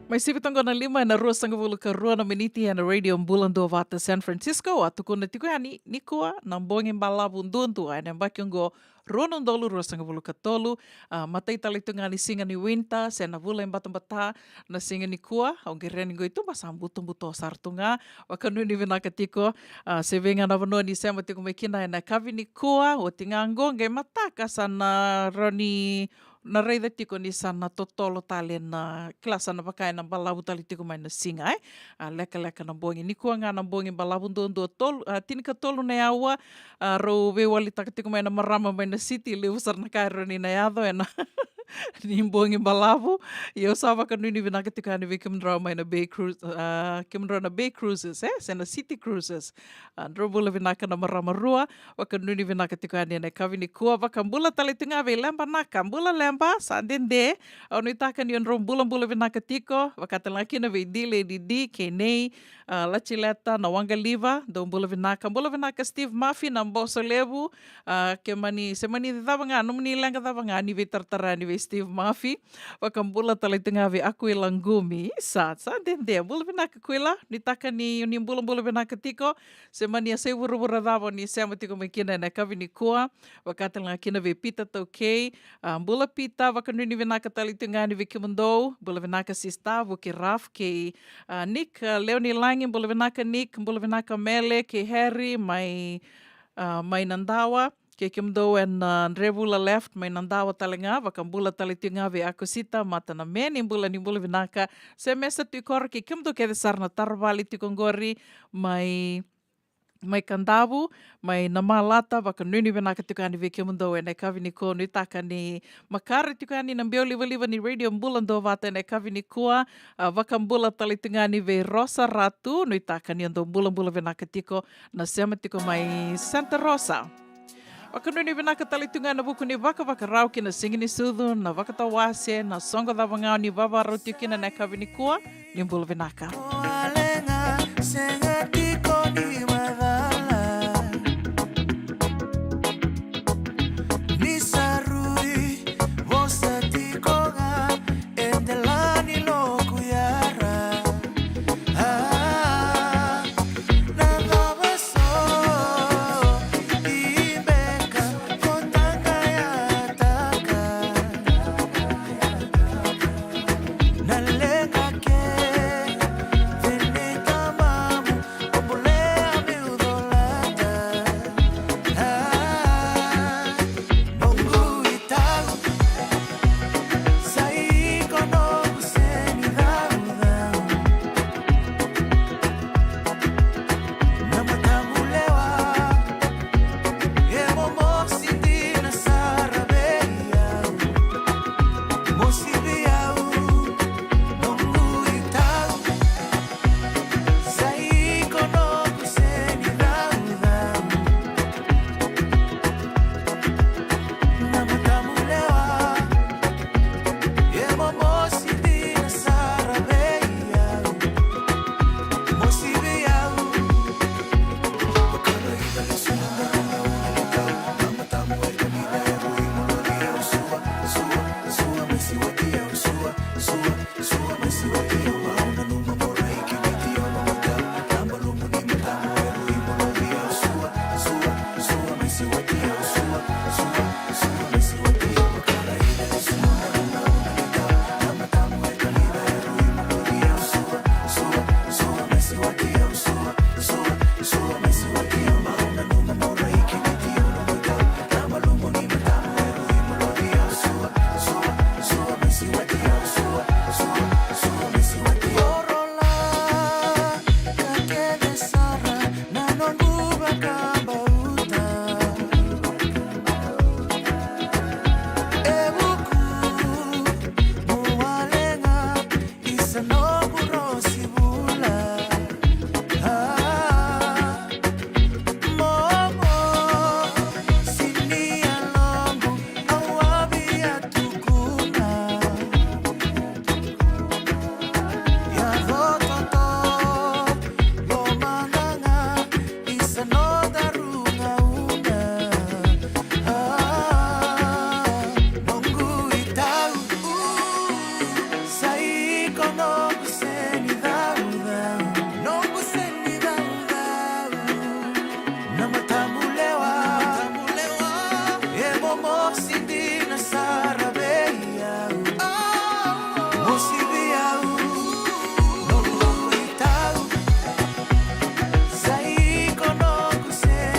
Mai sivi toqo na lima ena ruasagavulu ka rua na miniti ena Radio Bula Duavata San Francisco, a tukuna tiko yani nikua na bogi balavu duadua ena yabaki oqo rua na udolu ruasagavulu ka tolu, a, matai tale tu ga ni siga ni winter, se na vula e batabata, na siga nikua, au qai raica ni qo e tu ba sa butobuto sara tu ga, vakanuinui vinaka tiko, a, se vei ga na vanua ni sema tiko mai kina ena yakavi nikua, oti ga qo qai mataka sa na rawa ni na raica tiko ni sa na totolo tale na kila sa na vaka ena balavu tale tiko mai na siga, e? A, lekaleka na bogi. Nikua ga na bogi balavu duadua tolu, a, tinikatolu na yaua, a, rau veiwalitaka tiko mai na marama mai na city, levu sara na ka e rawa ni na yaco ena ni bogi balavu. Ia au sa vakanuinui vinaka tiko yani vei kemudrau mai na Bay Cruise, a, kemudrau na Bay Cruises, e? Se na City Cruises. A, drau bula vinaka na marama rua, vakanuinui vinaka tiko yani ena yakavi nikua, vakabula tale tu ga vei Leba Naka, bula Leba, sa dede, au nuitaka ni o drau bulabula vinaka tiko, vaka tale ga kina vei D Lady D, kei Nei, a, Lachileta, na Waqaliva, dou bula vinaka. Bula vinaka Steve Murphy, na Boso Levu, a, ke mani, se mani cava ga, nomuni leqa cava ga ni veitaratara yani vei Steve Murphy. Vakabula tale tu ga vei Akuila Qumi. Sa, sa dede. Bula vinaka Kuila, nuitaka ni, ni bulabula vinaka tiko. Se mani yasai vuravura cava ni sema tiko mai kina ena yakavi nikua. Vaka tale ga kina vei Peter Taukei. A, bula Peter, vakanuinui vinaka tale tu ga yani vei kemudou. Bula vinaka Sista, Vuki Raf, kei, a, Nick, a, Leonilagi, bula vinaka Nick, bula vinaka Mele, kei Harry, mai, a, mai Nadawa. Kei kemudou ena, a, Drevula Left, mai Nadawa tale ga, vakabula tale tu ga vei Akosita, Mata na Meni, bula ni bula vinaka. Semesa Tuikoro, kei kemudou kece sara na taravali tiko qori, mai, mai Kadavu, mai Namalata, vakanuinui vinaka tiko yani vei kemudou ena yakavi nikua, nuitaka ni makare tiko yani na biau livaliva ni Radio Bula Duavata ena yakavi nikua, a, vakabula tale tiko yani vei Rosa Ratu, nuitaka ni o dou bulabula vinaka tiko na sema tiko mai Santa Rosa. Vakanuinui vinaka tale tu ga ena vuku ni vakavakarau ki na Siga ni Sucu, na vakatawase, na soqo cava ga o ni vavarau tiko kina ena yakavi nikua, ni bula vinaka. Walega, sega tiko ni macala. Ni sa rui vosa tiko ga e dela ni noqu yara. Ah, na cava so i beka ko taqayataka? Na leqa kece nei tamamu, o bolea meu colata. Ah, noqu itau, sa iko noqu seni caucau. Na matamu lewa e momosi dina sara vei au. Mosi vei au, noqu itau, sa iko noqu seni caucau. Na matamu lewa e momosi dina sara vei au. Mosi vei au. Sa iko noqu seni caucau, noqu seni caucau. Na matamu lewa, matamu lewa, e momosi dina sara vei au. Mosi vei au, noqu itau. Sa iko noqu seni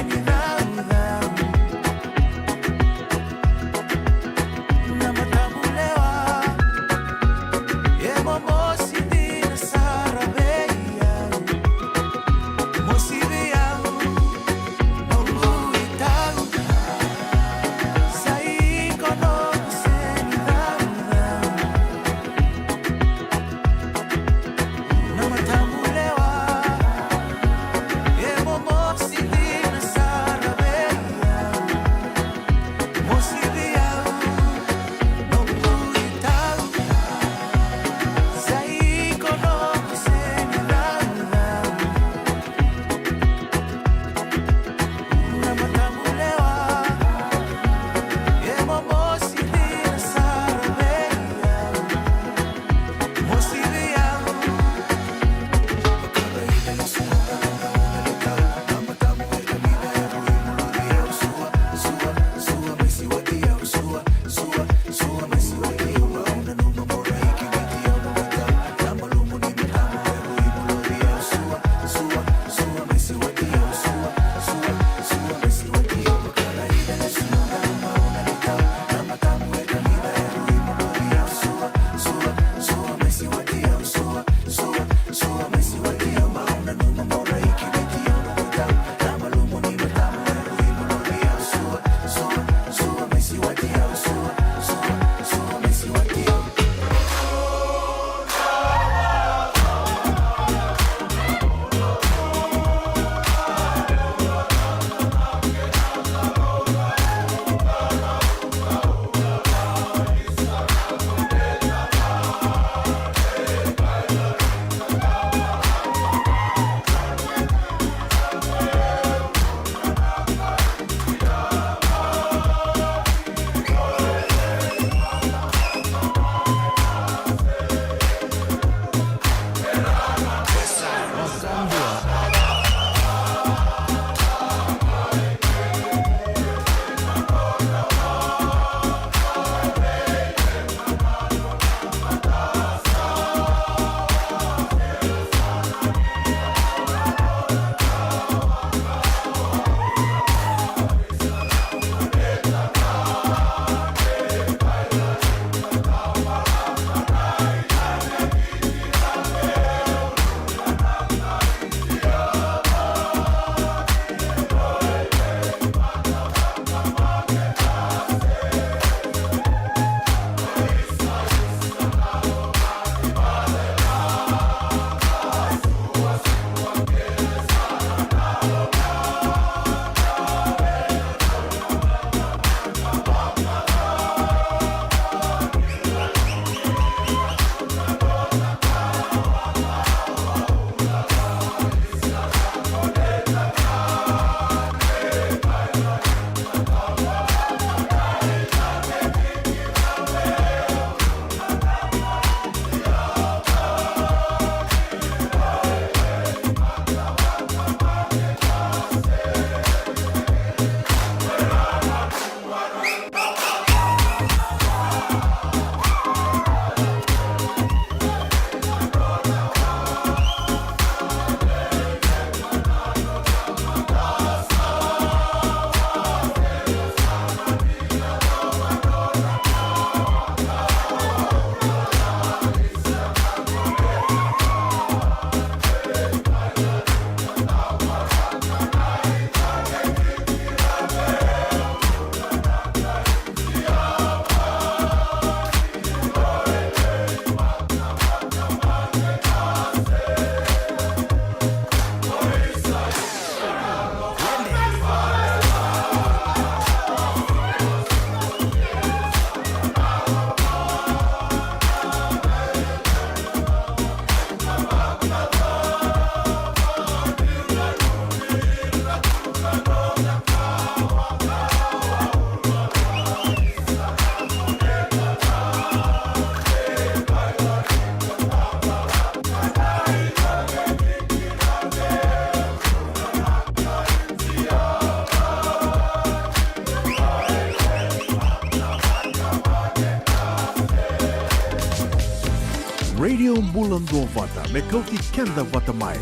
Bula duavata me kauti keda vata mai,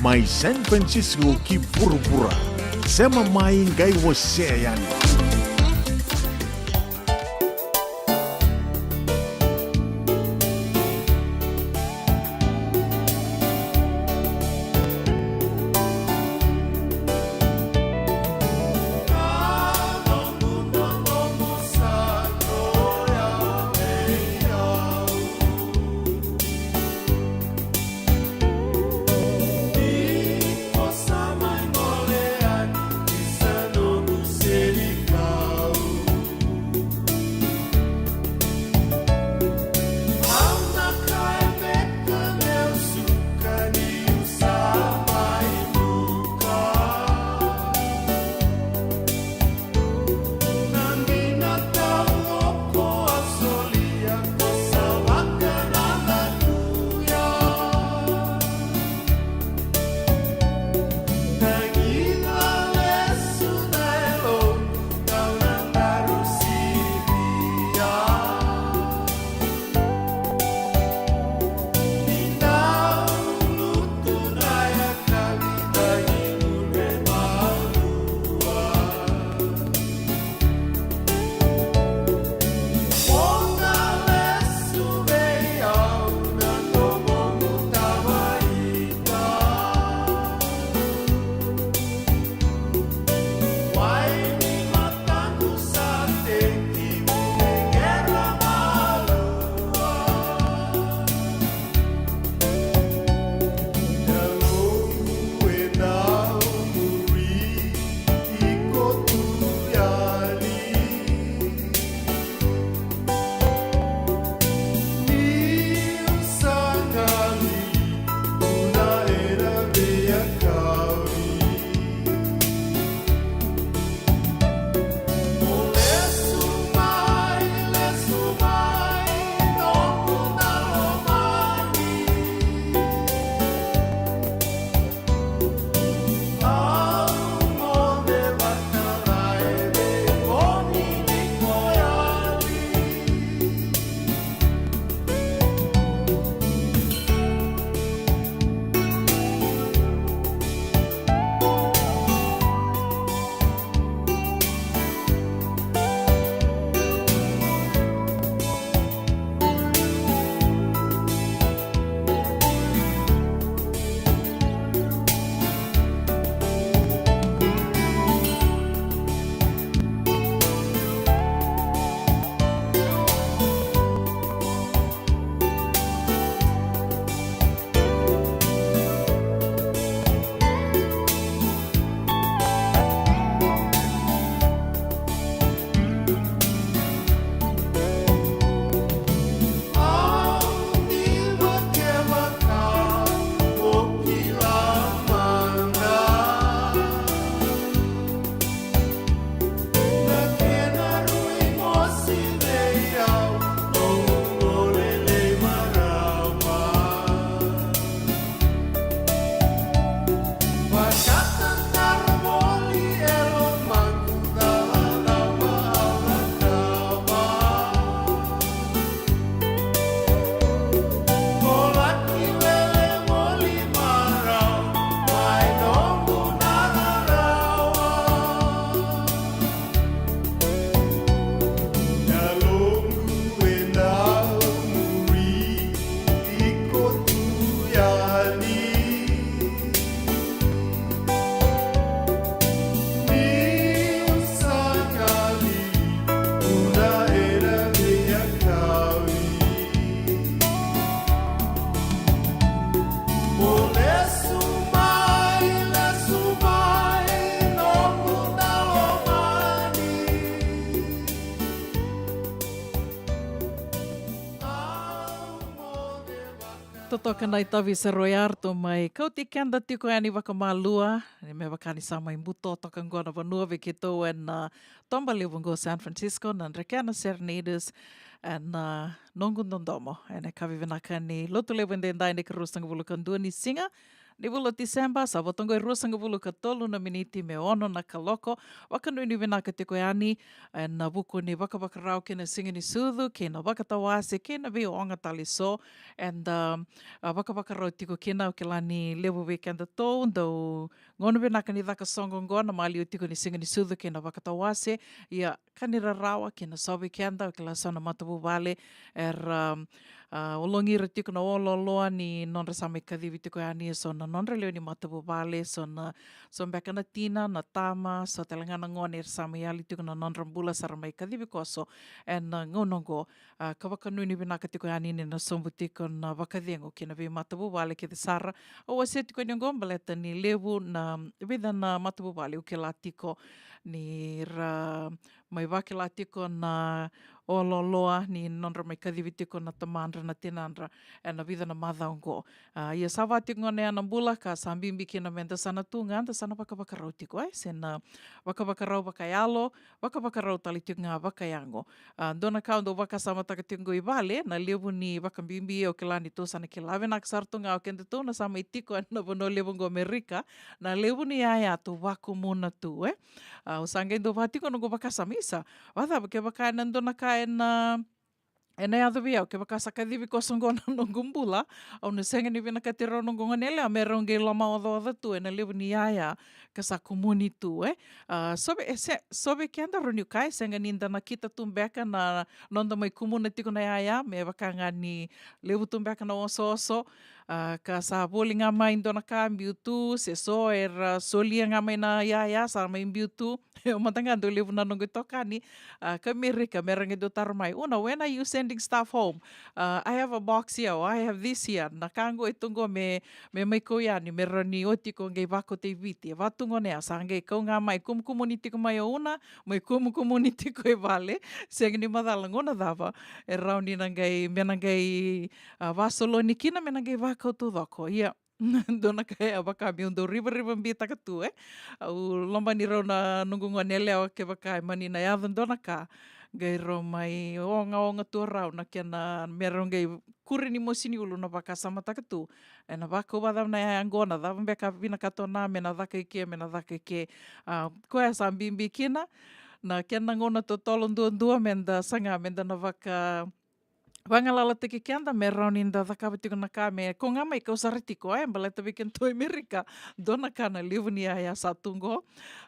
mai San Francisco ki vuravura. Sema mai, qai wasea yani. Totoka na itavi sa rui artu mai kauti keda tiko yani vakamalua, ni me vaka ni sa mai buto toka qo na vanua vei keitou ena, ah, toba levu qo San Francisco, na Drekena Serenaders, ena, ah, noqu dodomo ena yakavi vinaka ni Lotulevu edaidai, na ikaruasagavulu ka dua ni siga. ni vula o Tiseba, sa vo toka e ruasagavulu ka tolu na miniti me ono na kaloko. Vakanuinui vinaka tiko yani ena vuku ni vakavakarau kei na siga ni sucu kei na vakatawase kei na veioga tale eso. Eda, a, vakavakarau tiko kina, au kila ni levu vei kedatou dau gauna vinaka ni caka soqo oqo na maliwa tiko ni siga ni sucu kei na vakatawase. Ia, ka ni rarawa kina so vei keda, au kila so na matavuvale era, a, ologi ira tiko na oloaloa ni nodra sa mai kacivi tiko yani eso na nodra lewe ni matavuvale, so na, so beka na tina, na tama, so tale ga na gone era sa mai yali tiko na nodra bula sa ra mai kacivi koso ena gauna oqo. A, ka vakanuinui vinaka tiko yani ni na sobu tiko na vakacegu ki na veimatavuvale kece sara. Au wasea tiko yani oqo baleta ni levu na vica na matavuvale au kila tiko ni ra mai vakila tiko na oloaloa ni nodra mai kacivi tiko na tamadra, na tinadra, ena vica na macawa oqo. A, ia sa va tiko gona ya na bula ka sa bibi kina meda sa na tu ga, da sa na vakavakarau tiko, e, se na vakavakarau vakayalo, vakavakarau tale tiko ga vakayago. A, dua na ka au dau vakasamataka tiko oqo i vale, na levu ni vakabibi, au kila ni tou sa na kila vinaka sara tu ga o kedatou na sa mai tiko ena vanua levu oqo Amerika, na levu ni yaya tou vakumuna tu, e. A, au sa qai dau va tiko noqu vakasama, isa, vacava kevaka ena dua na ka ena, ena yaco vei au, kevaka sa kacivi koso oqo na noqu bula, au na sega ni vinakati rau noqu goneyalewa me rau qai lomaocaoca tu ena levu ni yaya ka sa kumuni tu, e. A, so vei, e se, so vei keda rau niu kaya, e sega ni da nakita tu beka na noda mai kumuna tiko na yaya, me vaka ga ni levu tu beka na osooso, a, ka sa voli ga mai dua na ka biu tu, se so era solia ga mai na yaya sa mai biu tu. Au mada ga dau levu na noqu itokani, a, ka Amerika, me ra qai dau taro mai, Una, when are you sending stuff home? A, I have a box here, or I have this here. Na ka oqo e tu oqo me, me mai kau yani, me rawa ni oti ko qai vakauta i Viti. E va tu gona ya, sa qai kau ga mai, kumukumuni tiko mai o Una, mai kumukumuni tiko i vale. Sega ni macala gauna cava e rawa ni na qai, me na qai, a, vasoloni kina, me na qai vakau taucoko. Ia, dua na ka e vaka meu dau rivarivabitaka tu, e. Au lomani rau na noqu goneyalewa kevaka e mani na yaco dua na ka, qai rau mai ogaoga tu o rau na kena, me rau qai kuri ni mosi ni ulu na vakasamataka tu. Ena vakau vacava na yaya oqo, na cava beka vinakata o Na me na caka i ke, me na caka i ke. A, koya sa bibi kina na kena gauna totolo duadua meda saga, meda na vaka vagalalataki keda me rawa ni da cakava tiko na ka me kau ga mai kau sara tiko, e, baleta vei kedatou i Amerika, dua na ka na levu ni yaya sa tu qo.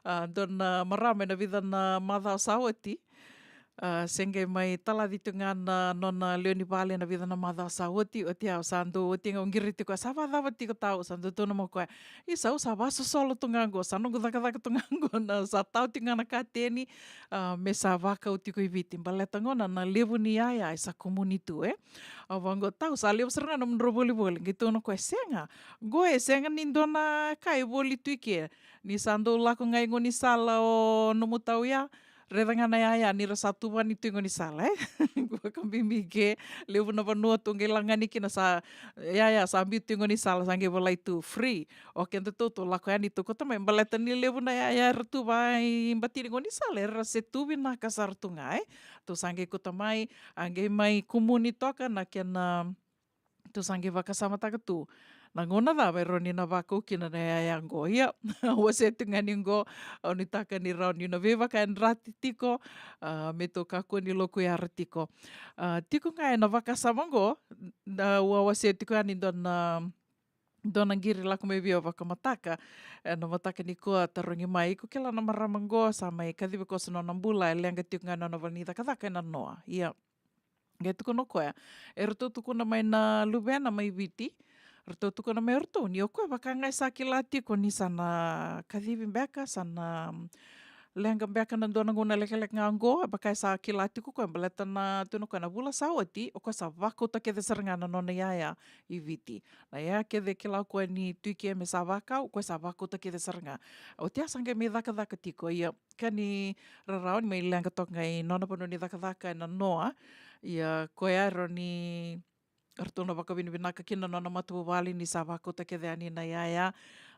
A, dua na marama ena vica na macawa sa oti, a, se qai mai talaci tiko ga na nona lewe ni vale ena vica na macawa sa oti, oti au sa dau oti ga au qiri tiko, sa vacava tiko tau, sa dau tukuna mai o koya, isa, au sa vasosolo tu ga qo, sa noqu cakacaka tu ga qo, na sa tau tiko ga na kateni, a, me sa vakau tiko i Viti. Baleta gona na levu ni yaya e sa kumuni tu, e. Au vaqo, tau, sa levu sara ga nomudrau volivoli. Qai tukuna o koya, sega. Qo e sega ni dua na ka e voli tu i ke. Ni sa dau lako ga i gaunisala o nomu tau ya, raica ga na yaya ni ra sa tuvani tu i gaunisala, e. Vakabibi ke, levu na vanua tou qai lagani kina sa, yaya sa biu tu i gaunisala, sa qai volai tu free. O kedatou tou lako yani tou kauta mai, baleta ni levu na yaya era tu vaibatini gaunisala, era se tu vinaka sara tu ga, e. Tou sa qai kauta mai, a qai mai kumuni toka na kena, tou sa qai vakasamataka tu na gauna cava e rawa ni na vakau kina na yaya qo. Ia, au wasea tu ga ni qo, au nuitaka ni rawa ni na veivakayadrati tiko, a, me tou kakua ni lokuyara tiko. A, tiko ga ena vakasama qo, na, au a wasea tiko yani dua na, dua na qiri lako mai vei au vakamataka, ena mataka nikua, tarogi mai, iko kila na marama qo sa mai kacivi koso nona bula, e leqa tiko ga nona vale ni cakacaka ena noa. Ia, qai tukuna o koya, eratou tukuna mai na luvena mai Viti, ratou tukuna mai o ratou ni o koya vaka ga e sa kila tiko ni sa na kacivi beka, sa na, mm, leqa beka na dua na gauna lekaleka ga qo, vaka e sa kila tiko o koya, baleta na, tukuna o koya na vula sa oti, o koya sa vakauta kece sara ga na nona yaya i Viti. Na yaya kece e kila o koya ni tu i ke me sa vakau, o koya sa vakauta kece sara ga. Oti ya sa qai mai cakacaka tiko, ia, ka ni rarawa ni mai leqa toka ga i nona vanua ni cakacaka ena noa. Ia, koya e rawa ni ratou na vakavinavinaka kina na nona matavuvale ni sa vakauta kece yani na yaya.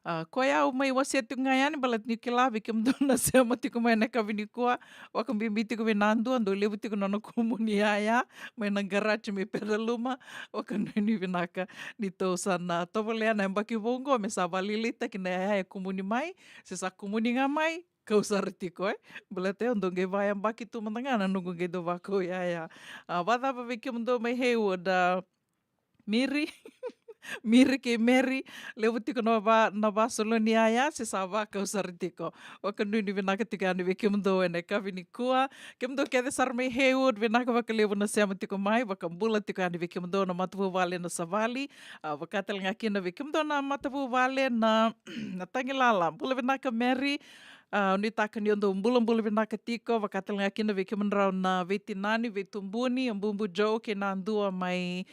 A, koya au mai wasea tiko ga yani, baleta niu kila vei kemudou na sema tiko mai ena yakavi nikua, vakabibi tiko vei Nadua, dau levu tiko na nona kumuni yaya mai na garaji mai Pedaluma. Vakanuinui vinaka ni tou sa na tovolea na yabaki vou oqo me sa vakalailaitaki na yaya e kumuni mai, se sa kumuni ga mai, kau sara tiko, e. Baleta au dau qai vakayabaki tu mada ga na noqu qai dau vakau yaya. A, vakacava vei kemudou mai Hayward, a, Miri? Miri kei Mary, levu tiko na va, na vasolo ni yaya, se sa vakau sara tiko. Vakanuinui vinaka tiko yani vei kemudou ena yakavi nikua. Kemudou kece sara mai Hayward, vinaka vakalevu na sema tiko mai, vakabula tiko yani vei kemudou na matavuvale na Savali. A, vaka tale ga kina vei kemudou na matavuvale na, na Tagilala. Bula vinaka Mary. A, nuitaka ni o dau bulabula vinaka tiko, vaka tale ga kina vei kemudrau na veitinani, veitubuni, o Bubu Joe kei Nadua mai,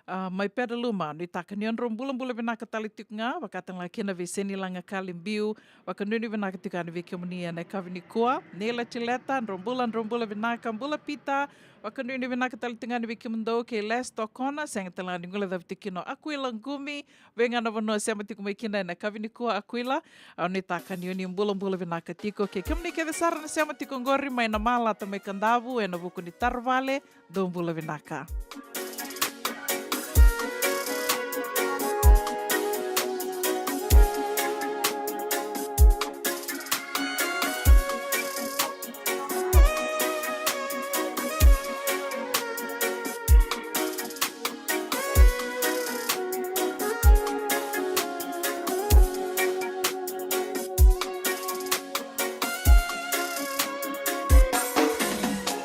a, mai Pedaluma. Nuitaka ni o drau bulabula vinaka tale tiko ga, vaka tale ga kina vei Senilaga Kalibiu, vakanuinui vinaka tiko yani vei kemuni ena yakavi nikua. Neila Tileta, drau bula, drau bula vinaka, bula Pita, vakanuinui vinaka tale tiko ga yani vei kemudou kei Les Tokona, sega tale ga ni guilecavi tiko kina o Akuila Qumi, vei ga na vanua sema tiko mai kina ena yakavi nikua Akuila, au nuitaka ni o ni bulabula vinaka tiko. Kei kemuni kece sara na sema tiko oqori mai Namalata mai Kadavu ena vuku ni taro vale, dou bula vinaka.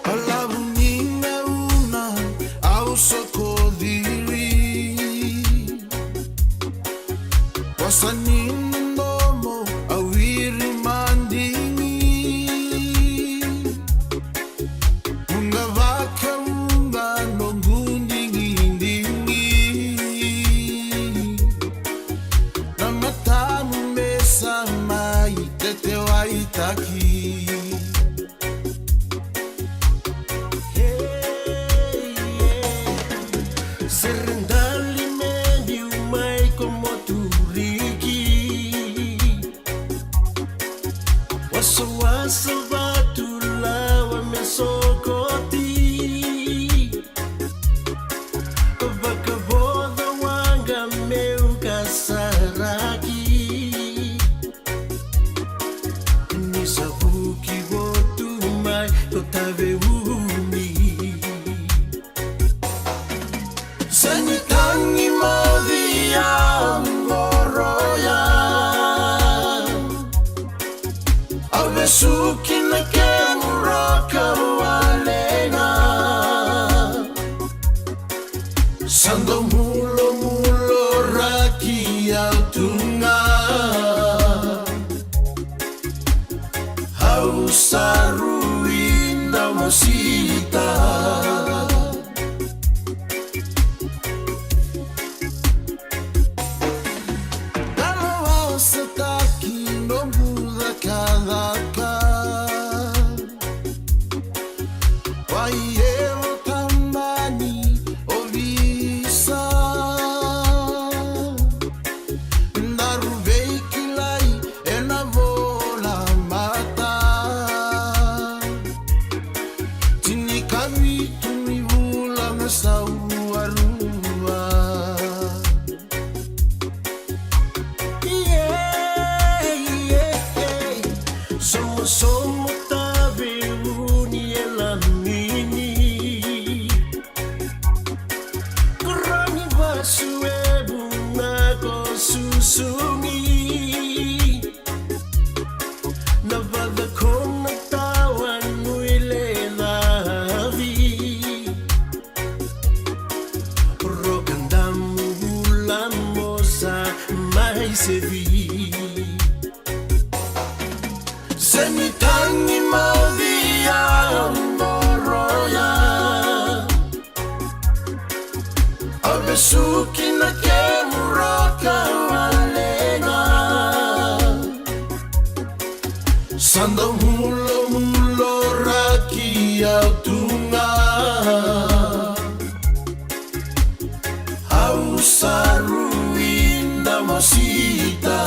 Balavu ni gauna au soko ciri, vosa ni domo au wiri madigi. Vuqa vakavuqa noqu digidigi, na matamu me sa mai tetewaitaki. Hey, yeah. Sere dali me biu mai ko Moturiki. Wasawasa vatu lawa me sokoti. Vakavoca waqa meu kasaraki. Ni sa vuki votu mai ko Taveuni. Seni tagi moci a qoroya. Au vesuki na kemu roka wale ga. Sa dau mulomulo raki au tu ga. Au sa rui na mosita. Dala wasataki noqu cakacaka. Wai evo tamani ovisa. Daru veikilai ena vola mata. Tinikavitu ni vula ga sau a rua. Yeah, yeah, yeah. Somosomo Taveuni e lamini. Koroni vasu e vuna ko susugi. Na vacakona tawa nui le lavi. Roka damu vula mosa mai sevi. Seni tagi moci a qoroya. Au vesuki na kemu roka wale ga. Sa dau mulomulo raki au tu ga. Au sa rui na mosita.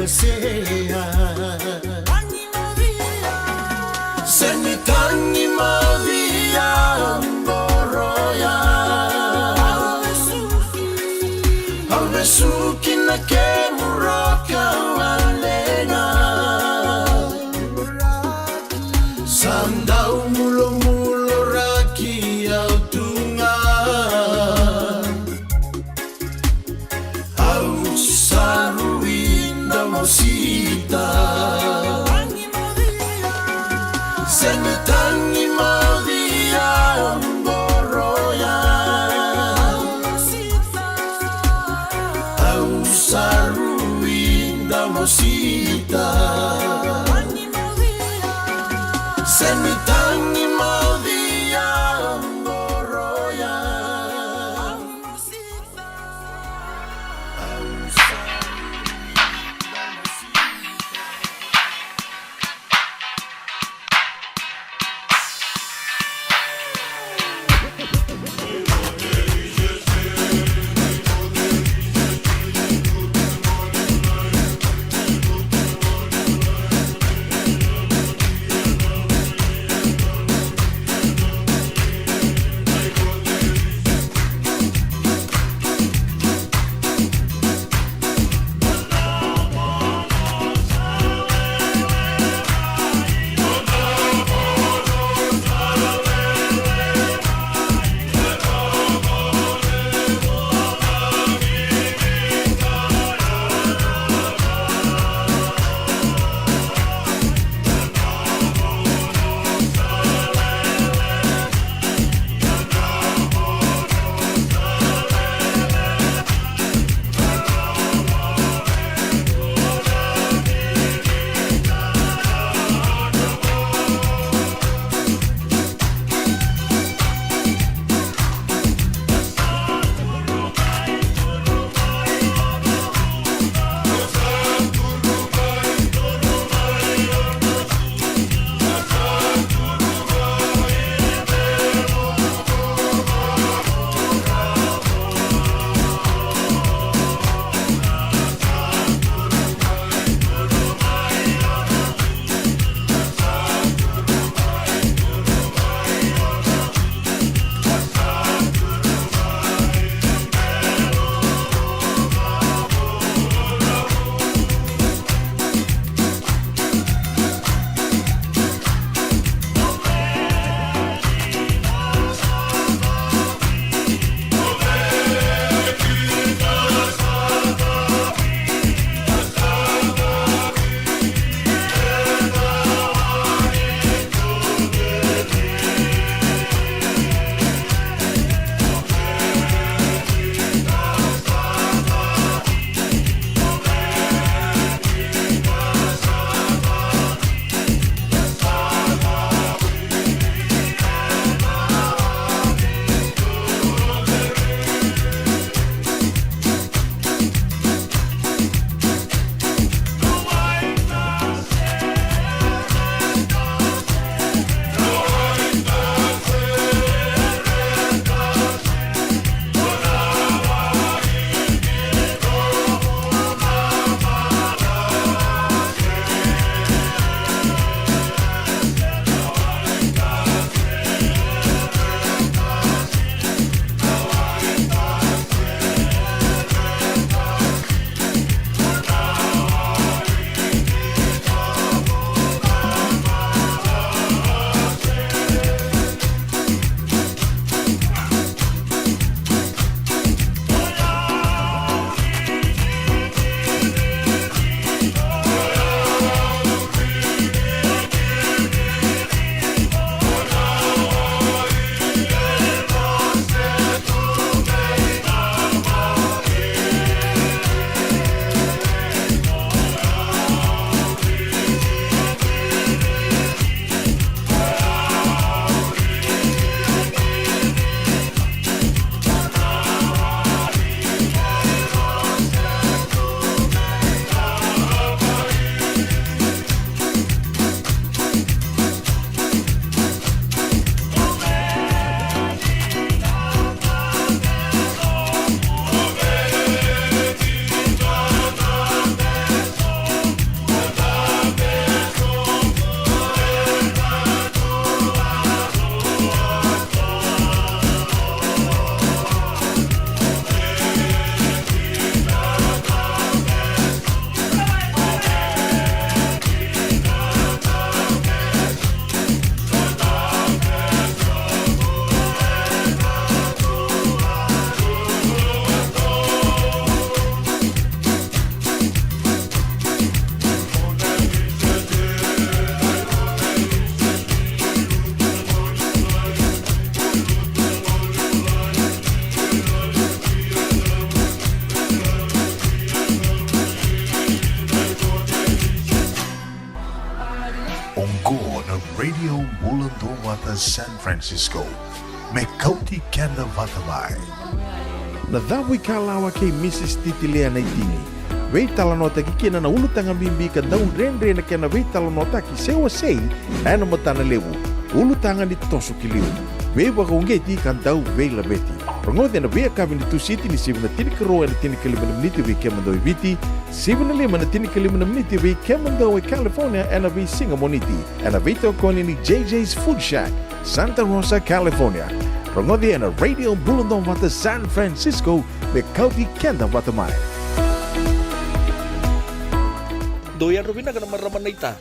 Sea. Seni tagi macia qoroya. Au vesuki na kemu roka valega. Sa dau mulomuloraki au tu ga. Au sa rui dau mosita. Seni tagi macia qoroya. Au sa rui dau mosita. Seni tagi macia qoroya. Radio Bula Duavata San Francisco, me kauti keda vata mai. Na cavuikalawa kei Mrs Titilea Naitini. Veitalanoataki kina na ulutaga bibi ka dau dredre na kena veitalanoataki se wasei ena matana levu. Ulutaga ni toso ki liu, veivakauqeti ka dau veilaveti. Rogoci ena veiyakavi ni Tusiti ni sivi na tinikarua ena tinikalima na miniti vei kemudou e Viti, sivi na lima ena tinikalima na miniti vei kemudou e California ena veisiga Moniti. Ena veitokoni ni J J's Food Shack, Santa Rosa, California. Rogoci ena Radio Bula Duavata San Francisco, me kauti keda vata mai. Dou yadra vinaka na marama naita.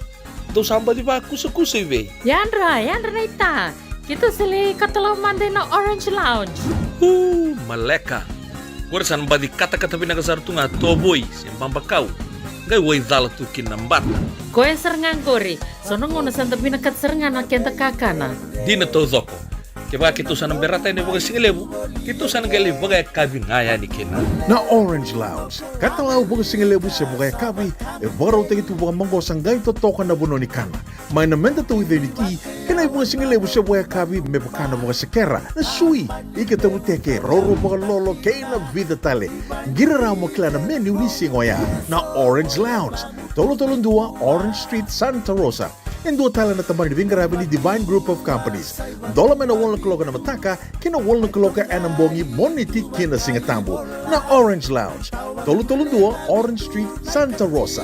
Dou sa baci vakusakusa i vei? Yadra, yadra naita. Keitou sa lai katalau mada ina Orange Lounge. Uu, maleka. Qori sa na baci katakata vinaka sara tu ga tovoi se babakau. Qai waicala tu kina na bata. Koya sara ga qori. So na gauna sa da vinakata sara ga na keda kakana. Dina taucoko. Kevaka keitou sa na berata yani vakasigalevu, keitou sa na qai lai vakayakavi ga yani kina. Na Orange Lounge, katalau vakasigalevu se vakayakavi, e vakarautaki tu vakamaqosa qai totoka na vanua ni kana. Mai na meda tauica ni ti, kei na ivakasigalevu se vakayakavi me vaka na vakasekera, na sui, ika tavuteke, roro vakalolo, kei na vica tale. Qiri rawa mo kila na menu ni siga oya. Na Orange Lounge, tolu tolu dua Orange Street, Santa Rosa. E dua tale na tabana ni veiqaravi ni Divine Group of Companies. Dola mai na walu na kaloko ena mataka ki na walu na kaloko ena bogi, Moniti ki na Sigatabu. Na Orange Lounge, tolu tolu dua Orange Street, Santa Rosa.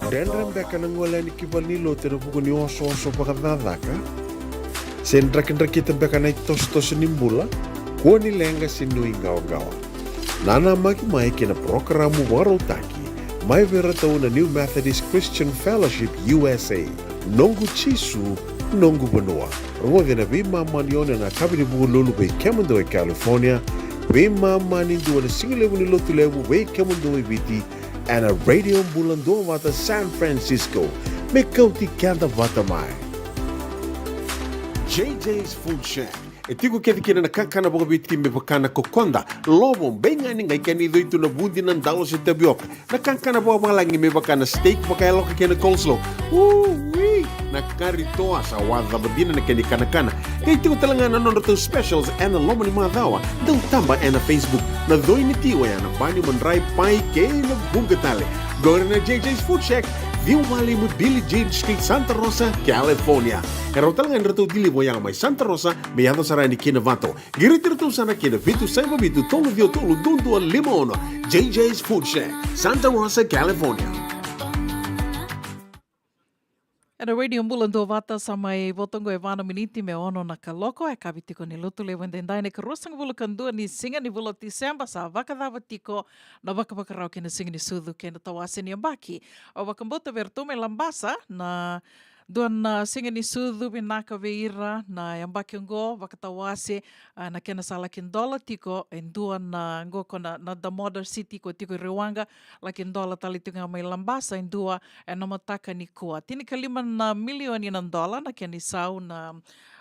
Dredre beka na gole yani ki valenilotu ena vuku ni osooso vakacakacaka? Se drakidrakita beka na itosotoso ni bula? Kua ni leqa se nuiqawaqawa. Nanamaki mai kei na parokaramu vakarautaki mai vei iratou na New Methodist Christian Fellowship U S A, Noqu Jisu, Noqu Vanua. Rogoci ena veimama ni ono ena yakavi ni Vukelulu vei kemudou e California, veimama ni dua ena sigalevu ni Lotulevu vei kemudou e Viti, ena Radio Bula Duavata San Francisco, me kauti keda vata mai. J J's Food Shack. E tiko kece kina na kakana vakaviti me vaka na kokoda, lovo, beigani, qai kena icoi tu na vudi, na dalo se tavioka. Na kakana vakavalagi me vaka na steak vakayaloka kei na coleslaw. Ui, na kari toa, sa wacava dina na kena ikanakana. Qai tiko tale ga na nodratou specials ena loma ni macawa. Dau taba ena Facebook. Na coi ni ti oya na bani, madrai, pai kei na vuqa tale. Qori na J J's Food Shack, ciwa walu lima Billie Jean Street, Santa Rosa, California. E rawa tale ga ni ratou deliver oya mai Santa Rosa me yaco sara yani ki Novato. Qiriti iratou sara ki na vitu saiva vitu tolu ciwa tolu dua dua lima ono. J J's Food Shack, Santa Rosa, California. Ena Radio Bula Duavata, sa mai vo toka e va na miniti me ono na kaloko, e yakavi tiko ni Lotulevu edaidai, na ikaruasagavulu ka dua ni siga ni vula o Tiseba. Sa vakacava tiko na vakavakarau kei na siga ni sucu kei na tawase ni yabaki? Au vakabauta vei iratou mai Labasa na dua na siga ni sucu vinaka vei ira na yabaki oqo, vakatawase, a, na kena sa laki dola tiko e dua na, oqo ko na, na The Model City ko tiko i Rewaqa, laki dola tale tiko ga mai Labasa e dua ena mataka nikua. Tinikalima na milioni na dola na kena isau na,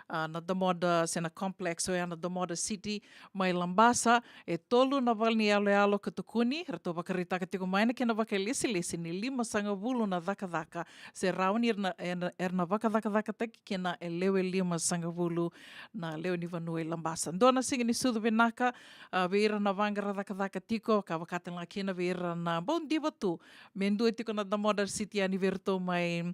a, na The Model, se na complex oya na The Model City mai Labasa. E tolu na vale ni yaloyalo ka tukuni, ratou vakaraitaka tiko mai na kena vakailesilesi ni limasagavulu na cakacaka se rawa ni era na, era na, era na vakacakacakataki kina e lewe limasagavulu na lewe ni vanua i Labasa. Dua na siga ni sucu vinaka, a, vei ira na vaqara cakacaka tiko, ka vaka tale ga kina vei ira na bau diva tu me dua tiko na The Model City yani vei iratou mai,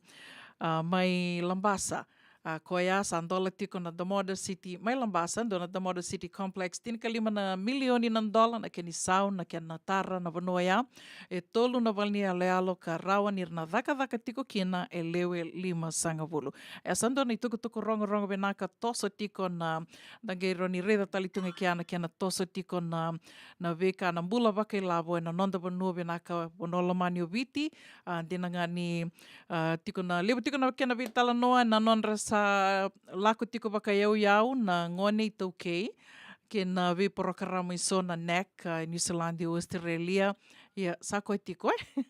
a, mai Labasa. A, koya sa dola tiko na The Model City mai Labasa, dua na The Model City Complex, tinikalima na milioni na dola na kena isau, na kena tara na vanua oya. E tolu na vale ni yaloyalo ka rawa ni ra na cakacaka tiko kina e lewe limasagavulu. E sa dua na itukutuku rogorogo vinaka toso tiko na, da qai rawa ni raica tale tu ga kea na kena toso tiko na, na veika, na bula vakailavo ena noda vanua vinaka, vanua lomani o Viti. A, dina ga ni, a, tiko na, levu tiko na kena veitalanoa na nodra sa lako tiko vakayauyau na gone iTaukei kei na veiporokaramu eso na NAC, a, Niusiladi, Australia. Ia, sa koya tiko, e?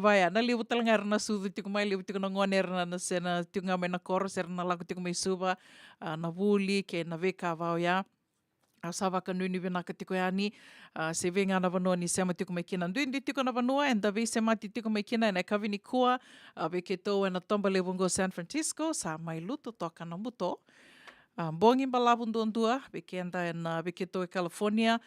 Vaya, na levu tale ga era na sucu tiko mai, levu tiko na gone era na, na se na tiko ga mai na koro, se ra na lako tiko mai Suva, a, na vuli kei na veika vaya. Au sa vakanuinui vinaka tiko yani, a, se vei ga na vanua ni sema tiko mai kina. Duidui tiko na vanua eda veisemati tiko mai kina ena yakavi nikua, a, vei keitou ena toba levu oqo San Francisco, sa mai lutu toka na buto. A, bogi balavu duadua vei keda ena, vei keitou e California.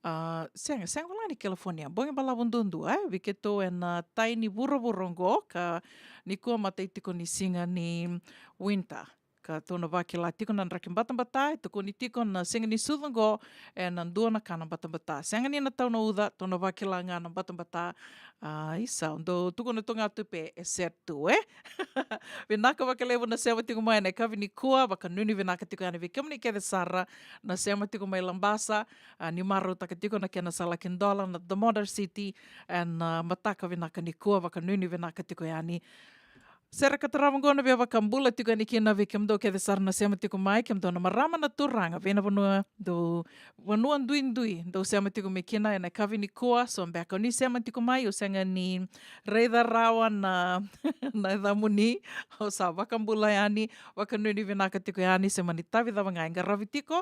A, sega, sega wale ga ni California, bogi balavu duadua, e, vei keitou ena tai ni vuravura oqo, ka nikua matai tiko ni siga ni winter. Ka tou na vakila tiko na draki batabata, e tukuni tiko na siga ni sucu oqo, ena dua na ka na batabata. Sega ni na tau na uca, tou na vakila ga na batabata. A, isa, dou tukuna tu ga tu pe e set tu, e? Vinaka vakalevu na sema tiko mai ena yakavi nikua, vakanuinui vinaka tiko yani vei kemuni kece sara na sema tiko mai Labasa, a, ni marautaka tiko na kena sala ki dola na The Motor City, ena, a, mataka vinaka nikua, vakanuinui vinaka tiko yani. Sere ka tarava oqo na via vakabula tiko yani kina vei kemudou kece sara na sema tiko mai, kemudou na marama na turaga, vei na vanua dou, vanua duidui dou sema tiko mai kina ena yakavi nikua, so beka o ni sema tiko mai, o sega ni raica rawa na, na yacamuni, au sa vakabula yani, vakanuinui vinaka tiko yani, se mani tavi cava ga e qaravi tiko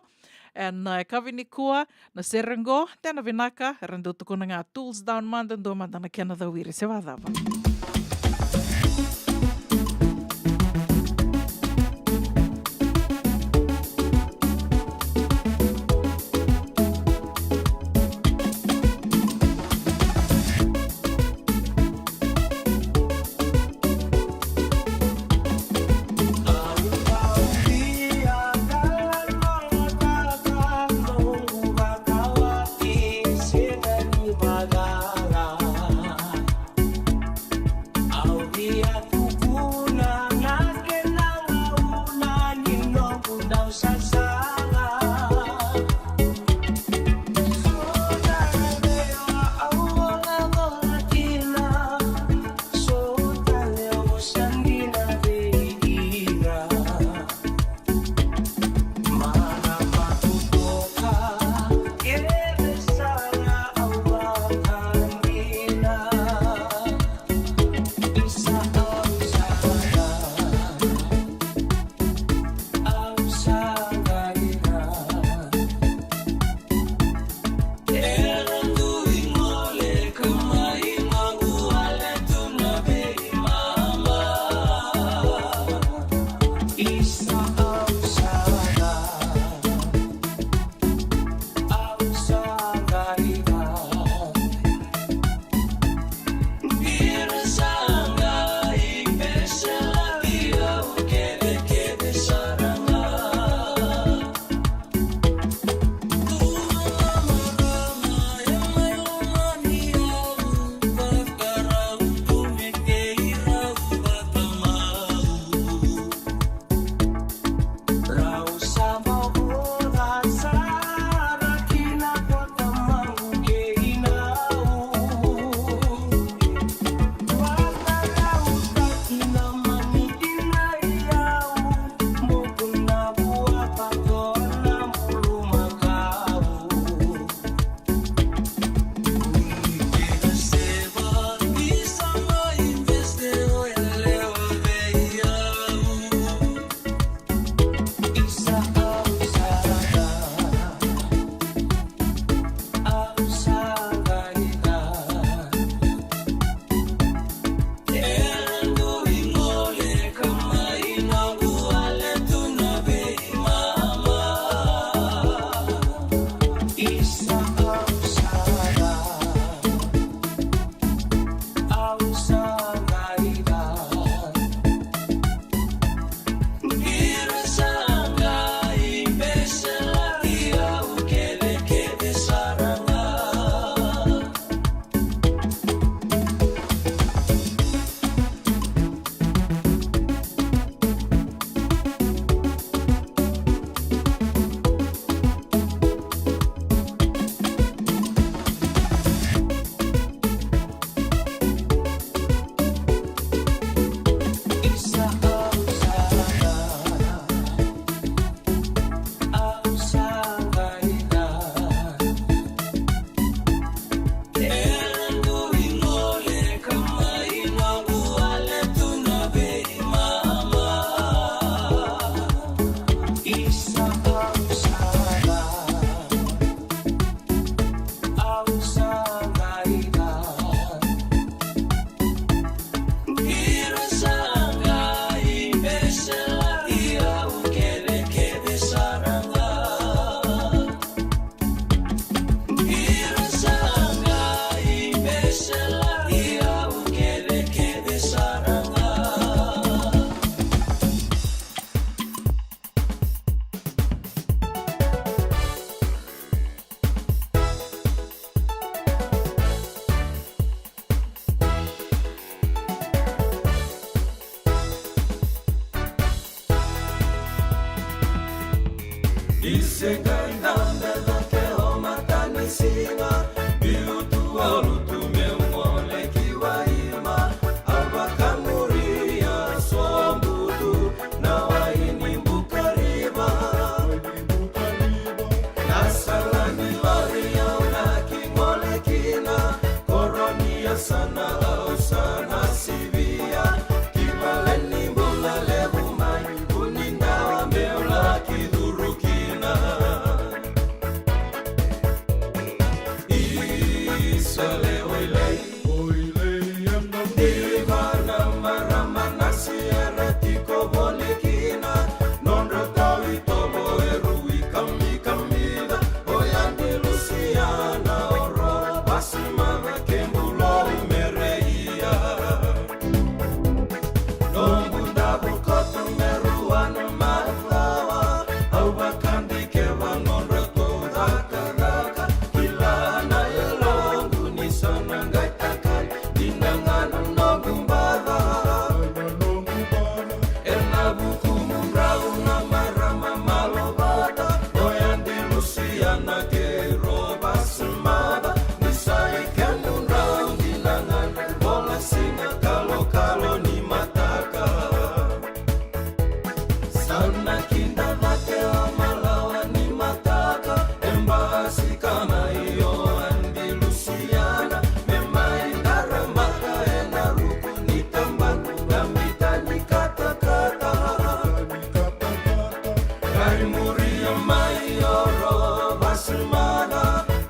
ena, a, yakavi nikua, na sere oqo, tena vinaka, era dau tukuna ga tools down mada, dua mada na kena cawiri, se vacava. Qai dabe cake o matanisiga, biu tu a lutu meu gole ki Waima. Au vakamuria Sobutu na wai ni Bukariva. Na sala ni lori au laki gole kina, koro ni yasana au sa na sivia. Ki vale ni bula levu mai, vuni dawa meu laki curu kina. Isa le oilei, oilei ena diva na marama na siere tiko voli kina. Nodra tau itovo e rui kamikamica, o Yadi Lusiana, o Ro Vasimava, kei Bulou Mereia. Noqu davo koto me rua na macawa, au vakadikeva nodratou cakacaka. Kila na yaloqu ni sa na qai takali, dina ga na noqu baca. Ena vukumudrau na marama malovata, o Yadi Lusiana kei Ro Vasimava, ni sa i kemudrau dina ga na vola siga kalokalo ni mataka. Sa na kida cake o malawa ni mataka, e basika mai o Yadi Lusiana, me mai daramaka ena ruku ni tabana, na mita ni katakata. Qai muria mai o Ro Vasimava,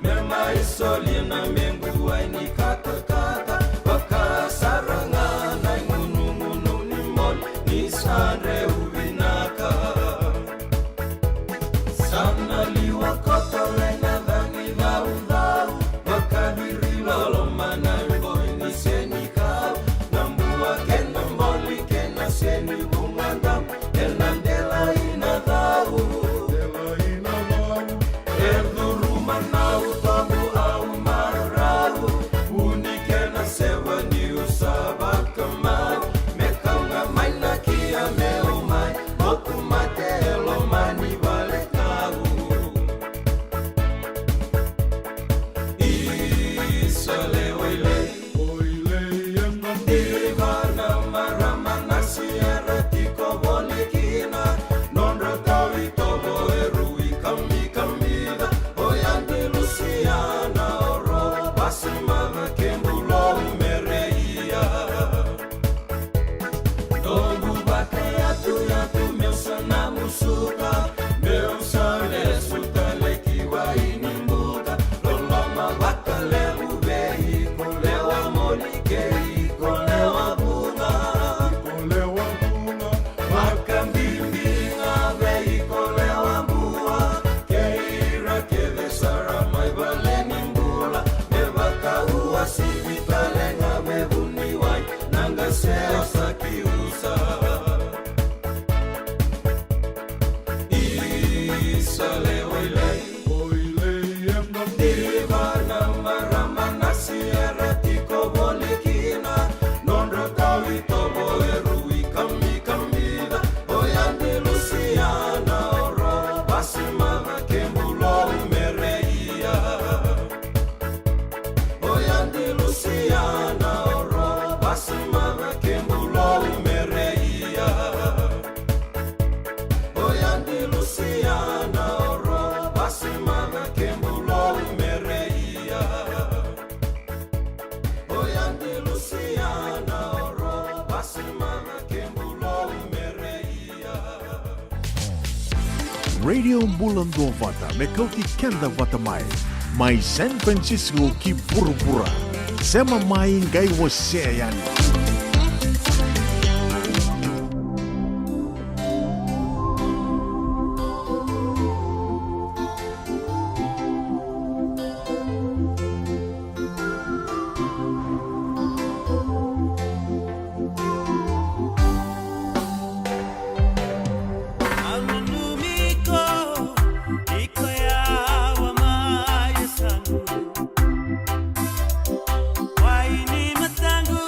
me mai solia na mequ wai ni katakata. Vaka sara ga na igunugunu ni moli, ni sa dreu vinaka. Sa na liwa koto le na cagi caucau, vakaviri loloma na iboi ni senikau. Na bua kei na boli kei na seni vugadau, ena delai na cau. E curuma na utobu au marau, vuni kei na sewa niu sa vakamau. Me kau ga mai na kia meu mai, moku mate e loma ni vale kau. Isa le oilei, oilei ena diva na marama na siere tiko voli kina. Nodra tau itovo e rui kamikamica, o Yadi Lusiana, o Ro Vasimava, kei Bulou Mereia. Noqu vakayatuyatu meu sa na musuka, meu sa lesu tale ki Wainibuka. Loloma vakalevu vei iko lewa moli kei iko lewa vuga. Vakabibi ga vei iko lewa bua, kei ira kece sara mai valenibula. Me vakauasivi tale ga me vuniwai, na qase o Sakiusa. Isa le oilei, oilei ena diva na marama na siere tiko voli kina. Nodra tau itovo e rui kamikamica, o Yadi Lusiana, o Ro Vasimava, kei Bulou Mereia. O Yadi Lusiana, o Ro Vasimava, kei Bulou Mereia. O Yadi Lusiana, o Ro Vasimava, kei Bulou Mereia. O Yadi Lusiana, o Ro Vasimava, kei Bulou Mereia. Radio Bula Duavata, me kauti keda vata mai. Mai San Francisco ki vuravura. Sema mai qai wasea yani. Au nanumi iko, iko yawa mai yasamu. Wai ni mataqu,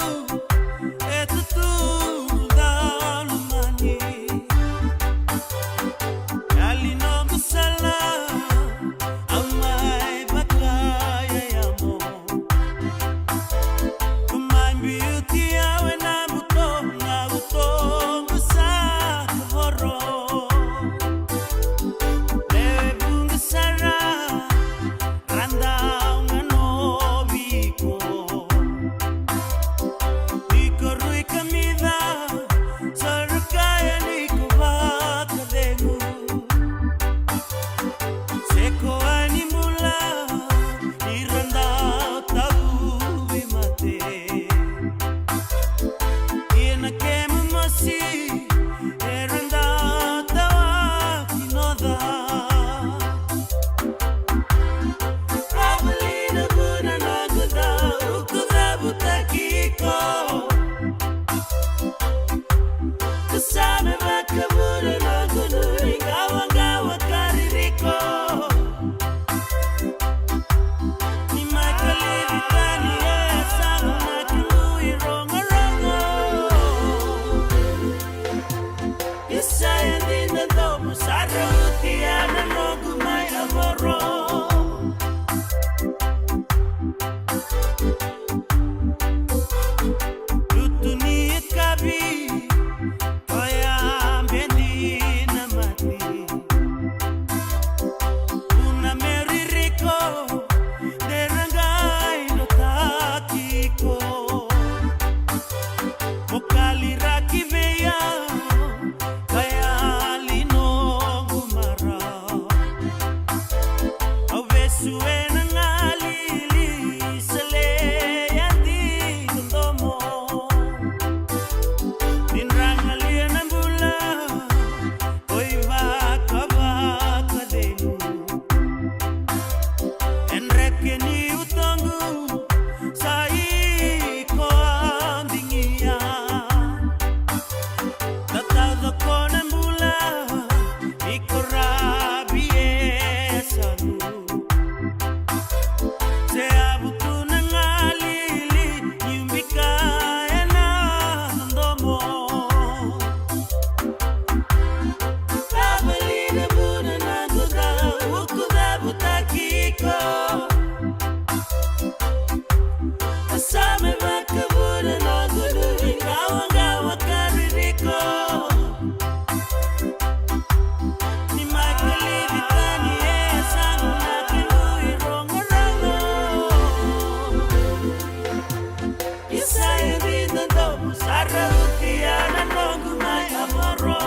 Na domu sa rautia na noqu mai avoro.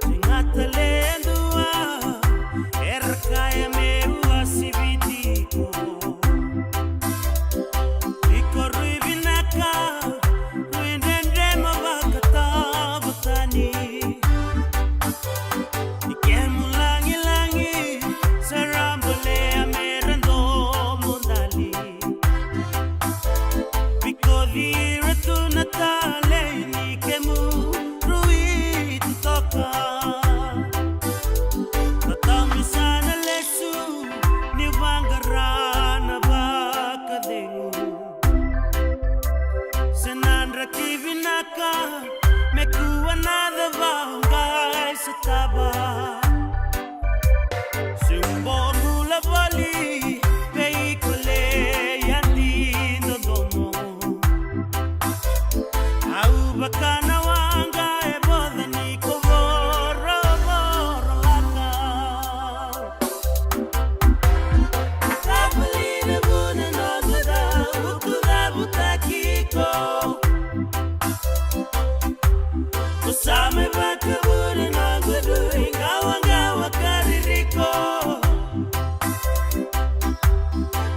Ni gata le dua era kaya me ua siviti iko. Iko rui vinaka, rui dredre ma vakatavutani. Ni kemu lagilagi sa ra bolea me ra domo dali. Vikoci ira tu na talei ni kemu rui totoka. Na tami sa na lesu ni vaqara na vakacegu. Se na draki vinaka me kua na cava qai sotava. Se bau bula voli vei iko le yadi dodomo. Au vaka na waqa e voca ni ko vorovoro laka. Sa vuli na vuna noqu cau, utu cavutaki iko. Ko sa mai vakavuna noqu dui qawaqawa ka ririko.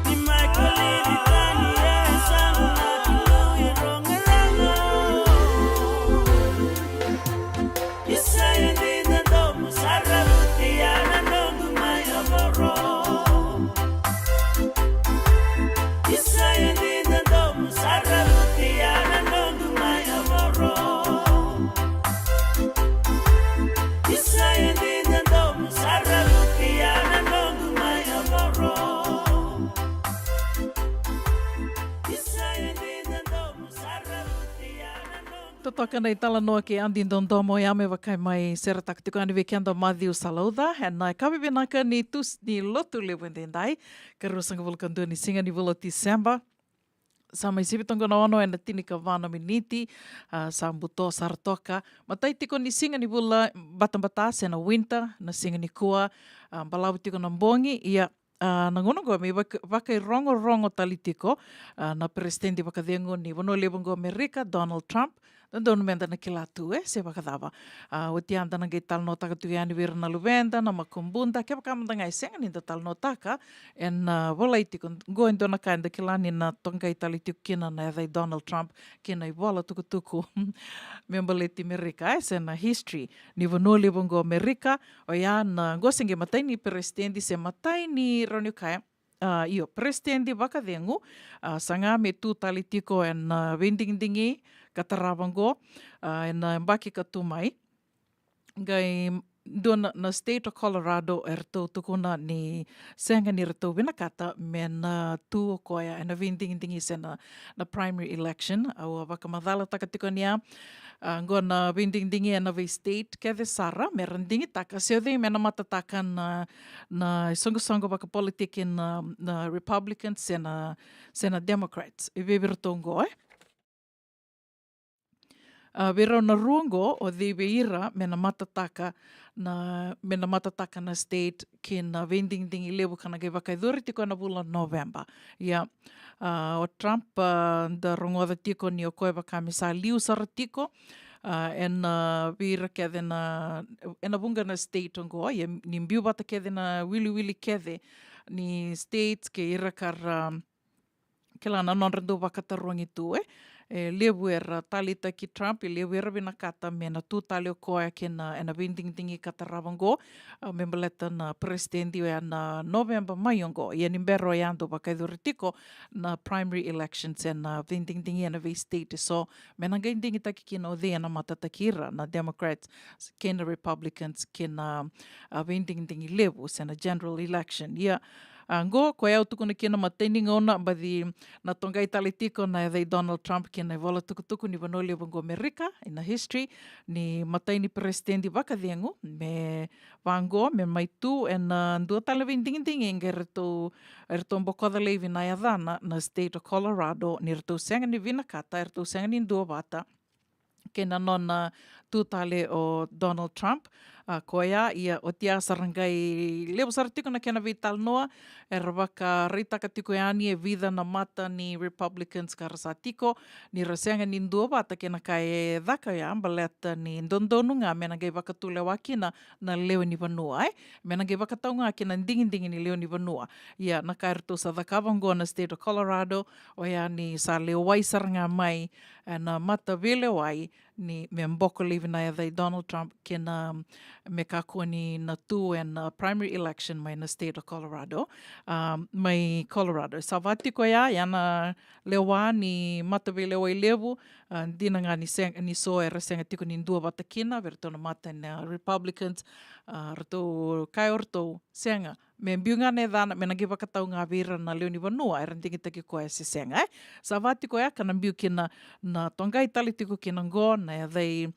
Ni mai kolici tani e yasamu na kilou e rogorogo. Isa e dina domu sa rautia na noqu mai avoro. Isa e dina domu sa rautia na noqu mai avoro. Isa e dina domu sa rautia na noqu mai avoro. Isa e dina domu sa rautia na noqu Totoka na italanoa kei Adi Dodomo ya me vaka e mai seretaka tiko yani vei keda o Matthew Salauca ena yakavi vinaka ni Tus-, ni Lotulevu edaidai, ka ruasagavulu ka dua ni siga ni vula o Tiseba. Sa mai sivi toka na ono ena tinikava na miniti, a, sa buto sara toka. Matai tiko ni siga ni vula batabata se na winter, na siga nikua, a, balavu tiko na bogi, ia, a, na gauna oqo me vaka-, vakairogorogo tale tiko, a, na peresitedi vakacegu ni vanua levu oqo Amerika, Donald Trump. Dodonu meda na kila tu, e, se vakacava. A, oti ya da na qai talanoataka tu yani vei ira na luveda, na makubuda, kevaka mada ga e sega ni da talanoataka, ena, a, volai tiko oqo e dua na ka eda kila ni na toqai tale tiko kina na yaca i Donald Trump kina ivola tukutuku me baleti Amerika, e, se na history ni vanua levu oqo Amerika, oya na oqo se qai matai ni peresitedi se matai ni rawa ni kaya, a, io, peresitedi vakacegu, a, saga me tu tale tiko ena, a, veidigidigi ka tarava oqo, a, ena, a, yabaki ka tu mai. Qai dua na, na state o Colorado eratou tukuna ni sega ni ratou vinakata me na tu o koya ena veidigidigi se na, na primary election. Au a vakamacalataka tiko ni a, a, oqo na veidigidigi ena vei state kece sara me ra digitaka se o cei me na matataka na, na isoqosoqo vakapolitiki na, na Republicans se na, se na Democrats. E vei vei iratou oqo, e? A, vei rau na rua oqo, o cei vei ira me na matataka na, me na matataka na state ki na veidigidigi levu ka na qai vakayacori tiko ena vula o Noveba. Ia, a, o Trump, a, da rogoca tiko ni o koya vaka me sa liu sara tiko, a, ena, a, vei ira kece na, ena vuqa na state oqo, ia ni biu vata kece na wiliwili kece ni states kei ira ka ra kila na nodra dau vakatarogi tu, e. E levu era taleitaki Trump, e levu era vinakata me na tu tale o koya kina ena veidigidigi ka tarava oqo, a, me baleta na peresitedi oya na Noveba mai oqo. Ia ni bera oya dau vakayacori tiko na primary elections ena veidigidigi ena vei state eso, me na qai digitaki kina o cei ena matataki ira na Democrats kei na Republicans kina, a, veidigidigi levu se na general election. Ia, a, oqo koya au tukuna kina matai ni gauna, baci na toqai tale tiko na yaca i Donald Trump kina ivola tukutuku ni vanua levu oqo Amerika, ena history, ni matai ni peresitedi vakacegu me vaqo, me mai tu ena, a, dua tale na veidigidigi qai ratou, eratou bokoca laivi na yacana na state o Colorado, ni ratou sega ni vinakata, eratou sega ni duavata kei na nona tu tale o Donald Trump. A, koya, ia, oti ya sa ra qai levu sara tiko na kena veitalanoa, era vakaraitaka tiko yani e vica na mata ni Republicans ka ra sa tiko, ni ra sega ni duavata kei na ka e caka ya, baleta ni dodonu ga me na qai vakatulewa kina na lewe ni vanua, e? Me na qai vakatau ga kina digidigi ni lewe ni vanua. Ia, na ka eratou sa cakava oqo na state of Colorado, oya ni sa lewai sara ga mai, e, na mataveilewai, ni me boko laivi na yaca i Donald Trump kei na, me kakua ni na tu ena primary election mai na state of Colorado. Um, mai Colorado. Sa vaka tiko ya, ya na lewa ni mataveilewai levu, a, dina ga ni sega, ni so era sega tiko ni duavata kina vei ratou na mata na Republicans, a, ratou kaya o ratou, sega, me biu ga na yacana, me na qai vakatau ga vei ira na lewe ni vanua era digitaki koya se sega, e? Sa vaka tiko ya ka na biu kina na toqai tale tiko kina oqo na yaca i,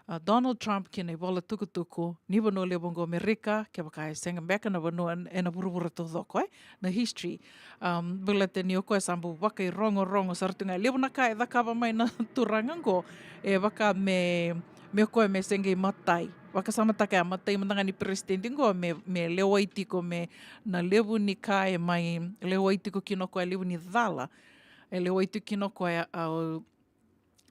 a, Donald Trump kei na ivolatukutuku ni vanua levu oqo Amerika, kevaka e sega beka na vanua ena vuravura taucoko, e? Na history. Um, baleta ni o koya sa bau vakairogorogo sara tu ga, e levu na ka e cakava mai na turaga oqo, e vaka me, me o koya me se qai matai. Vakasamataka ya, matai mada ga ni peresitedi oqo me, me lewai tiko me na levu ni ka e mai lewai tiko kina o koya, levu ni cala e lewai tiko kina o koya, a,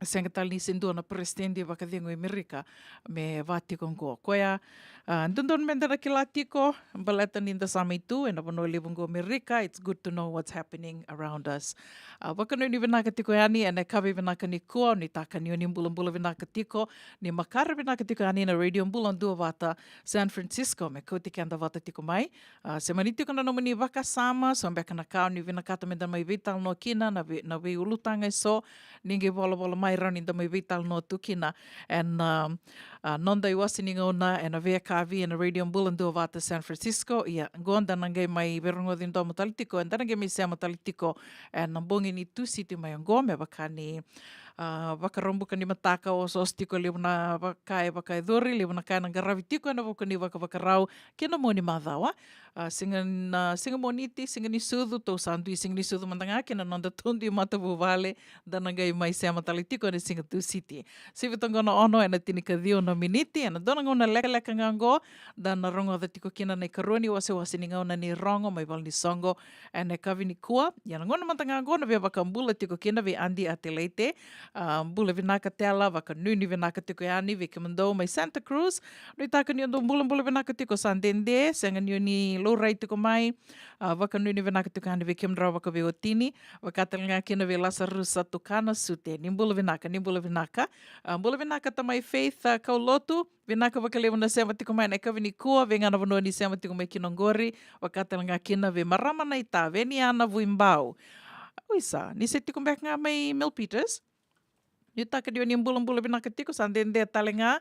sega tale ni se dua na peresitedi vakacegu i Amerika me vaka tiko oqo. Koya, a, dodonu meda na kila tiko, baleta ni da sa mai tu ena vanua levu oqo Amerika, it's good to know what's happening around us. A, vakanuinui vinaka tiko yani ena yakavi vinaka nikua, nuitaka ni o ni bulabula vinaka tiko, ni makare vinaka tiko yani na Radio Bula Duavata San Francisco, me kauti keda vata tiko mai. A, se mani tiko na nomuni vakasama, so beka na ka o ni vinakata meda mai veitalanoa kina, na vei, na veiulutaga eso, ni qai volavola mai, rawa ni da mai veitalanoa tu kina. Ena, a, a, noda iwase ni gauna ena veiyakavi ena Radio Bula Duavata San Francisco. Ia, oqo da na qai mai veirogoci domo tale tiko, eda na qai mai sema tale tiko ena bogi ni Tusiti mai oqo, me vaka ni, a, vakaraubuka ni mataka, osooso tiko, levu na ka e vakayacori, levu na ka ena qaravi tiko ena vuku ni vakavakarau kei na mua ni macawa. A, siga na, siga Moniti, siga ni sucu, tou sa dui siga ni sucu mada ga kei na noda tou dui matavuvale, da na qai mai sema tale tiko ena siga Tusiti. Sivi toqo na ono ena tinikaciwa na miniti, ena dua na gauna lekaleka ga oqo, da na rogoca tiko kina na ikarua ni wasewase ni gauna ni rogo mai valenisoqo ena yakavi nikua. Ia na gauna mada ga oqo na via vakabula tiko kina vei Adi Atelaite, a, bula vinaka Tela, vakanuinui vinaka tiko yani vei kemudou mai Santa Cruz. Nuitaka ni o dou bulabula vinaka tiko, sa dede, sega ni o ni laurai tiko mai. A, vakanuinui vinaka tiko yani vei kemudrau vakaveiwatini, vaka tale ga kina vei Lasarusa Tukana Sute. Ni bula vinaka, ni bula vinaka. A, bula vinaka tamai Faith, a, Kaulotu, vinaka vakalevu na sema tiko mai na yakavi nikua, vei ga na vanua ni sema tiko mai kina oqori, vaka tale ga kina vei marama na ita, vei ni Ana Vuibau. Uisa, ni se tiko beka ga mai Milpitas. Nuitaka ni o ni bulabula vinaka tiko, sa dede tale ga,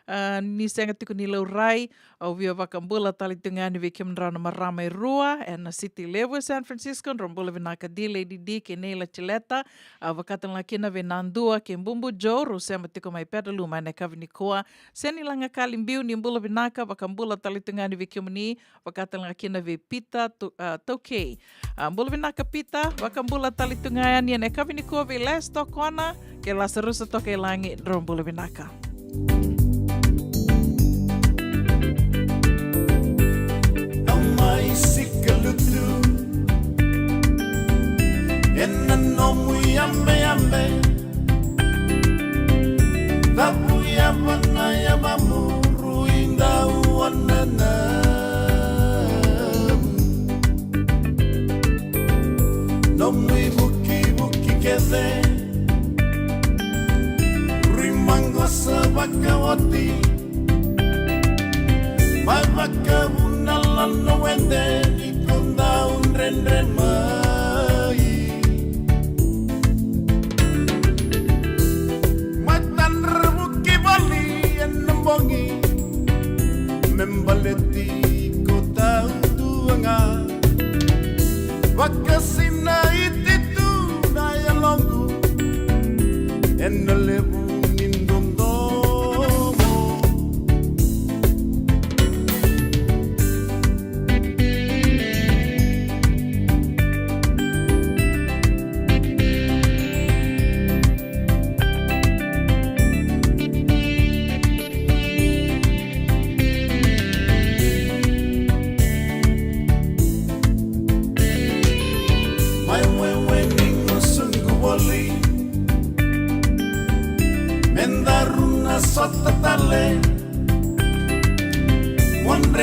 a, ni sega tiko ni laurai, au via vakabula tale tiko ga yani vei kemudrau na marama e rua ena siti levu e San Francisco, drau bula vinaka Di Lady D kei Neila Tileta, a, vaka tale ga kina vei Nadua kei Bubu Joe, rau sema tiko mai Petaluma ena yakavi nikua. Seni Lagakali Biu, ni bula vinaka, vakabula tale tiko ga yani vei kemuni, vaka tale ga kina vei Pita Tu-, a, Taukei. A, bula vinaka Pita, vakabula tale tu ga yani ena yakavi nikua vei Les Tokona kei Lasarusa Tokailagi, drau bula vinaka. Au mai sikalutu ena nomu yabeyabe. Cavu yava na yavamu, rui dau wanana. Nomu ivukivuki kece, rui maqosa vakaoti. Mai vakavuna lano wede ni ko dau dredre mai. Matadra vuki voli ena bogi me baleti ko taudua ga. Vakasinaiti tu na yaloqu ena levu ni dodomo.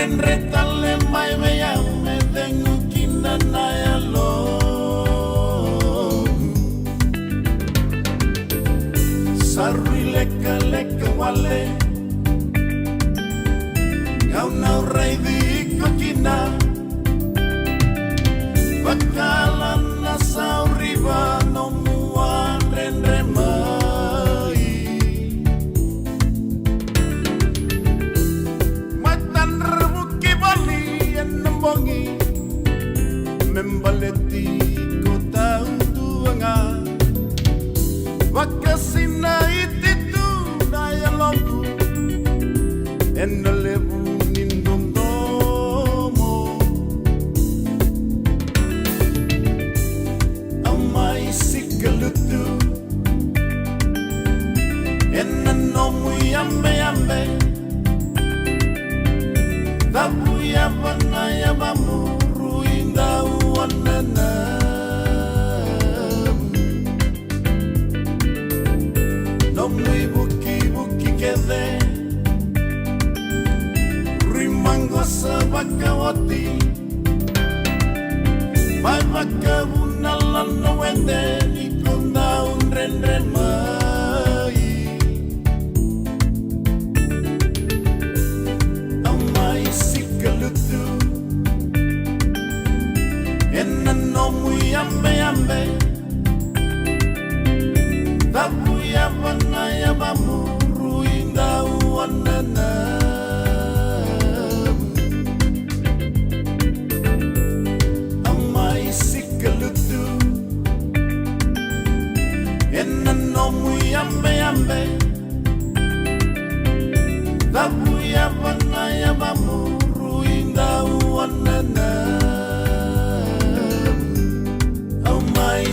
Dredre tale mai vei au me cegu kina na yaloqu. Sa rui lekaleka wale, gauna au raici iko kina. Vakala na sauriva nomu a dredre mai. Matadra vuki voli ena bogi me baleti iko taudua ga. Vakasinaiti tu na yaloqu ena levu ni dodomo. Au mai sikalutu ena nomu yabeyabe. Cavu yava na yavamu, rui dau wananavu. Nomu ivukivuki kece, rui maqosa vakaoti. Mai vakavuna lano wede ni ko dau dredre mai. Au mai sikalutu ena nomu yabeyabe. Cavu yava na yavamu, rui dau wananavu. Au mai sikalutu ena nomu yabeyabe. Cavu yava na yavamu, rui dau wananavu. Au mai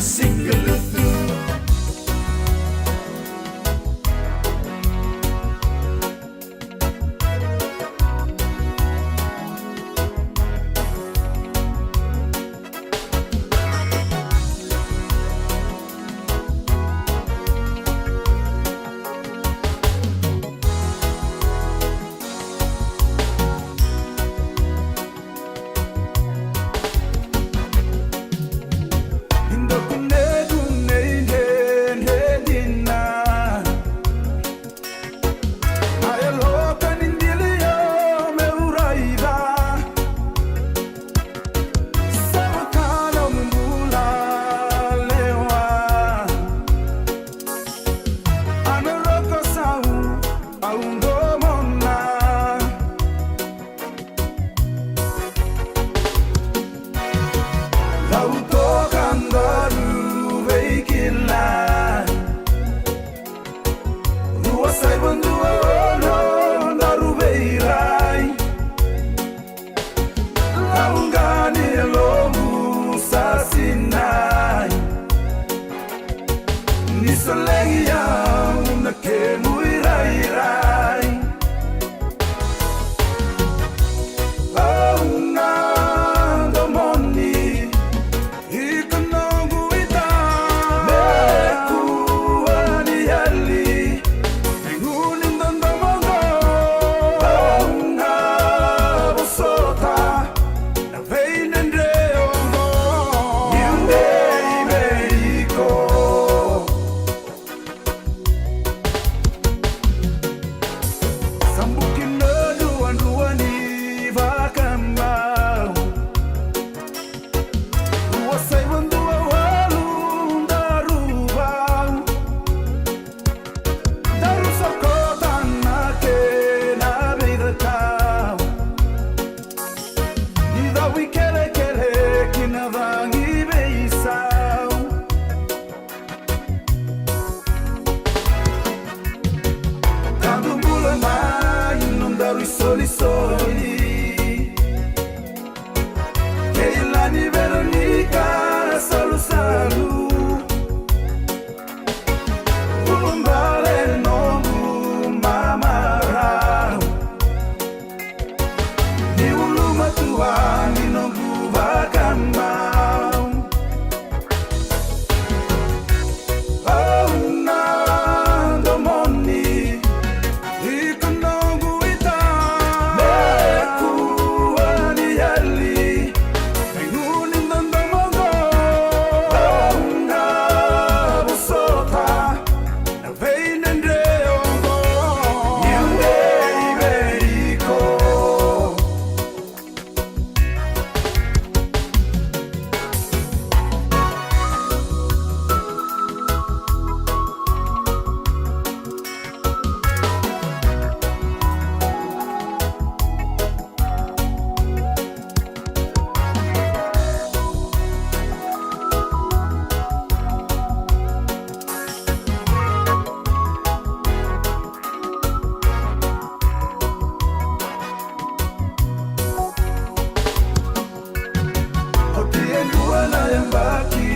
Baki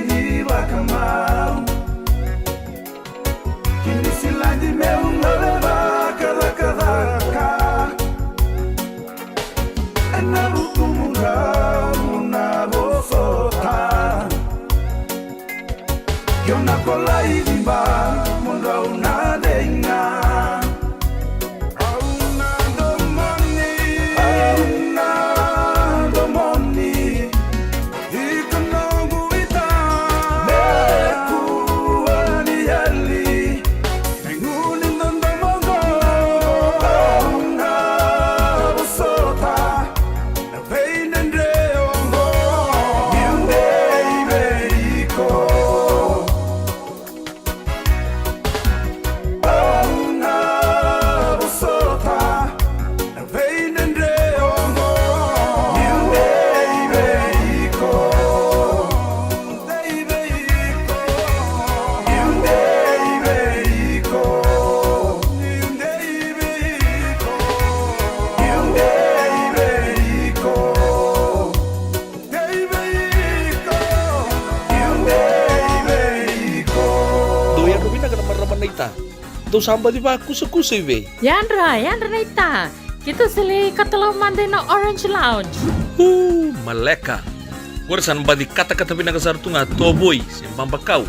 ni vakamau. Kini siladi meu gole vakacakacaka. Ena vuku mudrau na vosota. Ke o na kolai viba mudrau na dei ga. Au na domoni, au na domoni. Iko noqu ita. Me kua ni yali. Gunu ni dodonu oqo. Au na vosota. Na veidredre oqo. Niu dei vei iko. Au na vosota. Na veidredre oqo. Niu dei vei iko. Dei vei iko. Niu dei vei iko. Niu dei vei iko. Niu dei vei iko. Dei vei iko. Niu dei vei iko. Dou yadra vinaka na marama naita. Dou sa baci vakusakusa i vei? Yadra, yadra naita. Keitou sa lai katalau mada ina Orange Lounge. Uu, maleka. Qori sa na baci katakata vinaka sara tu ga tovoi se babakau.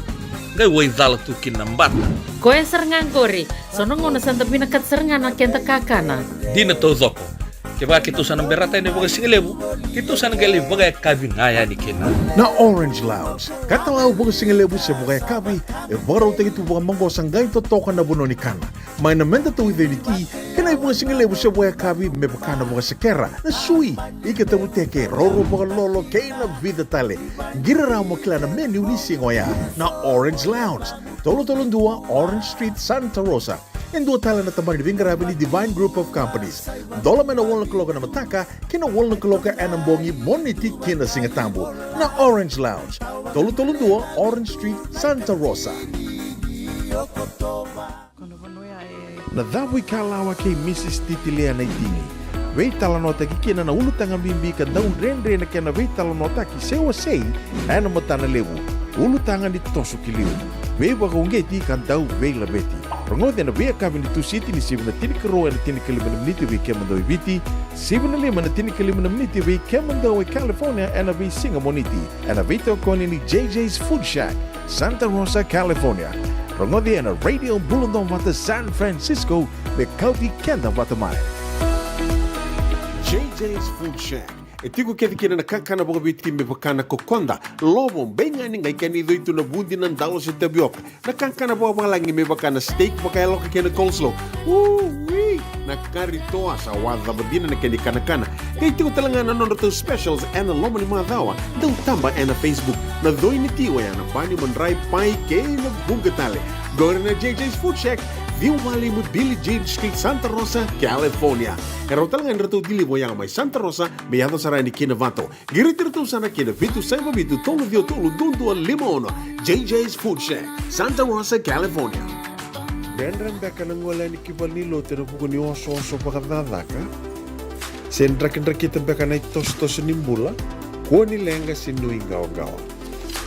Qai waicala tu kina na bata. Koya sara ga qori. So na gauna sa da vinakata sara ga na keda kakana. Dina taucoko. Kevaka keitou sa na berata yani vakasigalevu, keitou sa na qai lai vakayakavi ga yani kina. Na Orange Lounge, katalau vakasigalevu se vakayakavi, e vakarautaki tu vakamaqosa qai totoka na vanua ni kana. Mai na meda tauica ni ti, kei na ivakasigalevu se vakayakavi me vaka na vakasekera, na sui, ika tavuteke, rourou vakalolo, kei na vica tale. Qiri rawa mo kila na menu ni siga oya. Na Orange Lounge, tolu tolu dua Orange Street, Santa Rosa. E dua tale na tabana ni veiqaravi ni Divine Group of Companies. Dola mai na walu na kaloko ena mataka ki na walu na kaloko ena bogi, Moniti ki na Sigatabu. Na Orange Lounge, tolu tolu dua Orange Street, Santa Rosa. Na Cavuikalawa kei Mrs Titilia Naitini. Veitalanoataki kina na ulutaga bibi ka dau dredre na kena veitalanoataki se wasei ena matana levu. Ulutaga ni toso ki liu, veivakauqeti ka dau veilaveti. Rogoci ena veiyakavi ni Tusiti ni sivi na tinikarua ena tinikalima na miniti vei kemudou e Viti, sivi na lima ena tinikalima na miniti vei kemudou e California ena veisiga Moniti, ena veitokoni ni J J's Food Shack, Santa Rosa, California. Rogoci ena Radio Bula Duavata San Francisco, me kauti keda vata mai. J J's Food Shack. E tiko kece kina na kakana vakaviti me vaka na kokoda, lovo, beigani, qai kena icoi tu na vudi, na dalo se tavioka. Na kakana vakavalagi me vaka na steak vakayaloka kei na coleslaw. Ui, na kari toa, sa wacava dina na kena ikanakana. Qai tiko tale ga na nodratou specials ena loma ni macawa. Dau taba ena Facebook. Na coi ni ti oya na bani, madrai, pai kei na vuqa tale. Qori na J J's Food Shack, ciwa walu lima Billie Jean Street, Santa Rosa, California. E rawa tale ga ni ratou deliver oya mai Santa Rosa me yaco sara yani ki Novato. Qiriti iratou sara ki na vitu saiva vitu tolu ciwa tolu dua dua lima ono. J J's Food Shack, Santa Rosa, California. Dredre beka na gole yani ki valenilotu ena vuku ni osooso vakacakacaka? Se drakidrakita beka na itosotoso ni bula? Kua ni leqa se nuiqawaqawa.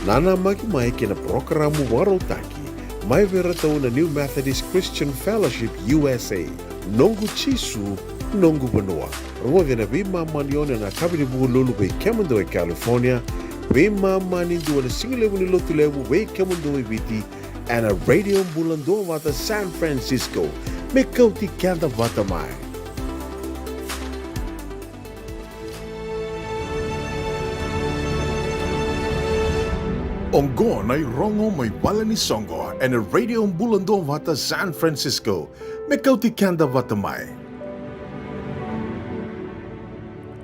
Nanamaki mai ki na parokaramu vakarautaki mai vei iratou na New Methodist Christian Fellowship U S A. Noqu Jisu, noqu vanua. Rogoci ena veimama ni ono ena yakavi ni Vukelulu vei kemudou e California, veimama ni dua na sigalevu ni Lotulevu vei kemudou e Viti, ena Radio Bula Duavata San Francisco. Me kauti keda vata mai. Oqo na irogo mai valenisoqo ena Radio Bula Duavata San Francisco. Me kauti keda vata mai.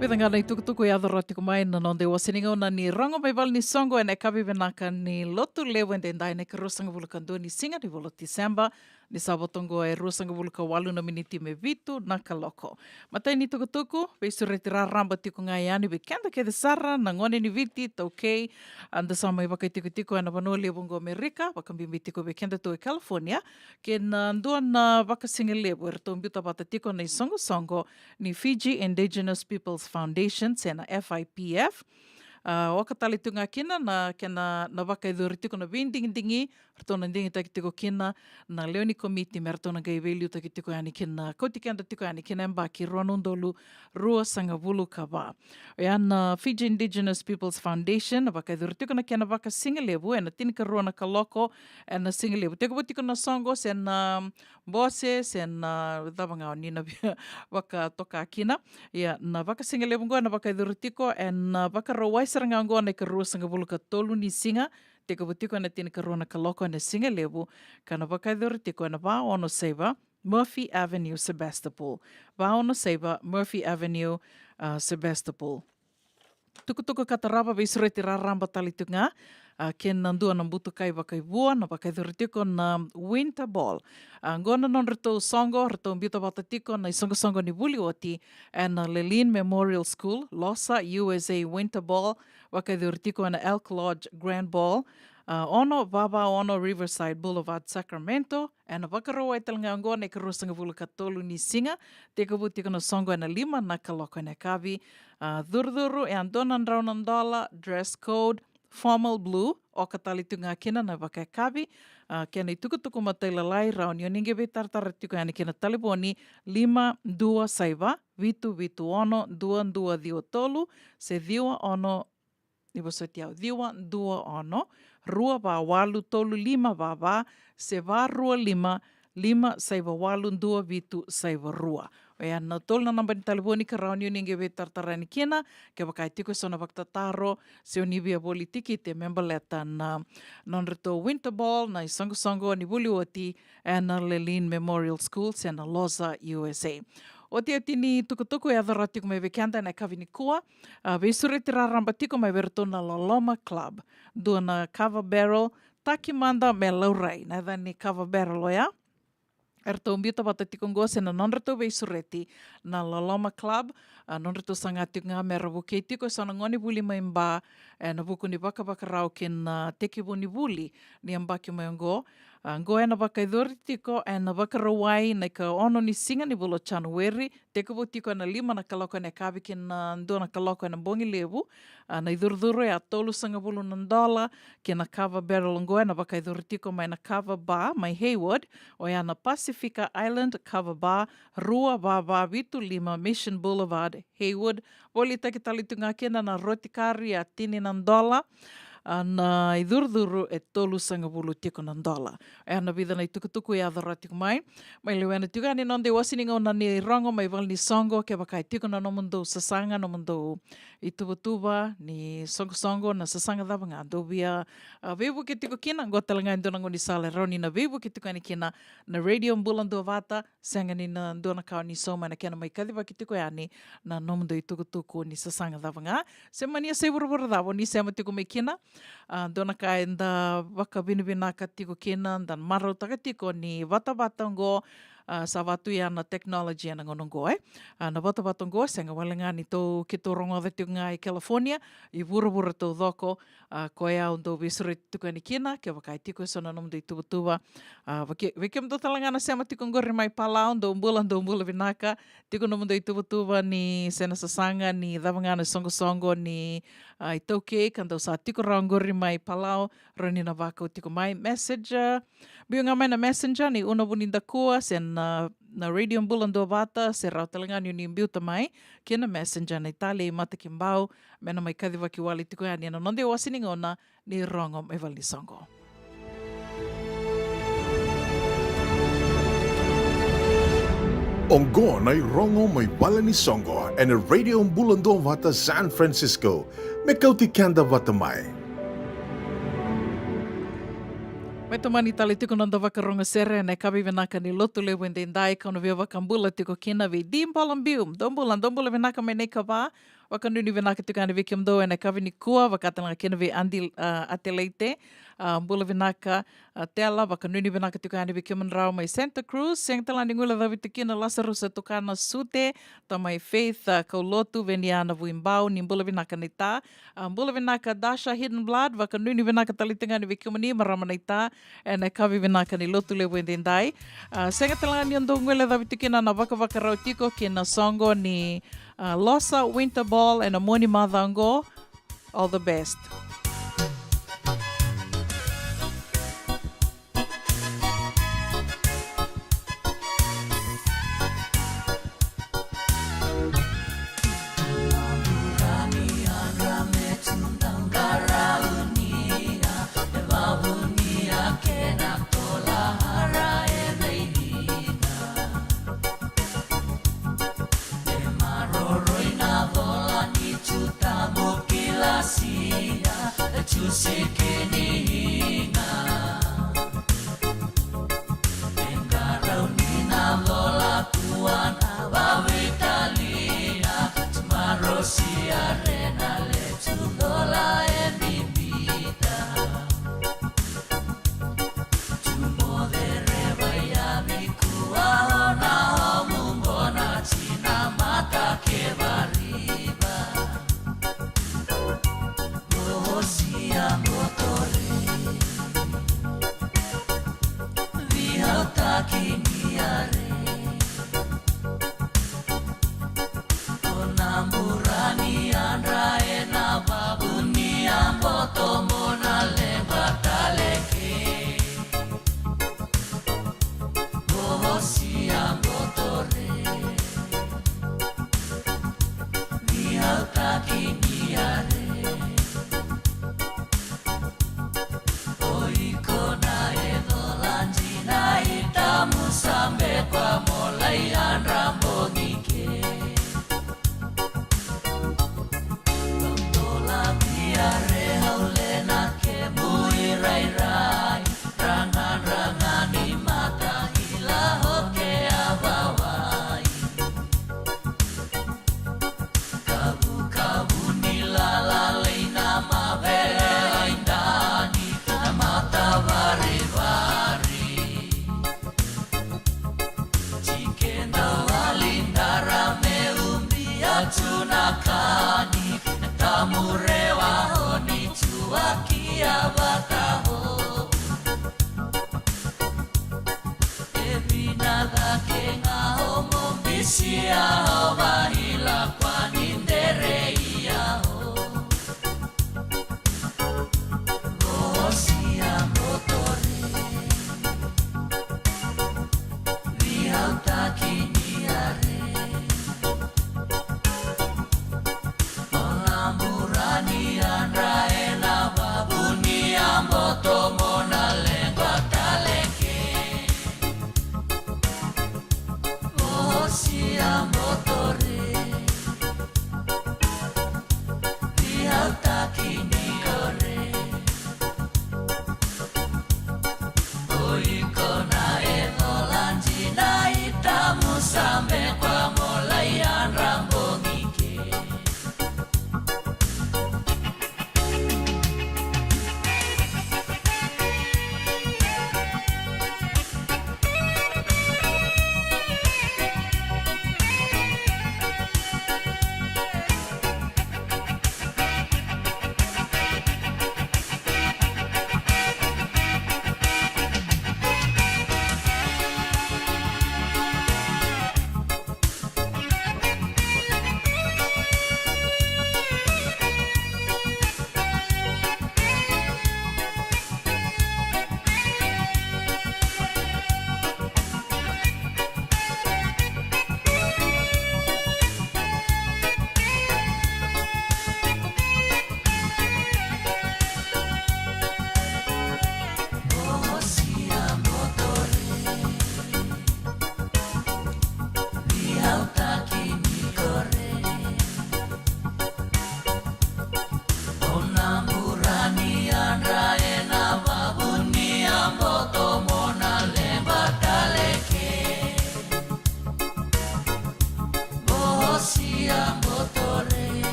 Vica ga na itukutuku e yaco rawa tiko mai na noda iwase ni gauna ni rogo mai valenisoqo ena yakavi vinaka ni Lotulevu edaidai, na ikaruasagavulu ka dua ni siga ni vula o Tiseba, ni sa vota oqo e ruasagavulu ka walu na miniti me vitu na kaloko. Matai ni tukutuku, veisureti raraba tiko ga yani vei keda kece sara na gone ni Viti, taukei, a, da sa mai vakaitikotiko ena vanua levu oqo Amerika, vakabibi tiko vei kedatou e California, kei na dua na vakasigalevu eratou biuta vata tiko na isoqosoqo ni Fiji Indigenous Peoples Foundation, se na F I P F. A, oka tale tu ga kina na kena na vakayacori tiko na veidigidigi ratou na digitaki tiko kina na lewe ni komiti me ratou na qai veiliutaki tiko yani kina, kauti keda tiko yani kina yabaki rua na udolu ruasagavulu ka va. Oya na Fiji Indigenous Peoples Foundation na vakayacori tiko na kena vakasigalevu ena tinikarua na kaloko ena sigalevu. Tekivu tiko na soqo se na bose se na cava ga o ni na via vakatoka kina. Ia na vakasigalevu oqo ena vakayacori tiko ena Vakarauwai sara ga oqo na ikaruasagavulu ka tolu ni siga. Tekivu tiko ena tinikarua na kaloko ena sigalevu ka na vakayacori tiko ena va ono saiva Murphy Avenue, Sebastopol. Va ono saiva Murphy Avenue, a, Sebastopol. Tukutuku ka tarava, veisureti raraba tale tu ga, a, kei na dua na butukai vakaivua na vakayacori tiko na Winter Ball. A, oqo na nodratou soqo ratou biuta vata tiko na isoqosoqo ni vuli oti ena Lelean Memorial School, Losa, U S A, Winter Ball, vakayacori tiko ena Elk Lodge Grand Ball, a, ono va va ono Riverside Boulevard, Sacramento, ena Vakarauwai tale ga oqo na ikaruasagavulu ka tolu ni siga. Tekivu tiko na soqo ena lima na kaloko ena yakavi. A, curucuru e a dua na drau na dola, dress code formal blue, oka tale tu ga kina na vakayakavi. A, kena itukutuku matailalai rawa ni o ni qai veitaratara tiko yani kina talevoni lima dua saiva vitu vitu ono dua dua ciwa tolu se ciwa ono, ni vosoti au, ciwa dua ono rua va walu tolu lima va va se va rua lima lima saiva walu dua vitu saiva rua. Oya na tolu na naba ni talevoni ka rawa ni o ni qai veitaratara yani kina kevaka e tiko eso na vakatataro se o ni via voli tikite me baleta na nodratou Winter Ball na isoqosoqo ni vuli oti ena Lelean Memorial School se na Losa, U S A. Otioti ni tukutuku e yaco rawa tiko mai vei keda ena yakavi nikua, a, veisureti raraba tiko mai vei iratou na Loloma Club. Dua na kava barrel, taki mada me laurai, na yaca ni kava barrel oya. Eratou biuta vata tiko oqo se na nodratou veisureti na Loloma Club, a, nodratou saga tiko ga me ra vukei tiko eso na gone vuli mai Ba ena vuku ni vakavakarau kei na tekivu ni vuli ni yabaki mai oqo. A, oqo ena vakayacori tiko ena Vakarauwai na ikaono ni siga ni vula o Janueri, tekivu tiko ena lima na kaloko ena yakavi kei na dua na kaloko ena bogi levu. A, na icurucuru e a tolusagavulu na dola kei na kava barrel oqo ena vakayacori tiko mai na kava bar mai Hayward, oya na Pacifica Island Kava Bar, rua va va vitu lima Mission Boulevard, Hayward. Volitaki tale tu ga kina na roti kari e a tini na dola, a, na icurucuru e tolusagavulu tiko na dola. Oya na vica na itukutuku e yaco rawa tiko mai. Mai lewena tiko ga ni noda iwasi ni gauna ni rogo mai vale ni soqo, kevaka e tiko na nomudou sasaga, nomudou ituvatuva ni soqosoqo, na sasaga cava ga dou via, a, veivuke tiko kina, oqo tale ga e dua na gaunisala e rawa ni na veivuke tiko yani kina na Radio Bula Duavata. Sega ni na dua na ka o ni sauma ena kena mai kacivaki tiko yani na nomudou itukutuku ni sasaga cava ga se mani yasai vuravura cava o ni sema tiko mai kina. A, dua na ka eda vakavinavinaka tiko kina, da marautaka tiko ni vatavata oqo, a, sa vatu ya na technology ena gauna oqo, e. A, na vatavata oqo sega wale ga ni tou keitou rogoca tiko ga i California, i vuravura taucoko. A, koya au dau veisureti tiko yani kina, kevaka e tiko eso na nomudou ituvatuva. A, vei ke-, vei kemudou tale ga na sema tiko oqori mai Palau, dou bula, dou bula vinaka. Tiko nomudou ituvatuva ni se na sasaga ni cava ga na soqosoqo ni, a, iTaukei ka dou sa tiko rawa oqori mai Palau, rawa ni na vakau tiko mai. Messenger, biu ga mai na Messenger ni Una Vunidakua se na, na Radio Bula Duavata, se rawa tale ga ni o ni biuta mai ki na Messenger na italei Mata Kibau, me na mai kacivaki wale tiko yani ena noda iwasi ni gauna ni rogo mai vale ni soqo. Oqo na irogo mai vale ni soqo ena Radio Bula Duavata San Francisco. Me kauti keda vata mai. Mai tomani tale tiko na noda vakarogo sere ena yakavi vinaka ni Lotulevu edaidai, kau na via vakabula tiko kina vei Di Balabiu. Dou bula, dou bula vinaka mai na ikava. Vakanuinui vinaka tiko yani vei kemudou ena yakavi nikua, vaka tale ga kina vei Adi, a, Atelaite. A, bula vinaka, a, Tela, vakanuinui vinaka tiko yani vei kemudrau mai Santa Cruz. Sega tale ga ni guilecavi tiko kina Lasarusa Tukana Sute, tamai Faith, a, Kaulotu, Veniana Vuibau, ni bula vinaka naita. A, bula vinaka Dasha Hidden Blood, vakanuinui vinaka tale tiko yani vei kemuni marama naita ena yakavi vinaka ni Lotulevu edaidai. A, sega tale ga ni o dou guilecavi tiko kina na vakavakarau tiko kei na soqo ni, a, Losa Winter Ball ena Moniti macawa oqo. All the best.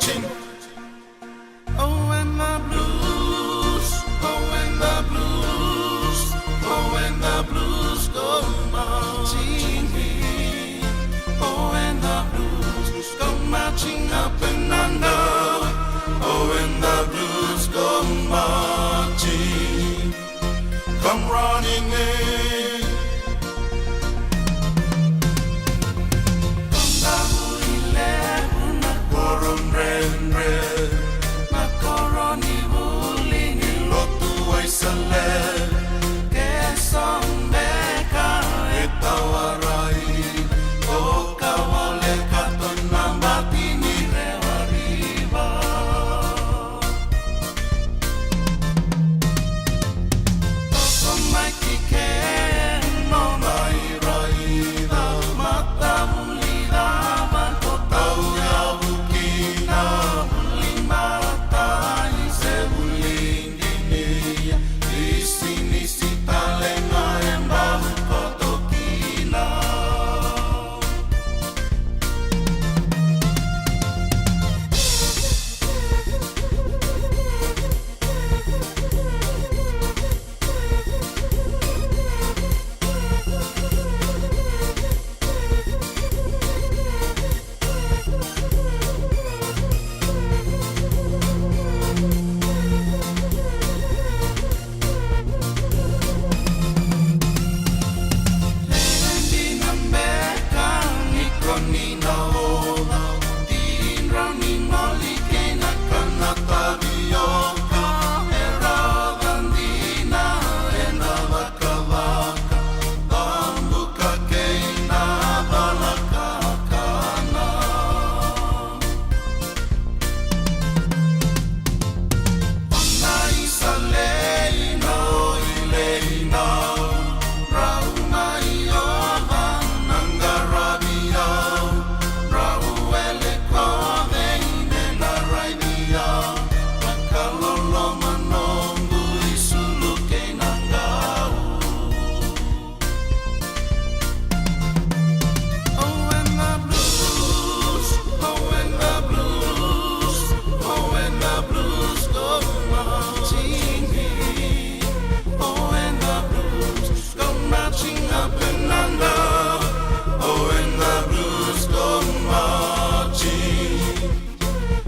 Oh, when the blues, oh, when the blues, oh, when the blues go marching in. Oh, when the blues go marching up and down. Oh, when the blues go marching, come running in. Kau na vuli levu na koro dredre, na koro ni vuli ni lotu Wesele. Ke so beka e tawarai, o ka voleka tu na bati ni revariva.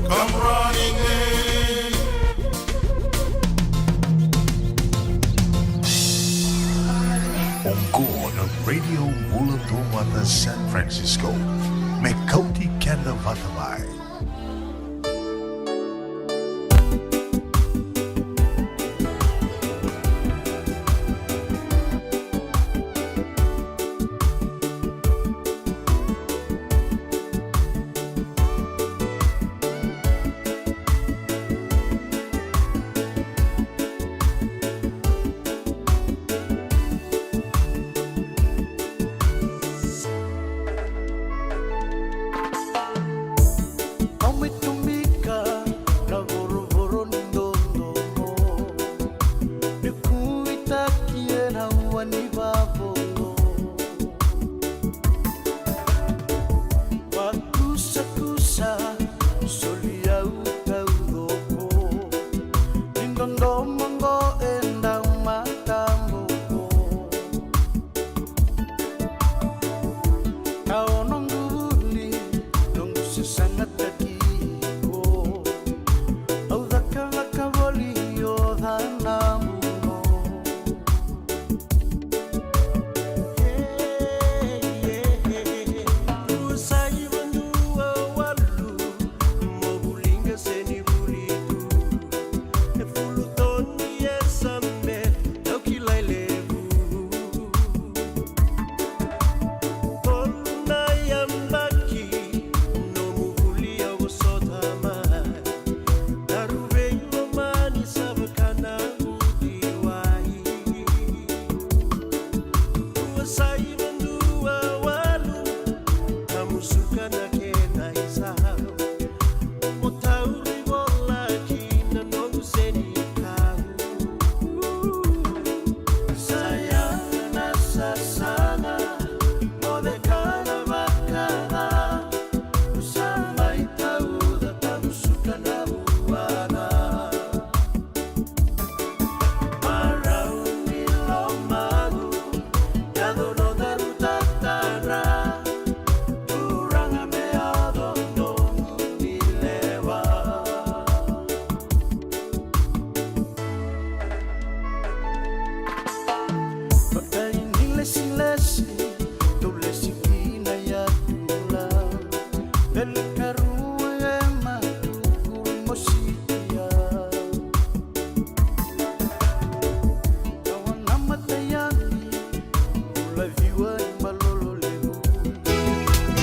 Come running in. Oqo na Radio Bula Taumada San Francisco, me kauti keda vata mai. Au mai Tomika, na vorovoro ni dodomo. Ni kuitaki ena ua ni vavono. Vakusakusa, soli au taucoko. Ni dodomo qo e dau mataboko. Ka o noqu vuli, noqu sasagataki iko. Au cakacaka voli o canamuno. Rua saiva dua walu, mo vuli qase ni vuli tu. E fulu toni e same, au kilai levu. Tolu na yabaki, nomu vuli Velekarua e matukuri mositia. Kawa na matayani, ulaviwa i malolo levu.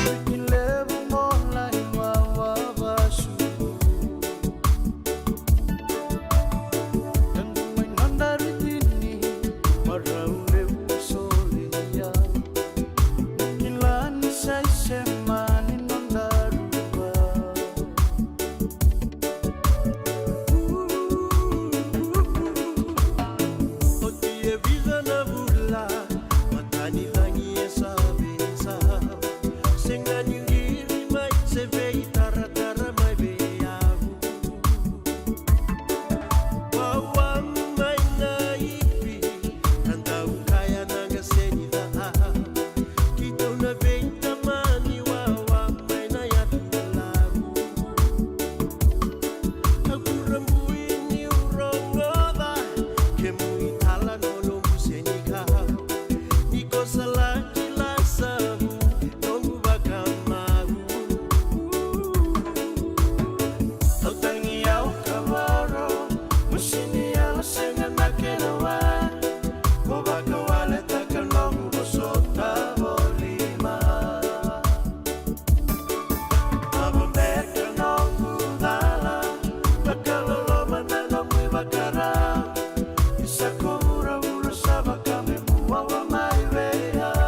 Wiki levu mola i wawa vasu. Tandu mai noda ritini, marau levu solia. Kila ni sa i sema ni noda ruva. Oti e vica na vula, mata ni cagi e sa veisa. Sega ni qiri mai, se veitaratara mai vei au. Wawa mai na ipi, na dau kaya na qase ni ca. Keitou na veitamani wawa mai na yatu Lau. Au kurabui niu rogoca kemu italanoa, noqu senikau. Ni ko sa laki lasavu noqu vakamau. Au tagi, au kavoro, musi ni yalo sega na kena wa. Ko vakawaletaka noqu vosota volima. Ava beka noqu cala, vakaloloma na noqu ivakara. Isa ko vuravura sa vaka me muawa mai vei au.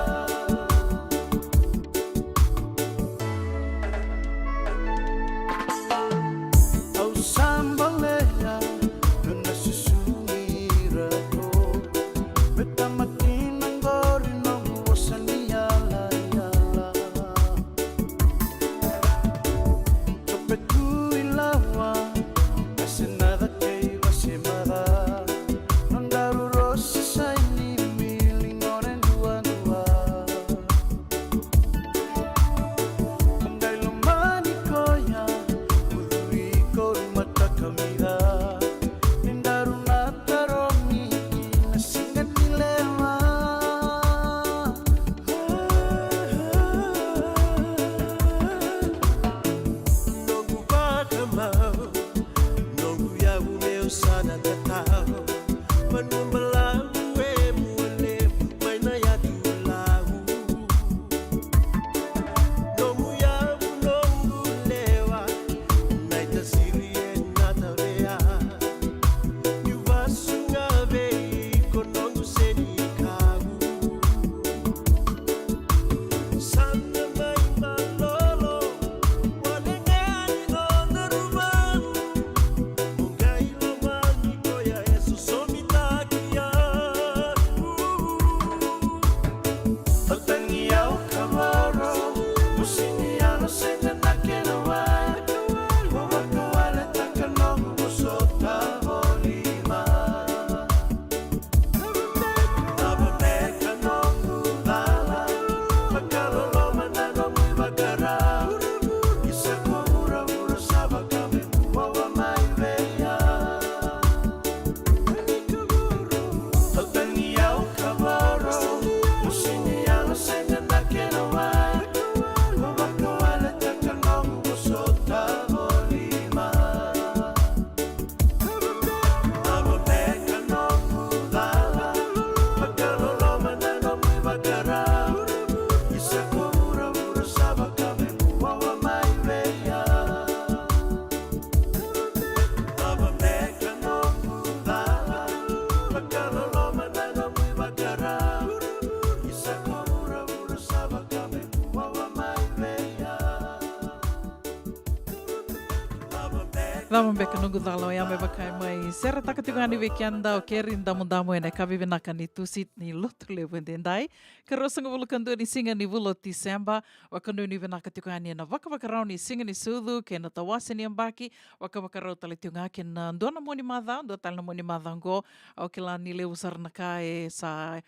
Au sa balea na susu ni iratou. Me tamati na qori noqu vosa ni yalayala. Tope tu i lawa, a se na cakei vase maca. Nodaru rosi sa i ni mili gone duadua. Ko qai lomani koya, ucui koru mata kamica. Ni daru na tarogi ki na siga ni lewa. Noqu vakamau, noqu yavu meu sa na tatau. Vanua balavu e Mualevu mai na yatu Lau. Nomu yavu nomu lewa, na itasiri e na tavea. Niu vasu ga vei iko noqu senikau. Sana mai malolo, wale ga ni nona ruva. Mo qai lomani koya e sosomitaki au. Au tagi, au kavoro, musi ni yalo sega na kena wa. Ko vakawaletaka noqu vosota volima. Cava beka noqu cala, oya me vaka e mai seretaka tiko yani vei keda o Keri Damudamu ena yakavi vinaka ni Tusiti ni Lotulevu edaidai. Ka ruasagavulu ka dua ni siga ni vula o Tiseba, vakanuinui vinaka tiko yani ena vakavakarau ni siga ni sucu kei na tawase ni yabaki, vakavakarau tale tiko ga kei na dua na mua ni macawa, dua tale na mua ni macawa oqo. Au kila ni levu sara na ka e sa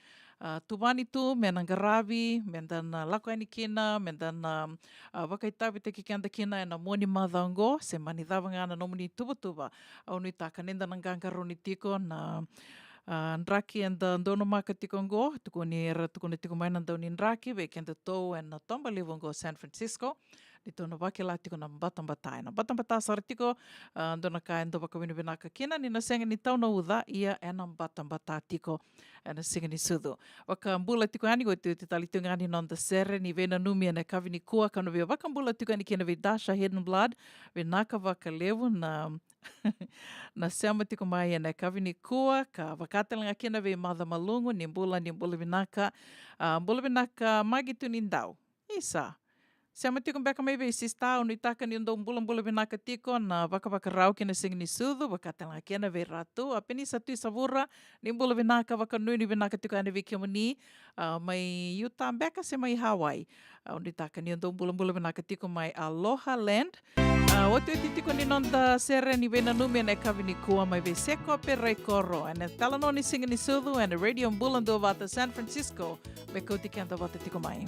a, tuvani tu me na qaravi, me da na lako yani kina, me da na, a, vakaitavitaki keda kina ena mua ni macawa oqo, se mani cava ga na nomuni tuvatuva. Au nuitaka ni da na qaqarauni tiko na, a, draki eda donumaka tiko oqo, tukuni era tukuna tiko mai na dau ni draki vei kedatou ena toba levu oqo San Francisco. Ni tou na vakila tiko na batabata. E na batabata sara tiko, a, dua na ka e dau vakavinavinaka kina ni na sega ni tau na uca, ia e na batabata tiko e na siga ni sucu. Vakabula tiko yani, otioti tale tiko ga ni noda sere ni veinanumi e na yakavi nikua, ka na via vakabula tiko yani kina vei Dasha Hidden Blood, vinaka vakalevu na na sema tiko mai e na yakavi nikua, ka vaka tale ga kina vei Maca Malugu, ni bula, ni bula vinaka, a, bula vinaka Magi Tunidau. Isa. Sema tiko beka mai vei sista, au nuitaka ni dau bulabula vinaka tiko na vakavakarau kei na siga ni sucu, vaka tale ga kina vei Ratu, a Penisa Tuisavura, ni bula vinaka, vakanuinui vinaka tiko yani vei kemuni, a, mai Utah beka se mai Hawaii. Au nuitaka ni dau bulabula vinaka tiko mai Aloha Land. A, otioti tiko ni noda sere ni veinanumi e na yakavi nikua mai vei Sekope Raikoro, e na talanoa ni siga ni sucu, e na Radio Bula Duavata San Francisco, me kauti keda vata tiko mai.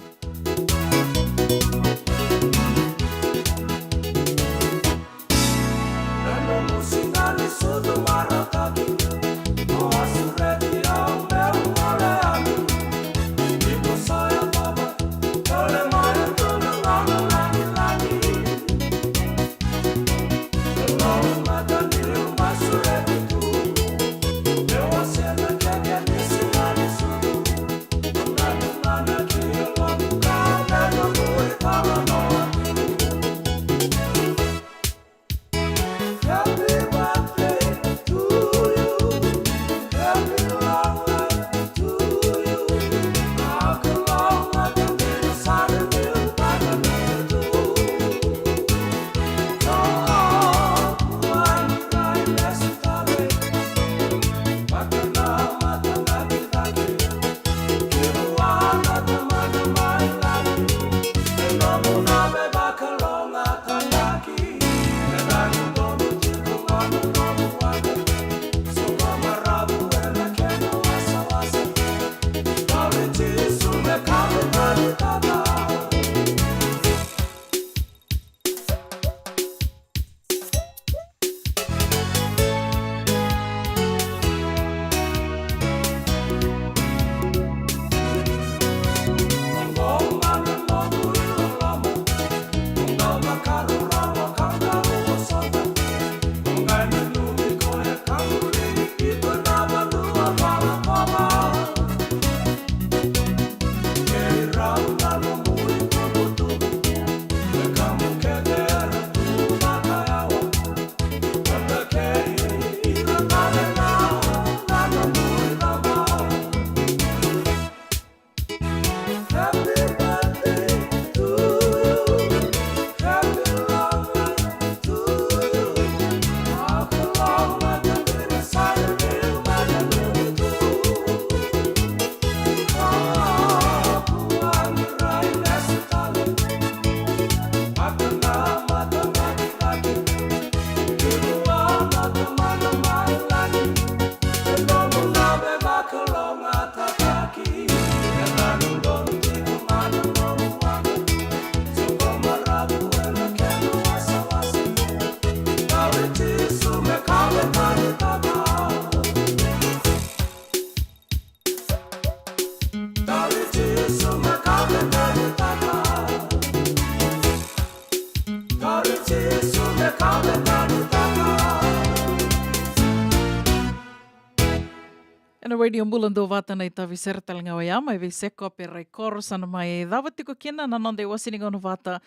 Ena Radio Bula Duavata na itavi sere tale ga oya mai vei Sekope Raikoro, sa na mai cava tiko kina na noda iwase ni gauna vata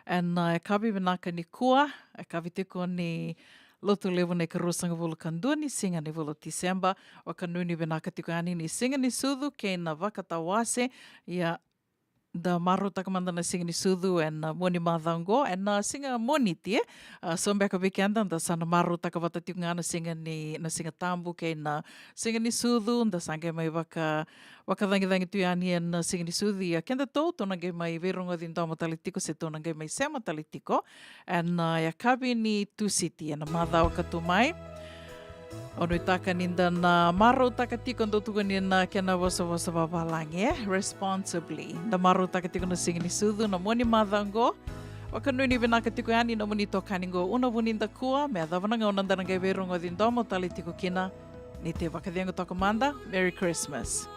ena, e, yakavi vinaka nikua, e, yakavi tiko ni Lotulevu na ikaruasagavulu ka dua ni siga ni vula o Tiseba. Vakanuinui vinaka tiko yani ni siga ni sucu kei na vakatawase. Ia, da marautaka mada na siga ni sucu ena, a, Moniti macawa oqo, ena, a, siga Moniti, e. A, so beka vei keda da sa na marautaka vata tiko ga na siga ni, na Siga Tabu kei na siga ni sucu, da sa qai mai vaka, vakacagicagi tu yani ena, a, siga ni sucu. Ia kedatou, tou na qai mai veirogoci domo tale tiko se tou na qai mai sema tale tiko ena, a, yakavi ni Tusiti ena macawa ka tu mai. Au nuitaka ni da na marautaka tiko, dau tukuni na kena vosavosa vavalagi, e, responsibly. Da marautaka tiko na siga ni sucu, na Moniti macawa oqo. Vakanuinui vinaka tiko yani nomuni itokani oqo, Una Vunidakua, me yacova na gauna da na qai veirogoci domo tale tiko kina. Ni tei vakacegu toka mada, Merry Christmas.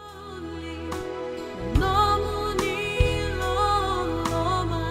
Nomuni loloma.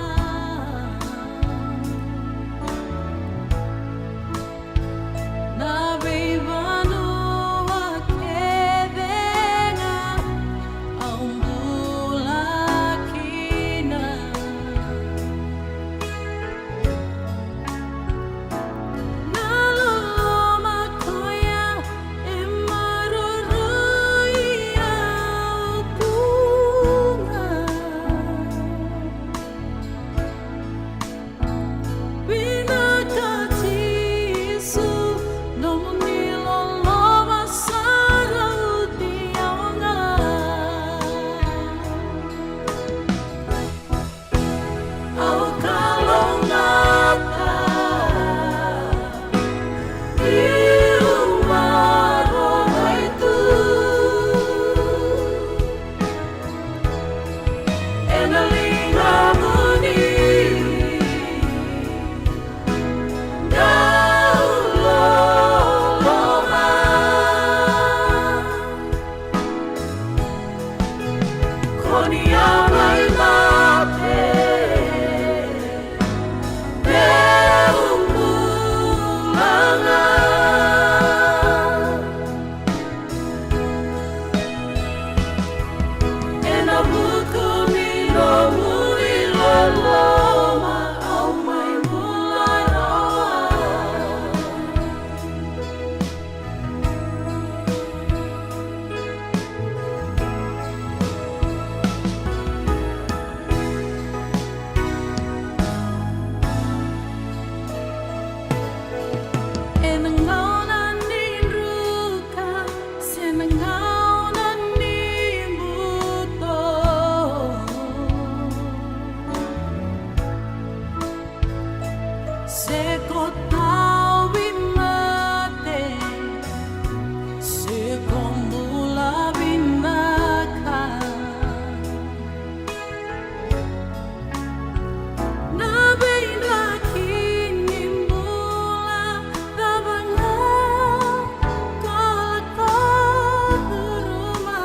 Se ko tauvimate, se ko bula vinaka. Na veidraki ni bula cava ga ko lako curuma.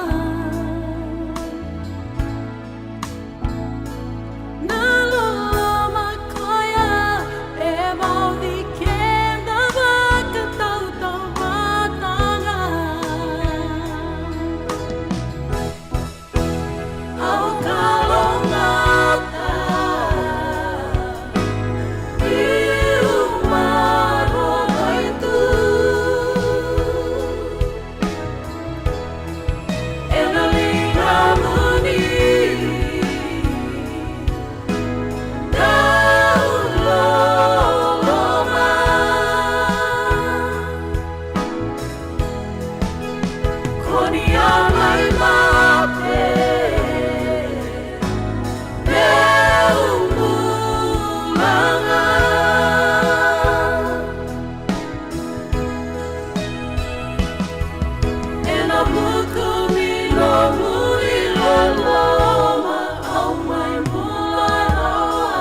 Na loloma koya e vauci keda vakatautauvata ga. Au kalougata, niu maroroi tu ena ligamuni. Dau loloma. Ko ni a mai mate, meu bula ga. Ena vuku ni nomuni loloma, au mai bula rawa.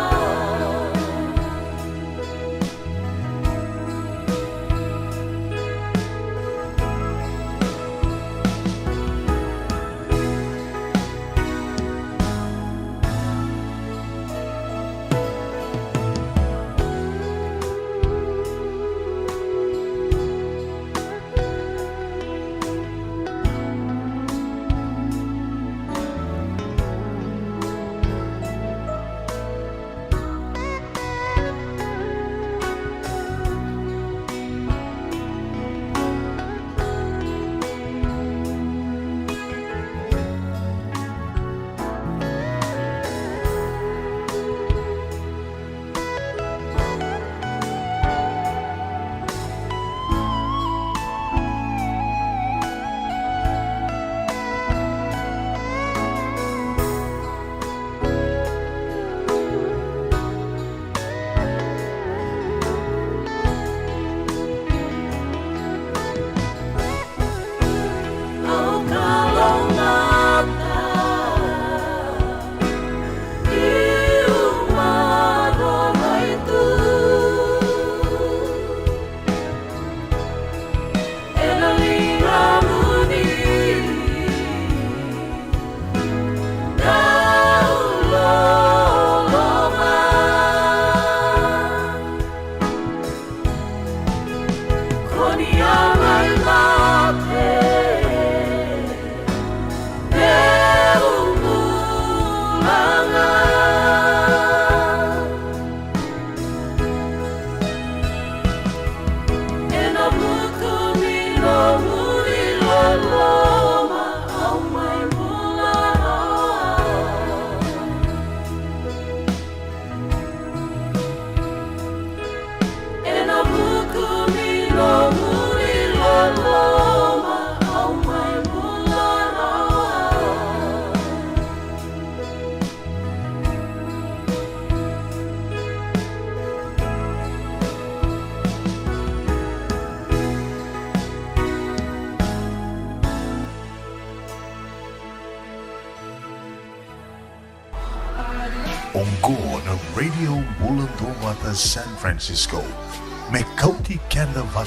Oqo na Radio Bula Duavata San Francisco. Me kauti keda vata